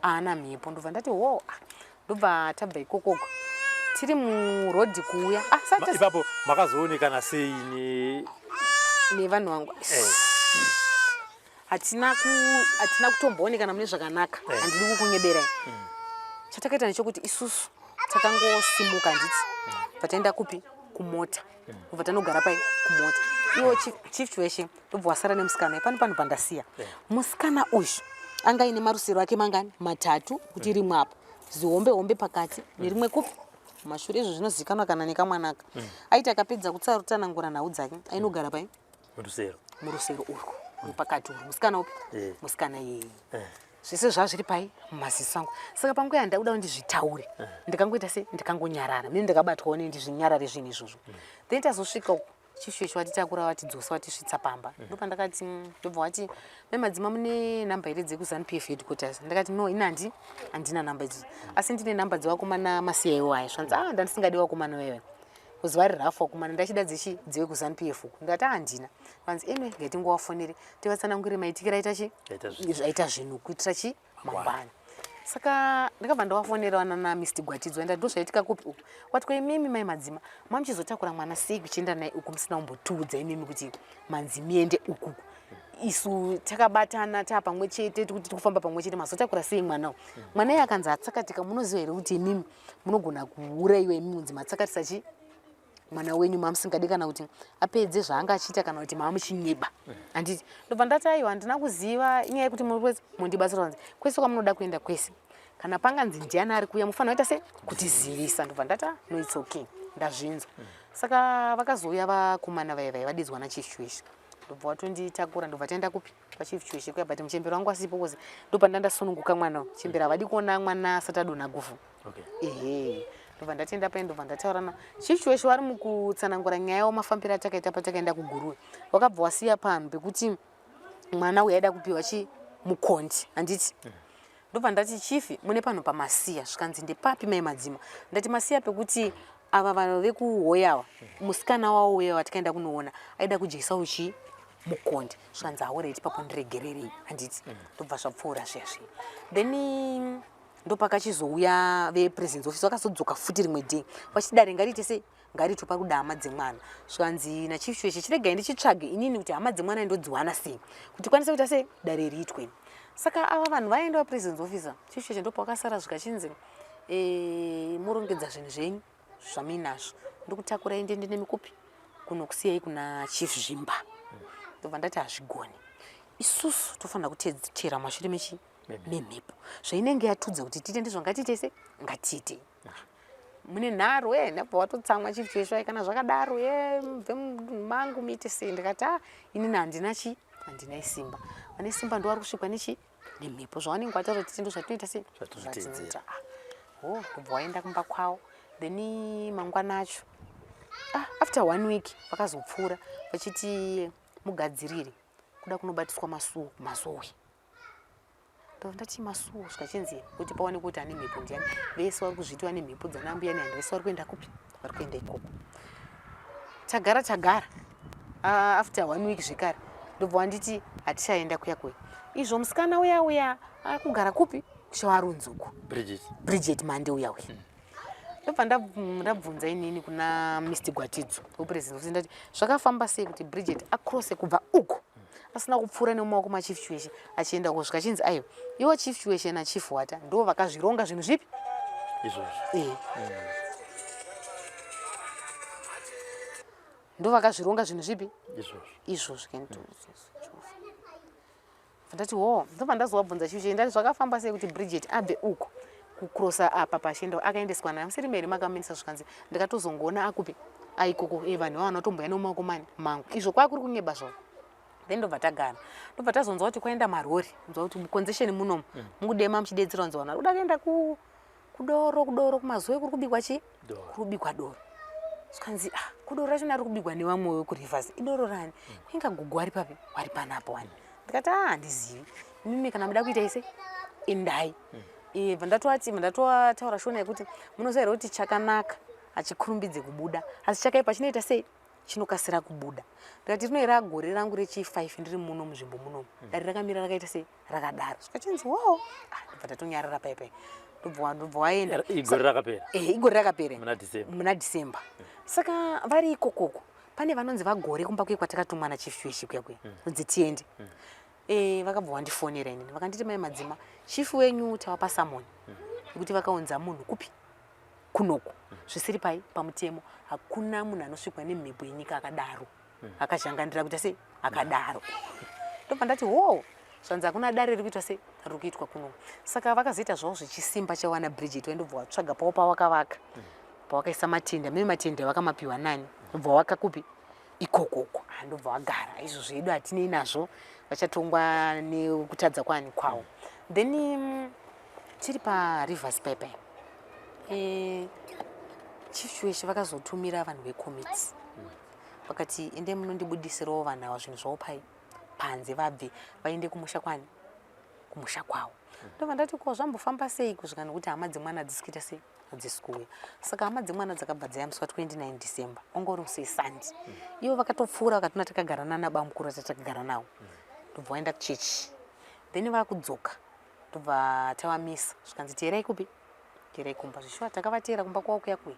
haana mhepo. Ndobva ndati ho. Ah, ndobva tabva ikokoko, tiri murodhi kuuya. Ah, ipapo makazoonekana sei nevanhu vangu? Hatina kutomboonekana mune zvakanaka. Handidi kukunyeberai. Chatakaita ndechekuti isusu takangosimuka, handiti, bva kupi? Kumota. Kubva tanogara pai? Kumota. Iwo Chief Chiweshe ndobva wasara nemusikana. Pano pano pandasiya musikana uyu anga aine marusero ake mangani? Matatu, kuti rimwe apo zihombe hombe pakati nerimwe kupi? Mashure. Izvo zvinozivikanwa kana nekamwanaka. Aiti akapedza kutsarutsanangura nhau dzake, ainogara pai? Murusero. Murusero urwu uri pakati urwu. Musikana upi? Musikana iyeye. Zvese zvazviri pai? Mumaziso angu. Saka panguva yandakuda kuti ndizvitaure, ndikangoita se ndikangonyarara mine, ndakabatwawo nei, ndizvinyarare zvinhu izvozvo. Then tazosvika uku, Chief Chiweshe watitakura, watidzosa, watisvitsa pamba. Ndopandakati, ndobva wati, mai Madzima, mune namba here dzekuZANU PF headquarters? Ndakati, no, ini handina namba idzodzo, asi ndine namba dzevakomana masiya iwo aya. Zvanzi, ah, ndandisingadi vakomana vaiva kuzi vari rafu vakomana, ndachida dzechi dzeve kuZANU PF uku. Ndikati, ah, handina. Vanzi, anyway, ngatingovafonere tivatsanangurire maitikiro aita chi aita zvinhu kuitira chi mangwana. Saka ndakabva ndavafonera vana Mr Gwatidzo. Enda, ndozvaitika kupi uku? Wati, ko imimi mai Madzima mamuchizotakura mwana sei kuchienda naye uku musina kumbotiudza imimi kuti manzi miende ukuku? Isu takabatana taa pamwe chete, tikuti tikufamba pamwe chete, mazotakura sei mwana uyu? Mwana iye akanzi atsakatika, munoziva here kuti imimi munogona kuurayiwa imimi kunzi matsakatisa chi mwana wenyu mamusingadi, kana kuti apedze zvaanga achiita, kana kuti maamuchinyeba, handiti? Ndobva ndati, aiwa, handina kuziva, inyaya yekuti mundibatsira. Kunzi kwese kwamunoda kuenda kwese, kana panganzi ndiani ari kuuya, mufanira kuita se kutizivisa. Ndobva ndati, ah, no, it's okay, ndazvinzwa. Saka vakazouya vakomana vaya vaya vadidzwa naChief Chiweshe, ndobva watonditakura, ndobva taenda kupi? KwaChief Chiweshe kuya, but muchembero wangu asipo kozi ndobva ndandasununguka mwana. Muchembero havadi kuona mwana asati adonha guvhu. Ehe, ndobva ndatenda pai, ndobva ndataura na Chief Chiweshe. Vari mukutsanangura nyaya yavo, mafambiro atakaita patakaenda kuGuruwe. Wakabva wasiya panhu pekuti mwana uyu aida kupiwa chi mukondi, handiti? Ndobva ndati, chief, mune panhu pamasiya. Zvikanzi, ndepapi mai Madzima? Ndati, masiya pekuti ava vanhu vekuhoyawa, musikana wavo uya watikaenda kunoona aida kudyisa uchi mukondi. Zvikanzi, alright, papo ndiregererei, handiti? Ndobva zvapfuura zviya zviya. Then ndopakachizouya vepresident's office, vakazodzoka futi rimwe day vachiti dare ngariite sei, ngariitwe, pakuda hama dzemwana. Zvikanzi naChief Chiweshe, chiregai ndichitsvage inini kuti hama dzemwana ndodziwana sei kuti kwanise kuita sei dare riitwe. Saka ava vanhu vaenda vapresident's officer, Chief Chiweshe ndopavakasara. Zvikachinzi, murongedza zvinhu zvenyu zvamuinazvo, ndokutakurai ndiende nemikupi kunokusiyai kuna Chief Zvimba. Ndobva ndati, hazvigoni, isusu tofanira kutera mashure mechi memhepo zvainenge yatudza kuti tiite, ndizvo ngatiite se ngatiite. Mune nharo e, ndabva watotsamwa Chief Chiweshe, kana zvakadaro e, mubve mangu muite sei? Ndikati, a, inini handina chi handina isimba, vane simba ndo vari kusvikwa nechi nemhepo, zvavanenge vataura tite ndo zvatinoita sei, zvatinoita. Ho, ndobva waenda kumba kwavo. Then mangwana acho, ah, after one week vakazopfuura vachiti mugadzirire kuda kunobatiswa masuo kuMazowe. Ndobva ndati, masuo? Zvikachinzi kuti paonekwe kuti ane mhepo ndiani, vese vari kuzviti vane mhepo dzanambuya nehanda, vese vari kuenda kupi? Vari kuenda ikoko. Tagara tagara, after one week zvekare Ndobva wanditi hatichaenda kuya kuya. Izvo musikana uya uya akugara kupi? Kushawarunzi uku. Bridget. Bridget Mande uya uya. Ndobva ndabvunza inini kuna Mr Gwatidzo wepresident kuti ndati zvakafamba sei kuti Bridget acrosse kubva uku asina kupfuura nemumaoko maChief Chiweshe achienda uko, zvikachinzi aiwa iwo Chief Chiweshe naChief Hwata ndo vakazvironga zvinhu zvipi izvozvo. Ndo vakazvironga zvinhu zvipi izvozvo. Izvozvo. Ndati ho, ndobva ndazovabvunza Chief Chiweshe ndati zvakafamba sei kuti Bridget abve uko kukrosa apa pashienda akaendeswa naye musiri mere makaminisa, zvikanzi ndikatozongoona akupi aikoko vanhu vava vanotomboya nemumaoko mani mangu, izvo kwakuri kunyeba zvavo. Then ndobva tagara, ndobva tazonzwa kuti kwaenda marori, nzwa kuti muconcession munomu mukudema muchidetsera nzwa vanhu vari kuda kuenda kudoro kudoro kumazuva kuri kubikwa chi Doro. Kuri kubikwa doro, zvikanzi ah, kudoro rachona riri kubikwa nevamwe vekurivers, idoro rani? Kuinga gugu wari papi wari panapo wani. Ndikati ah, handizivi imimi, kana muda kuita ise endai. Bva ndatoati bva ndatoataura shona yekuti munoziva here kuti chakanaka hachikurumbidze kubuda, asi chakaipa chinoita sei? Chinokasira kubuda. Ndikati rino era gore rangu rechi5 ndiri muno munzvimbo munomu, dare rakamira rakaita sei? Rakadaro. Zvikachinzi wo, ah, ndobva tatonyarara paipai, ndobva waenda. Igore rakapera. Igore rakapera. Muna December. Muna December. Saka vari ikokoko pane vanonzi vagore kumba kuye kwatakatumwa naChief Chiweshe kuya kuya kunzi tiende. Vakabva vandifonera inini, vakanditi mai Madzima, chief wenyu tavapa summon yekuti vakaunza munhu kupi kunoku zvisiri pai pamutemo. Hakuna munhu anosvikwa nemhepo yenyika akadaro akazhangandira kuita sei akadaro. Ndobva ndati ho, zvanzi hakuna dare riri kuitwa sei riri kuitwa kuno. Saka vakazoita zvavo zvechisimba chawana Bridget, waindobva watsvaga pavo pawakavaka, pawakaisa matende amene, matende vakamapiwa nani, ndobva waka kupi ikokoko. Ah, ndobva wagara. Izvo zvedu hatinei nazvo, vachatongwa nekutadza kwani kwavo. Then tiri parivers paipai, Chief Chiweshe vakazotumira vanhu vekomiti, vakati endai munondibudisirawo vanhu ava zvinhu zvavo pai panze, vabve vaende kumusha kwani kumusha kwavo. Ndobva ndati ko zvambofamba sei kusvika nokuti hama dzemwana hadzisi kuita sei, hadzisi kuuya. Saka hama dzemwana dzakabva dzayambiswa 29 December, wanga uri musi weSunday. Ivo vakatopfuura vakatona takagara nana bamukuru atatakagara nawo, ndobva vaenda kuchechi. Then vakudzoka, ndobva tavamisa, zvikanzi teerai kupi, teerai kumba. Zvishuwa takavateera kumba kwavo kuya kuya.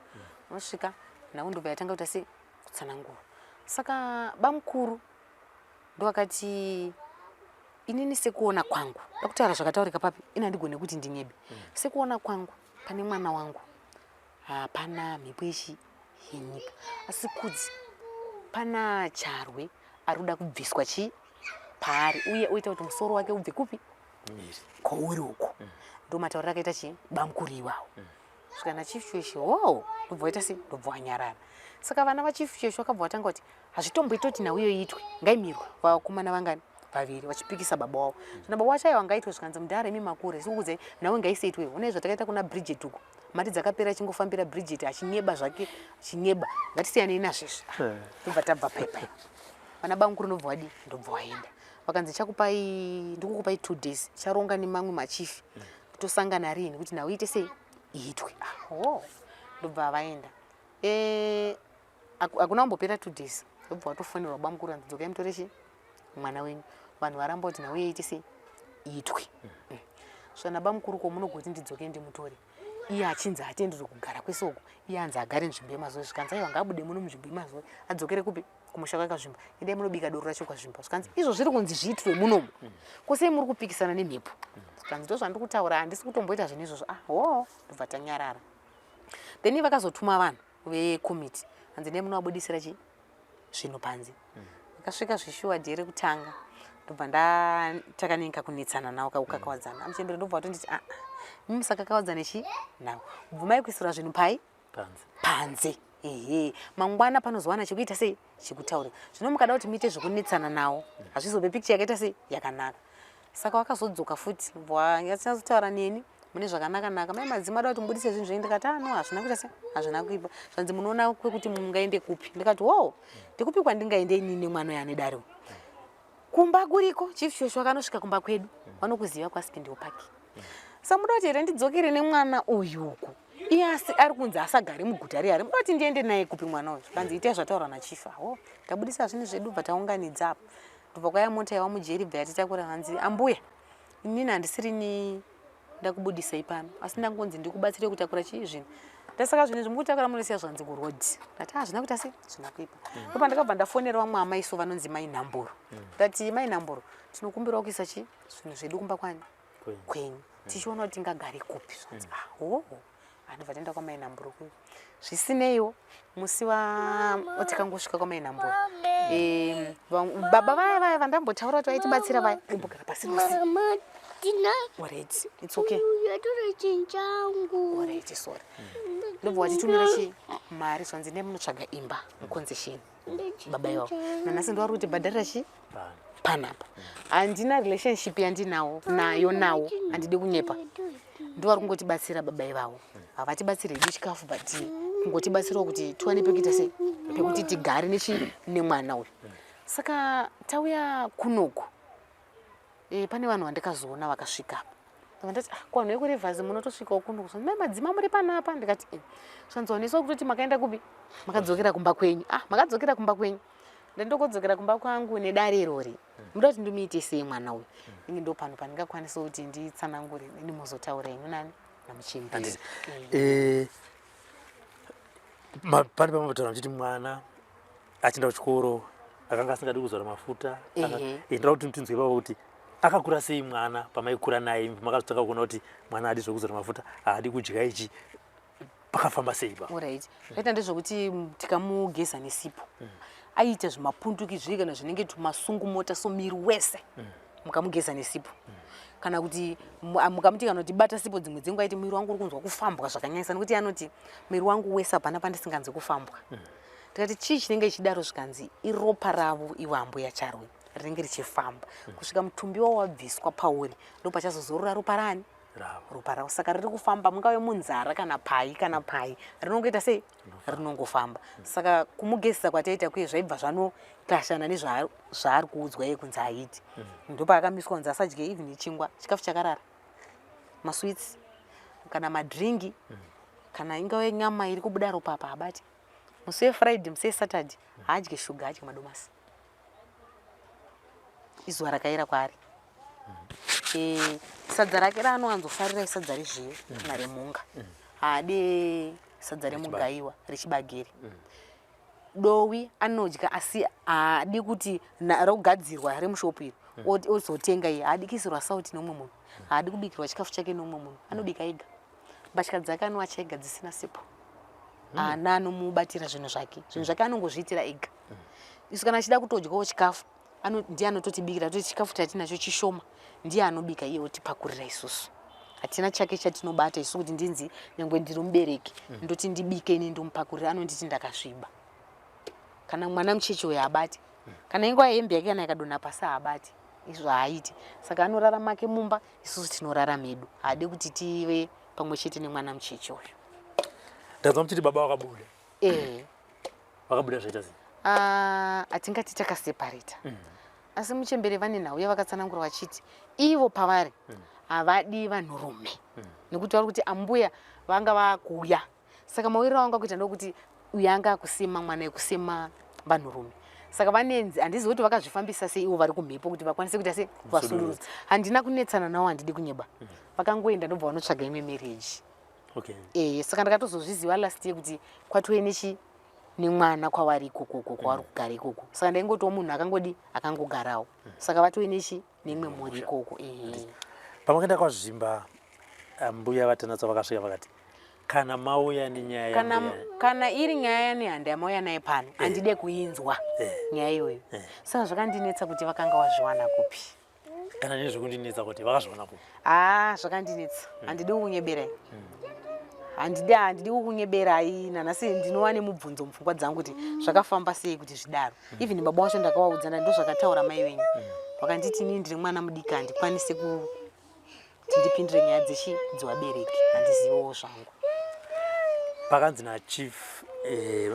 Unosvika nhau ndobva yatanga kuita sei, kutsanangura. Saka bamukuru ndovakati inini sekuona kwangu, dakutaura zvakataurika papi, ini handigone kuti ndinyebe. Sekuona kwangu pane mwana wangu hapana mhepo yechi yenyika, asi kudzi pana Charwe ari kuda kubviswa chi paari uye oita kuti musoro wake ubve kupi kwauri uko. Ndo matauriro akaita chi bamukuru iwawo. Svika naChief Chiweshe wo, ndobva waita sei, ndobva wanyarara. Saka vana vaChief Chiweshe vakabva vatanga kuti hazvitomboita kuti nhau iyo iitwe, ngaimirwe. Vakomana vangani vaviri vachipikisa baba wavo. Zvino baba wacho aiwa ngaitwe, zvikanzi mudhara imi makure sikukudzai nhau ngaisaitwe. Honai zvatakaita kuna Bridget uko, mari dzakapera achingofambira Bridget achinyeba zvake achinyeba, ngatisiyanei nazvezvi. Ndobva tabva paipai, vana bamukuru ndobva wadii, ndobva waenda. Vakanzi chakupai, ndikukupai 2 days, charonga nemamwe machifi tosangana rini kuti nhau iite sei, iitwe. Ah, oh. Ndobva vaenda. Hakuna kumbopera 2 days, ndobva watofonerwa bamukuru, anzi dzokai mutore chi mwana wenyu, vanhu varamba kuti nhau iite sei, iitwe. Svana bamukuru ko munogoti ndidzoke ndimutore, iye achinzi haatenderi kugara kwese uku, iye anzi agare nzvimbo yemazuva. Zvikanzi aiwa ngaabude muno munzvimbo yemazuva adzokere kupi, kumusha kwake Kwazvimba, endai munobika doro racho Kwazvimba. Zvikanzi izvo zviri kunzi zviitwe munomu, kosei muri kupikisana nemhepo? Zvikanzi ndo zvandiri kutaura, handisi kutomboita zvinhu izvozvo. Ah ho, ndobva tanyarara. Then vakazotuma vanhu vekomiti, hanzi ndai munovabudisira chi zvinhu panze. Vakasvika zvishuwa day rekutanga, ndobva ndakanenga kunetsana nawo kakukakawadzana amuchembere, ndobva watonditi aa, imi musakakawadzane chi nawo, bvumai kuisira zvinhu pai panze. Panze, ehe, mangwana panozowana chekuita sei, chekutaura. Zvino mukada kuti muite zvekunetsana nawo hazvizope picture yakaita sei, yakanaka. Saka wakazodzoka futi vanyatsotaura neni mune zvakanaka naka, mai Madzima, da kuti mubudise zvinhu zvenyu. Ndikati ano hazvina kuita sei, hazvina kuipa. Zvanzi munoona kwekuti mungaende kupi? Ndikati wo, ndikupi kwandingaende inini nemwana uyo ane dare? Kumba kuriko Chief Shosho, akanosvika kumba kwedu vanokuziva kwaSpindle Park. Samuda kuti here ndidzokere nemwana uyu uku, iye asi ari kunzi asagare muguta rehari, muda kuti ndiende naye kupi mwana uyu? Zvikanzi itai zvataurwa nachief. Aho, tabudisa zvinhu zvedu, bva taunganidza apa. Ndobva kwaya mota yava mujeri bva yatitakura hanzi ambuya inini handisirini ndakubudisai pano asi ndangonzi ndikubatsire kutakura chii zvinhu. Ndasaka zvinhu izvi mukutakura munosiya zvanzi kuroad. Ndati hazvina kuita sei zvina kuipa. Ndopandakabva ndafonera vamwe amai so vanonzi mai Nhamburo. Ndati mai Nhamburo tinokumbirawo kuisa chii zvinhu zvedu kumba kwani kwenyu tichiona kuti tingagare kupi. Zvanzi ah hoho. Andibva taenda kwamai Nhamburo kuya. Zvisineiwo musi wa tikangosvika kwamai Nhamburo baba vaya vaya vandambotaura kuti vaitibatsira vaya imbogara pasi rose. Alright, it's okay. Alright, sorry. Ndobva watitumira chi mari zvanzi nemunotsvaga imba muconcession. Baba ivavo. Nanhasi ndovari kuti bhadharira chi panapa. Handina relationship yandinawo nayo nawo handidi kunyepa. Ndovari kungotibatsira baba ivavo. Havatibatsiri hedu chikafu but kungotibatsirawo kuti tiwane pekuita sei pekuti tigare nechi nemwana uyu. Saka tauya kunoku pane vanhu vandakazoona vakasvika apa. Ndati ah ko vanhu vekuRivers munotosvikawo kuno so mai madzima muri panapa ndikati eh zvanzi waniswa kutoti makaenda kupi makadzokera kumba kwenyu ah makadzokera kumba kwenyu ndandokodzokera kumba kwangu nedare irori muda kuti ndimuite sei mwana uyu inge ndo pano pandingakwanisa kuti nditsanangure ini muzotaura henyu nani namuchembere. Pane pambotaura muchiti mwana achienda kuchikoro akanga asingadi kuzora mafuta. Ndoda kuti tinzwe ipapo kuti akakura sei mwana pamaikura naye makazotanga kuona kuti mwana haadi zvekuzora mafuta haadi kudya ichi pakafamba sei ipapo? Alright. Zvaita ndezvekuti tikamugeza nesipo aiita zvimapunduki zviri kana zvinenge tumasungumota so miri wese mukamugeza nesipo kana kuti mukamuti kana kuti bata sipo dzimwe dzenguva aiti miri wangu uri kunzwa kufambwa zvakanyanyisa nekuti anoti miri wangu wese hapana pandisinganzwi kufambwa. Tikati chii chinenge chichidaro zvikanzi iropa ravo ivo ambuya Charwe rinenge richifamba kusvika mutumbi wavo wabviswa pauri ndopachazozorora ropa rani ropa ravo saka riri kufamba mungave munzara kana pai kana pai rinongoita sei rinongofamba. Saka kumugezesa kwataita kuye zvaibva zvanotashana nezvaari kuudzwa iye kunzi aiti ndopaakamiswa kunzi asadye even chingwa chikafu chakarara masweets kana madringi kana ingave nyama iri kubuda ropa apa habati musi weFriday musi weSaturday haadye shuga haadye madomasi izuva rakaira kwaari. Sadza rake raanowanzofarira isadza rezviyo kana remhunga. Haadi sadza remugaiwa rechibagere. Dowi anodya asi haadi kuti rogadzirwa remushopu iri ozotenga iye. Haadi kuisirwa sauti neumwe munhu. Haadi kubikirwa chikafu chake neumwe munhu. Anobika ega. Mbatya dzake anowacha ega dzisina sipo. Haana anomubatira zvinhu zvake. Zvinhu zvake anongozviitira ega. Isu kana achida kutodyawo chikafu ndiye anototibikira toti chikafu chatinacho chishoma ndiye anobika iye otipakurira isusu. Hatina chake chatinobata isu kuti ndinzi nyangwe ndiri mubereki ndoti ndibike ini ndomupakurira anonditi ndakasviba. Kana mwana mucheche uyo haabati. Kana inguva yehembe yake kana yakadonha pasi haabati. Izvo haaiti. Saka anorara make mumba isusu tinorara medu. Haadi kuti tive pamwe chete nemwana mucheche uyu. Ndanzwa muchiti baba vakabuda. Vakabuda zvaita sei? Hatingati takaseparata. Asi muchembere vane nhau yavakatsanangura vachiti ivo pavari havadi vanhurume. Nekuti vari kuti ambuya vanga vakuuya. Saka mawiriro avanga kuita ndokuti uyu anga akusema mwana ekusema vanhurume. Saka vanenzi handizivi kuti vakazvifambisa sei ivo vari kumhepo kuti vakwanise kuita sei kuvasunurudza. Handina kunetsana navo handidi kunyeba. Vakangoenda ndobva vanotsvaga imwe marriage. Saka ndakatozozviziva last year kuti kwatove nechi nemwana kwavari ikoko uko kwavari kugara ikoko. Saka ndaingotiwo munhu akangodi akangogarawo. Saka vatove nechi neimwe mhuri ikoko. Pamakaenda kwaZvimba mbuya vaTanatsa vakasvika vakati kana mauya nenyaya kana iri nyaya yaNehanda yamauya naye pano handide kuinzwa nyaya iyoyo. Saka zvakandinetsa kuti vakanga wazviwana kupi. Kana nezvekundinetsa kuti vakazviwana kupi. Zvakandinetsa. Handidi kukunyeberai. Handidi kukunyeberai nanhasi ndinova nemubvunzo mupfungwa dzangu kuti zvakafamba sei kuti zvidaro. Even baba wacho ndakavaudza ndati ndozvakataura mai venyu. Vakanditi inini ndiri mwana mudiki handikwanisi kuti ndipindire nyaya dzechi dzevabereki. Handiziviwo zvangu. Pakanzi nachief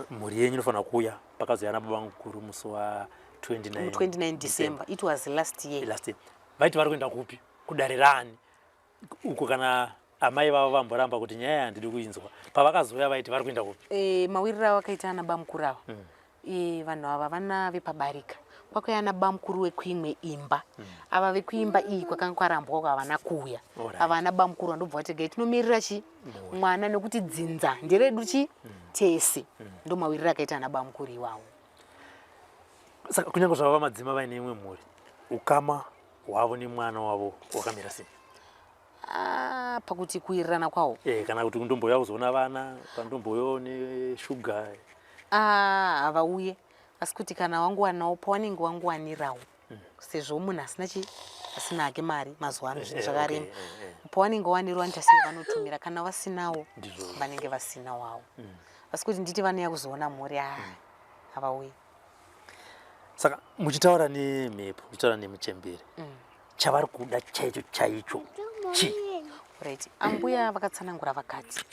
mhuri yenyu inofanira kuuya pakazouya nababa mukuru musi wa 29 December. It was last year. Last year. Vaiti vari kuenda kupi? Kudare rani? Uko kana amai vavo vamboramba kuti nyaya handidi kuinzwa. Pavakazouya vaiti vari kuenda kupi? Mawiriro avakaita ana bamukuru ava. Vanhu ava vana vepabarika. Kwakauya nabamukuru wekuimwe imba. Ava vekuimba iyi kwakanga kwarambwa uko havana kuuya. Ava ana bamukuru vandobva vati gai tinomirira chi mwana nekuti dzinza nderedu chi tese. Ndomawiriro akaita ana bamukuru iwawo. Saka kunyange zvava vamadzima vaine imwe mhuri, ukama hwavo nemwana wavo wakamira sei? Ah, pakuti kuwirirana kwawo. Eh, kana kuti kundombouya kuzoona vana, kandomboyo neshuga. Ah, havauye. Asi kuti kana wanguwanawo pawanenge wanguwanirawo sezvo munhu asina chi asina hake mari mazuva ano zvinhu zvakarema. Pawanenge wanirwa vanoita sei vanotumira kana vasinawo vanenge vasina wawo. Asi kuti nditi vanouya kuzoona mhuri ah havauyi. Saka muchitaura nemhepo, muchitaura nemuchembere. Chavari kuda chaicho chaicho chii? Right. Ambuya vakatsanangura vakati.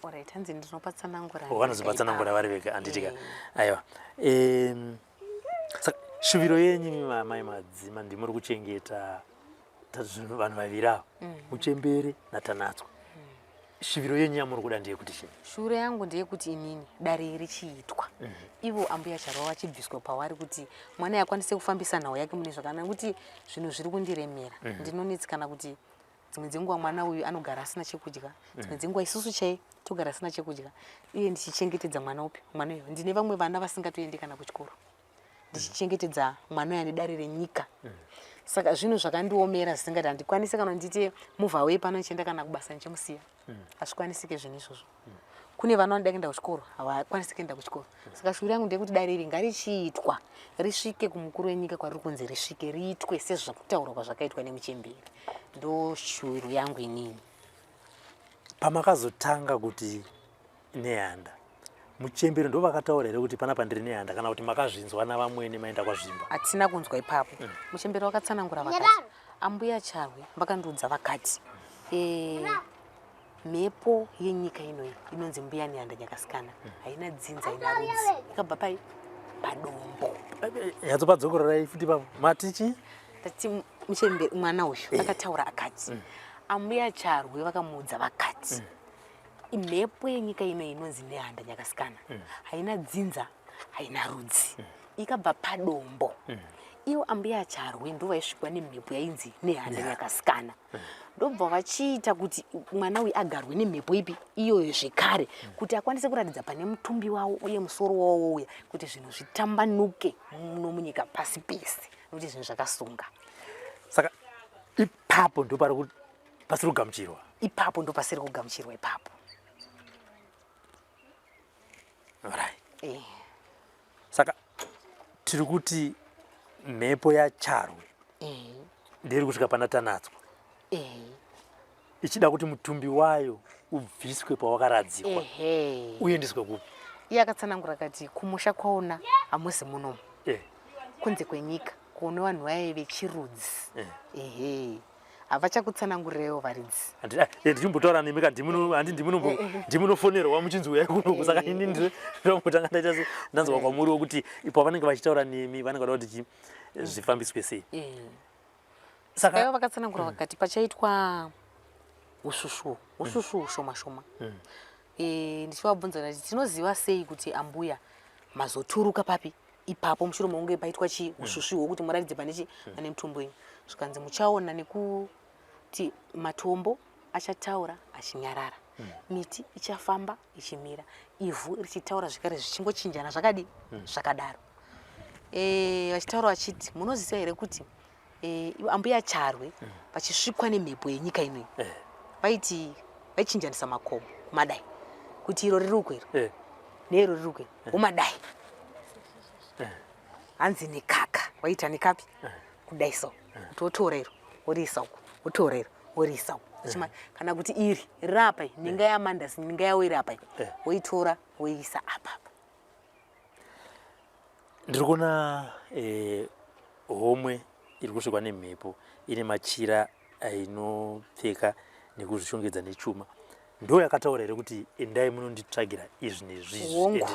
Alright, hanzi ndinopatsanangura. Oh, vanozopatsanangura vari vega handiti ka? Aiwa. Saka shuviro yenyu imi amai Madzima ndimuri kuchengeta vanhu vaviri ava, muchembere naTanatswa. Shuviro yenyu yamuri kuda ndeyekuti chii? Shuviro yangu ndeyekuti inini dare richiitwa. Ivo ambuya Charwa vachibviswa pavari kuti mwana akwanise kufambisa nhau yake mune zvakanaka nekuti zvinhu zviri kundiremera. Ndinonetsekana kuti dzimwe dzenguva mwana uyu anogara asina chekudya, dzimwe dzenguva isusu chai togara asina chekudya, uye ndichichengetedza mwana upi mwana uyu. Ndine vamwe vana vasingatoendi kana kuchikoro, ndichichengetedza mwana uyu ane dare renyika. Saka zvinhu zvakandiomera zvisingati handikwanisi kana ndite move away pano ndichienda kana kubasa ndichimusiya. Hazvikwanisike zvinhu izvozvo. Kune vana vanoda kuenda kuchikoro havakwanisi kuenda kuchikoro. Saka shuviro yangu ndeyekuti dare iri ngarichiitwa risvike kumukuru wenyika kwariri kunzi risvike, riitwe sezvakutaurwa kwazvakaitwa nemuchembere. Ndo shuviro yangu inini. Pamakazotanga kuti Nehanda, muchembere ndo vakataura here kuti panapa ndiri Nehanda, kana kuti makazvinzwa navamwene maenda kwaZvimba? Hatina kunzwa ipapo. Muchembere vakatsanangura vakati ambuya Charwe vakandiudza vakati mhepo yenyika inoyi inonzi mbuya Nehanda Nyakasikana haina dzinza, haina rudzi, ikabva pai padombo. Nyatsopadzokorerai futi ipapo. Mati chii? Tati muchembere mwana uyu akataura akati ambuya Charwe vakamuudza vakati mhepo yenyika ino inonzi Nehanda Nyakasikana haina dzinza, haina rudzi, ikabva padombo. Ivo ambuya Charwe ndo vaisvikwa nemhepo yainzi Nehanda Nyakasikana, ndobva vachiita kuti mwana uyu agarwe nemhepo ipi iyoyo zvekare, kuti akwanise kuratidza pane mutumbi wavo uye musoro wavo wouya, kuti zvinhu zvitambanuke muno munyika pasi pese, nokuti zvinhu zvakasunga. Saka ipapo ndo pari pasiri kugamuchirwa. Ipapo ndo pasiri kugamuchirwa ipapo. Alright. Saka tiri kuti mhepo yaCharwe ndiri kusvika pana Tanatswa ichida kuti mutumbi wayo ubviswe pawakaradzikwa uendeswe kupi? Iye akatsanangura akati kumusha kwaona hamuzi munomu, kunze kwenyika kuone vanhu vaye vechirudzi. Ehe, havachakutsanangurirewo varidzi. Ndichimbotaura nemi ka, handi ndimunofonerwa muchinzi uyai kunoku. Saka ini ndinombotanga ndaita se ndanzwa kwamuri wokuti ipo vanenge vachitaura nemi vanenge vada kuti zvifambiswe sei. Saka ivo vakatsanangura vakati pachaitwa usvusvu usvusvu shoma shoma. Ndichivabvunza ndati tinoziva sei kuti ambuya mazoturuka papi ipapo mushure mekunge paitwa chi usvusvu hwokuti muratidze pane chi pane mutumbi wenyu. Zvikanzi muchaona nekuti matombo achataura achinyarara, miti ichafamba ichimira, ivhu richitaura zvekare zvichingochinjana zvakadi zvakadaro. Vachitaura vachiti munoziva here kuti ambuya Charwe vachisvikwa nemhepo yenyika inoyi vaiti vaichinjanisa makomo kumadai, kuti iro riri uko iro neiro riri uko iro womadai, hanzi nekaka waita nekapi kudai so, kuti wotora iro woriisa uko, wotora iro woriisa uko, kana kuti iri riri apa iyi, ninga yaMandasi, ninga yawo iri apa iyi, woitora woiisa apa apa. Ndiri kuona homwe iri kusvikwa nemhepo ine machira ainopfeka nekuzvishongedza nechuma. Ndo yakataura here kuti endai munonditsvagira izvi nezvizvi? Hongu,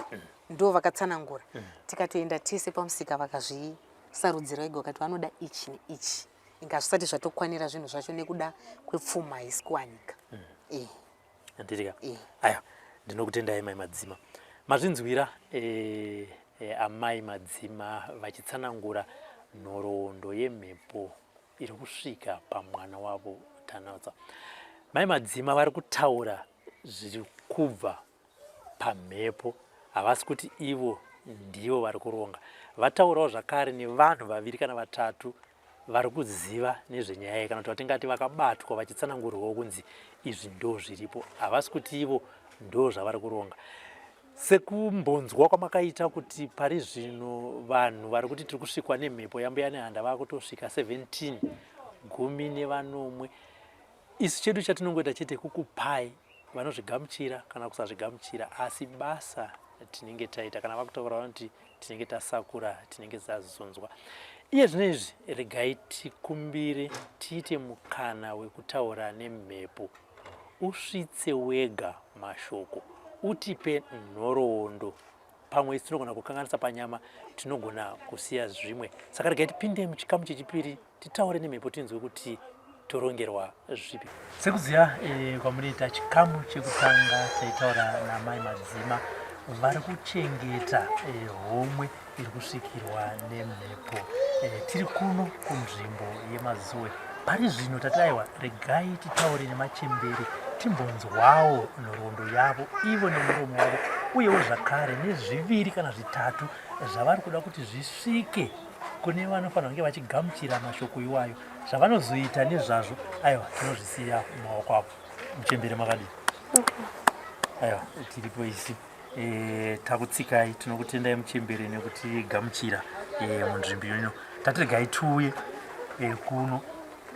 ndo vakatsanangura. Tikatoenda tese pamusika vakazvisarudzira vega, vakati vanoda ichi neichi. Inga zvisati zvatokwanira zvinhu zvacho nekuda kwepfuma haisi kuwanika. Handitika? Aiwa, ndinokutendai mai Madzima. Mazvinzwira. eh, amai Madzima vachitsanangura nhoroondo yemhepo iri kusvika pamwana wavo Tanatswa. Mai Madzima vari kutaura zviri kubva pamhepo, havasi kuti ivo ndivo vari kuronga. Vataurawo zvakare nevanhu vaviri kana vatatu vari kuziva nezvenyaya iyi kana kuti vatingati vakabatwa vachitsanangurirwawo kunzi izvi ndo zviripo, havasi kuti ivo ndo zvavari kuronga. Sekumbonzwa kwamakaita kuti pari zvino vanhu vari kuti tiri kusvikwa nemhepo yambuya Nehanda vakutosvika 17 gumi nevanomwe. Isu chedu chatinongoita chete kukupai vanozvigamuchira kana kusazvigamuchira asi basa tinenge taita kana vakutaura vanoti tinenge tasakura tinenge tazonzwa. Iye zvino izvi regai tikumbire tiite mukana wekutaura nemhepo. Usvitse wega mashoko, utipe nhoroondo. Pamwe isu tinogona kukanganisa panyama, tinogona kusiya zvimwe. Saka regai tipinde muchikamu chechipiri titaure nemhepo tinzwe kuti torongerwa zvipi. Sekuziva eh, kwamunoita chikamu chekutanga taitaura namai Madzima vari kuchengeta eh, homwe iri kusvikirwa nemhepo. E, tiri kuno kunzvimbo yemazowe pari zvino tati aiwa regai titaure nemachembere timbonzwawo nhoroondo yavo ivo nemuromo wavo uyewo zvakare nezviviri kana zvitatu zvavari kuda kuti zvisvike kune vanofanira kunge vachigamuchira mashoko iwayo zvavanozoita nezvazvo aiwa tinozvisiya mumaoko avo muchembere makadii aiwa tiripo isi E, takutsikai tinokutendai muchembere nekutigamuchira e, munzvimbo ino tatiregai tiuye e, kuno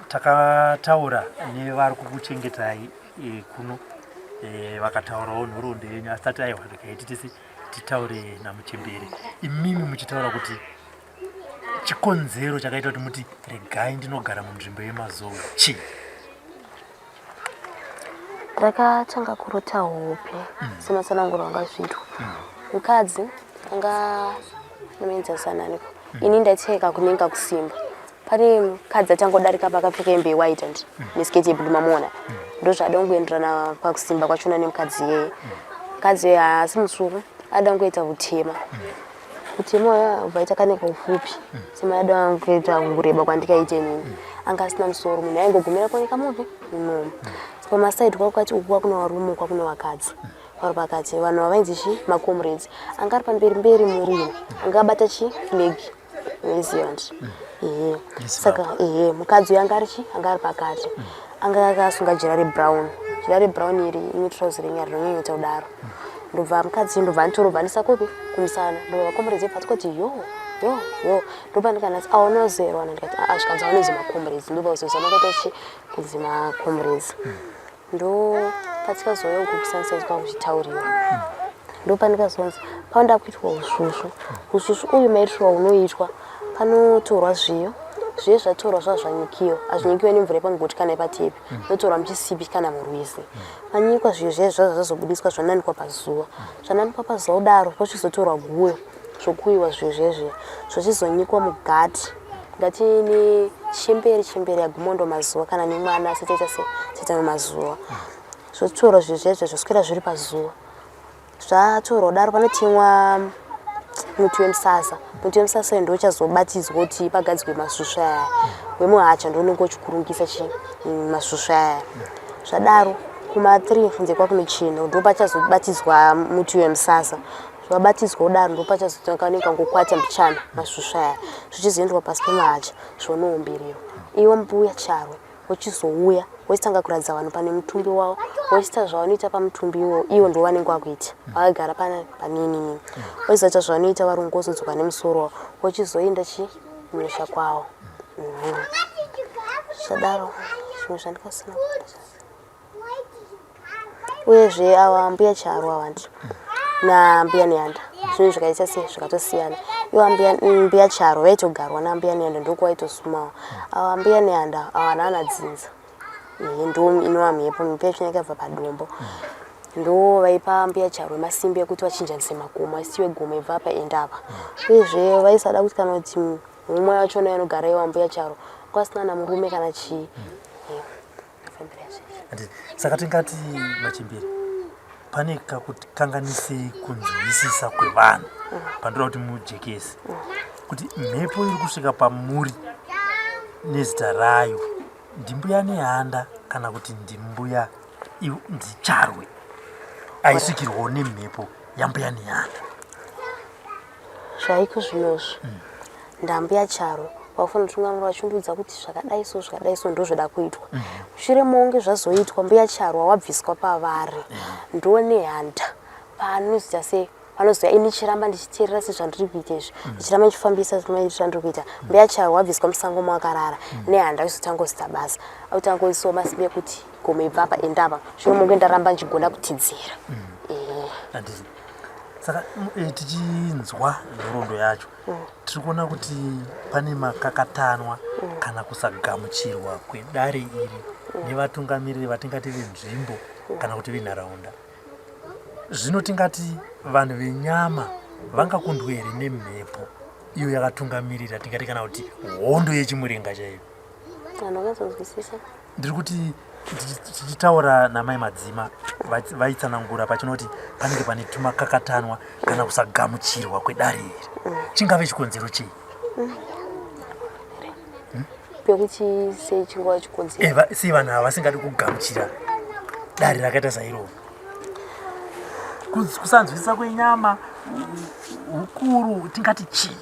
takataura nevari kukuchengetai e, kuno e, vakataurawo nhoroondo yenyu asi tati aiwa regai titisi titaure namuchembere imimi muchitaura kuti chikonzero chakaita kuti muti regai ndinogara munzvimbo yemazowe chii Ndakatanga kurota hope mm. sematsananguro anga zviitwa mm. mukadzi anga nomuenzasananiko mm. ini ndaiteka kunenga kusimba pane mukadzi achangodarika pakapfeka hembe yewhite and mm. nesketi yeblue mamuona mm. ndozvaada kungoenderana pakusimba kwachona nemukadzi iyeye mm. mukadzi iyeye haasi mutsvuku ada kungoita utema mm. Mutemo vaita kane kaufupi mm. semayado angu kuita kureba kwandikaita inini mm. anga asina musoro munhu aingogumira kuoneka mupi munomu mm. saka pamasaidi kwakati uku kwakune varume uku kwakune vakadzi mm. vari pakati vanhu vavainzi chi macomrades anga ari pamberi mberi murume anga abata chi flag unoiziva ndi mm. ehe saka ehe mukadzi uyo anga ari chi anga ari pakati mm. anga akasunga jira rebrown jira rebrown iri ine trouser renyari rinonyanyota kudaro mm. ndobva mukadzi ndobva anditorobva andisa kupi kumusana ndobva vacomrades vebva tikoti yo yo yo ndobva ndikanati aonozerwana ndikati aa zvikanzi aonozi macomrades ndobva kuzozama kuita chi kunzi macomrades ndo patikazouya uku kusunset kwakuchitauriwa ndopandikazonzi panoda kuitwa usvusvu usvusvu uyu maitirwa unoitwa panotorwa zviyo zviye zvatorwa zvava zvanyikiwa hazvinyikiwe nemvura yepamugoti kana yepatepi zvinotorwa muchisipi kana murwizi Panyikwa zviyo zviya zvazva zvazobudiswa zvananikwa pazuva. Zvananikwa pazuva kudaro pochizotorwa guyo zvokuyiwa zviyo zviya zviya zvochizonyikwa mugati ngati nechembere chembere yagumondo mazuva kana nemwana asati aita se aita mazuva zvotorwa zviyo zviya zviya zvoswera zviri pazuva Zvatorwa kudaro panotemwa muti wemusasa. Muti wemusasa uyu ndochazobatidzwa kuti pagadzirwe masvusvu aya. Wemuhacha ndounenge uchikurungisa chi mm, masvusvu aya. Zvadaro kuma 3 kunze kwakunochena ndopachazobatidzwa muti wemusasa. Zvabatidzwa kudaro ndopachazotanga kanenge kangokwata mbichana masvusvu aya. Zvichizoendwa pasi pemuhacha zvonoombererwa. Iwe mbuya Charwe Wochizouya wochitanga kuratidza vanhu pane mutumbi wavo wochiita zvavanoita pamutumbi iwowo ivo ndivo vanenge vakuita vakagara paninini wochizoita zvavanoita varungu wozodzoka nemusoro wavo wochizoenda chi kumusha kwavo mhm. zvadaro zvimwe zvandikasina Uyezve ava mbuya Charo ava ndi nambuya Nehanda zvinhu zvikaita se zvakatosiyana. Ivo ambuya mbuya Charo vaitogarwa nambuya Nehanda ndokuvaitosumawo. Ava mbuya Nehanda ava havana kana dzinza. Ehe ndo inova mhepo mhepo yacho yakabva padombo. Ndo vaipa mbuya Charo masimbi ekuti vachinjanise makomo asiwe gomo ibva apa enda apa. Uyezve vaisada kuti kana kuti mumwe wachona anogara ivo ambuya Charo kwasina na murume kana chii. Saka tingati machembere. Pane kakukanganisei kunzwisisa kwevanhu pandoda kuti mujekese kuti mhepo iri kusvika pamuri nezita rayo ndimbuya Nehanda kana kuti ndimbuya ndiCharwe aisvikirwawo nemhepo yambuya Nehanda. Zvaiko zvinozvi ndambuya Charwe vakufanira kutungamira vachundiudza kuti zvakadai so zvakadai so ndozvoda kuitwa. Mushure monge zvazoitwa mbuya Charwa wabviswa pavari ndoNehanda paanozoita sei panozoya ini chiramba ndichiteerera sezvandiri kuita izvi, ndichiramba ndichifambisa zvandiri kuita. Mbuya Charwa wabviswa musango mawakarara, Nehanda achizotanga kuzita basa, akutanga kuisiwa masimbi ekuti gomo ibva apa enda apa. Mushure monge ndaramba ndichigona kutidzira. Handiti. Saka tichinzwa nhoroondo yacho tiri kuona kuti pane makakatanwa kana kusagamuchirwa kwedare iri nevatungamiriri vatingati venzvimbo kana kuti venharaunda. Zvino tingati vanhu venyama vangakundwe here nemhepo iyo yakatungamirira tingati kana kuti hondo yechimurenga chaiyo? Andakazonzwisisa. Ndiri kuti tichitaura namai Madzima vaitsanangura pachinoti panenge pane tumakakatanwa kana kusagamuchirwa kwedare iri, chingave chikonzero chei? Pekuti sei chingova chikonzero? Sei vanhu ava vasingadi kugamuchira dare rakaita sairoro? Kusanzwisisa kwenyama, ukuru, tingati chii?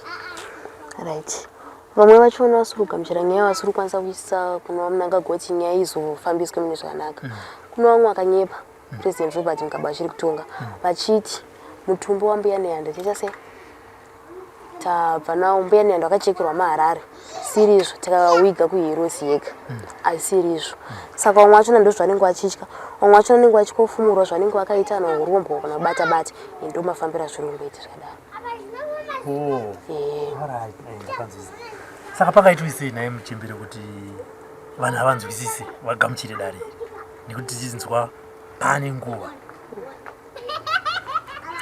Right, vamwe vachona vasiri kugamuchira nyaya, vasiri kukwanisa kuisa kuna vaMnangagwa kuti nyaya izofambiswe mune zvakanaka. Kuna vamwe vakanyepa President Robert Mugabe vachiri kutonga vachiti mutumbi wambuya Nehanda tiita sei tabva nawo, mbuya Nehanda vakachekerwa maHarare, sirizvo, takawiga kuHeroes yega, asirizvo. Saka vamwe vachona ndo zvavanenge vachitya, vamwe vachona vanenge vachikofumurwa zvavanenge vakaita naurombwa kana kubata bata. Ndo mafambiro azviri kungoita zvakadaro. Oh, alright, ndakanzwisisa. Saka pangaitwa sei naye muchembere kuti vanhu havanzwisise vagamuchire dare iri, nekuti tichinzwa pane nguva?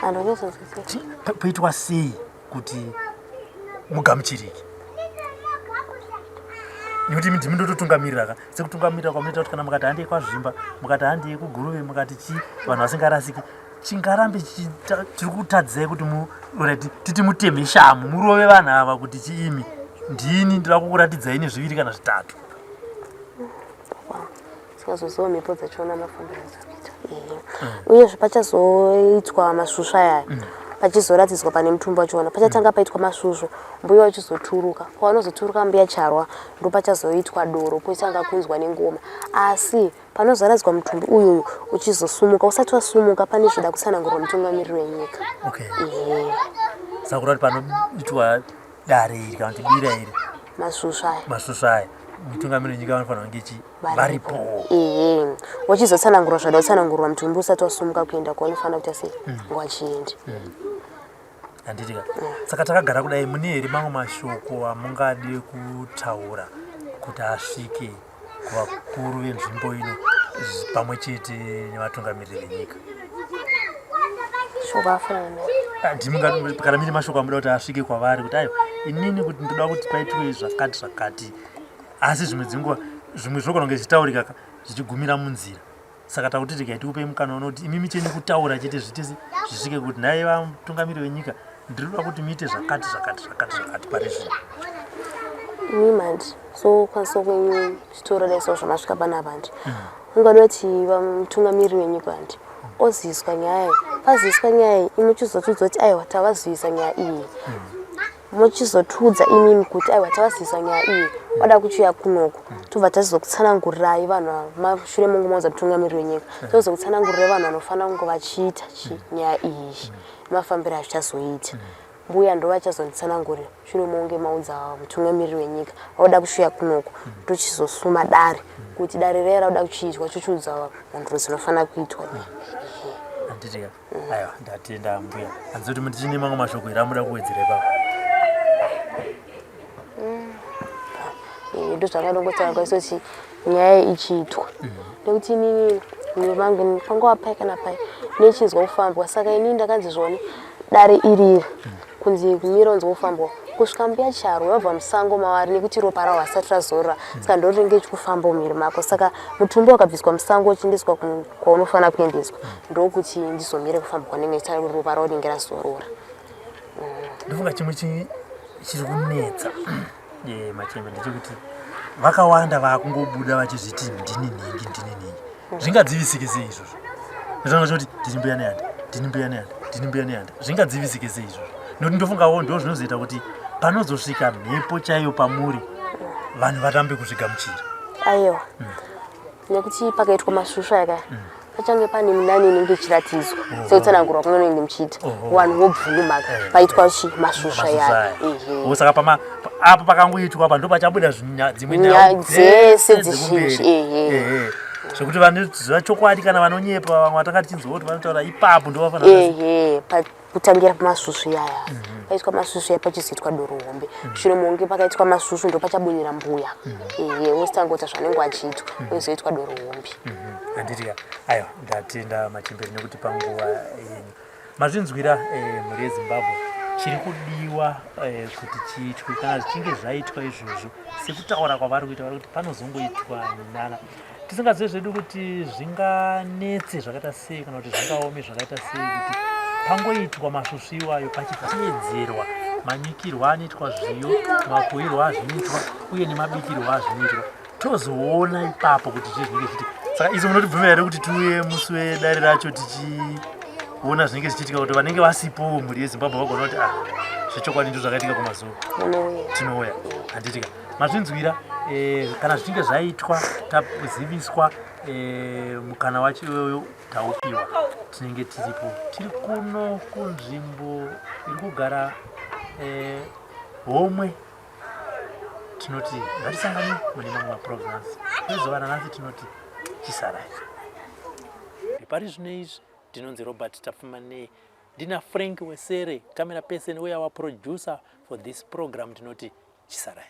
Andonyazonzwisisa. Poitwa sei kuti mugamuchirike, nekuti imi ndimi ndototungamirira ka, sekutungamirira kwamunoita kuti kana mukati handei kwaZvimba, mukati handei kuGuruve, mukati chii, vanhu vasingarasiki, chingarambe tiri kutadzai kuti right, titi muteme shamu murove vanhu ava kuti chiimi ndini ndinoda kukuratidzai nezviviri kana zvitatu? Sikazoziva mhepo dzachona mafambiro adziri kuita. Uyezve pachazoitwa masvusvu ayaya, pachizoratidzwa pane mutumbi wachona, pachatanga paitwa masvusvu, mbuya wachizoturuka. Pavanozoturuka mbuya Charwa, ndo pachazoitwa doro, poitanga kunzwa nengoma. Asi panozoradzwa mutumbi uyuyu uchizosumuka, usati wasumuka pane zvoda kutsanangurwa mutungamiriri wenyika. Okay. Saka kurati panoitwa dare iri kana kuti bira iri, masvusvu aya, masvusvu aya, mutungamiriri wenyika vanofanira kunge chi varipo. Ehe, wachizotsanangurwa zvada kutsanangurwa mutumbi usati wasumuka kuenda kwaunofanira kuita sei wachienda. Handiti ka? Saka takagara kudai, mune here mamwe mashoko amungade kutaura kuti asvike kuvakuru venzvimbo ino pamwe chete nevatungamiriri venyika? Shoko afanana nayo? Ah, kana mine mashoko amuda kuti asvike kwavari kuti aiwa, inini kuti ndoda kuti paitwe zvakati zvakati, asi zvimwe dzenguva zvimwe zvinogona kunge zvichitaurika ka zvichigumira munzira. Saka takuti regai tikupei mukana unoti imimi chenyu kutaura chete zviite zvisvike kuti nhai vatungamiri venyika, ndiri kuda kuti muite zvakati zvakati zvakati zvakati pari zvino. Imi manje so kwanisa kwenyu chitoro dai so zvamasvika panapa handi ungada kuti vamutungamiriri wenyika handi oziviswa nyaya iyi, paziviswa nyaya iyi, imi muchizotudza kuti aiwa, tavazivisa nyaya iyi, muchizotudza imimi kuti aiwa, tavazivisa nyaya iyi, wada kuchiuya kunoko, tobva tazokutsanangurirai vanhu ava. Mashure monge maudza mutungamiriri wenyika, tozokutsanangurirai vanhu vanofanira kunge vachiita nyaya iyi nemafambiro azvichazoita. Mbuya ndo vachazonditsanangurira shure monge maudza mutungamiriri wenyika vauda kushuya kunoko, tochizosuma dare kuti dare raya rauda kuchiitwa, chochiudza mhondoro dzinofanira kuitwa. Handiti ka? Aiwa, ndatenda mbuya. Hanzi kuti muchine mamwe mashoko here amuda kuwedzera ipapo? Ndo zvakadongotaura kwaisoti nyaya ichiitwa, nekuti inini vangu pangova pai kana pai nechinzwa kufambwa. Saka inini ndakanzi zvoni dare iriri kunzi kumira unzwa kufambwa. Kusvika mbuya Charo vabva musango mavari nekuti ropa ravo hasati razorora saka ndorinenge ichikufamba mumiri mako saka mutumbi wakabviswa musango uchiendeswa kwaunofanira kuendeswa ndokuti ndizomire kufamba kwanenge ndichita ropa ravo rinenge razorora. Ndofunga chimwe chiri kunetsa machembe ndechekuti vakawanda vakungobuda vachizviti ndini nhingi ndini nhingi. Zvingadzivisike sei izvozvo? Ndotanga choti ndini mbuya nehanda, ndini mbuya nehanda, ndini mbuya nehanda. Zvingadzivisike sei izvozvo? Nokuti ndofungawo ndo zvinozoita kuti panozosvika mhepo chaiyo pamuri vanhu vatambe kuzvigamuchira. Aiwa. Nekuti pakaitwa masvusvu aya pachange pane minani inenge ichiratidzwa sekutsanangurwa kwamunenge muchiita vanhu vobvuma paitwa chi masvusvu aya. Saka pama apo pakangoitwa apa ndopachabuda dzimwe nyaya dzese dzizhinji ehe zvekuti vanoziva chokwadi kana vanonyepa vamwe vatanga tichinzwa kuti vanotaura ipapo ndovafanira ehe kutangira pamasvusvu iyaya. Paitwa masvusvu aya pachizoitwa doro hombe. Mushure monge pakaitwa masvusvu ndopachabunyira mbuya. Ehe wositanga kuita zvanenge achiitwa ozoitwa doro hombe. Handiti ka? Aiwa, ndatenda machembere nekuti panguva yenyu mazvinzwira. Mhuri yeZimbabwe, chiri kudiwa kuti chiitwe kana zvichinge zvaitwa izvozvo sekutaura kwavari kuita, vari kuti panozongoitwa minana. Tisingazive zvedu kuti zvinganetse zvakaita sei kana kuti zvingaome zvakaita sei kuti pangoitwa masvusvu iwayo pachiteedzerwa manyikirwo anoitwa zviyo, makuirwo azvinoitwa uye nemabikirwo azvinoitwa. Tozoona ipapo kuti zvii zvinenge zvichiitika. Saka isu munotibvumira here kuti tiuye musi wedare racho tichiona zvinenge zvichiitika, kuti vanenge vasipo mhuri yeZimbabwe vagona kuti ah, zvechokwadi ndizvo zvakaitika kumazuva? Tinouya, handitika? Mazvinzwira. Kana zvichinge zvaitwa taziviswa, mukana wacho iyoyo taupiwa, tinenge tiripo. Tiri kuno kunzvimbo iri kugara homwe. Tinoti ngatisangane mune mamwe maprograms. Kwezuva ranhasi tinoti chisarai. Pari zvino izvi ndinonzi Robert Tapfumanei, ndina Frank Wesere, camera person uye our producer for this program. Tinoti chisarai.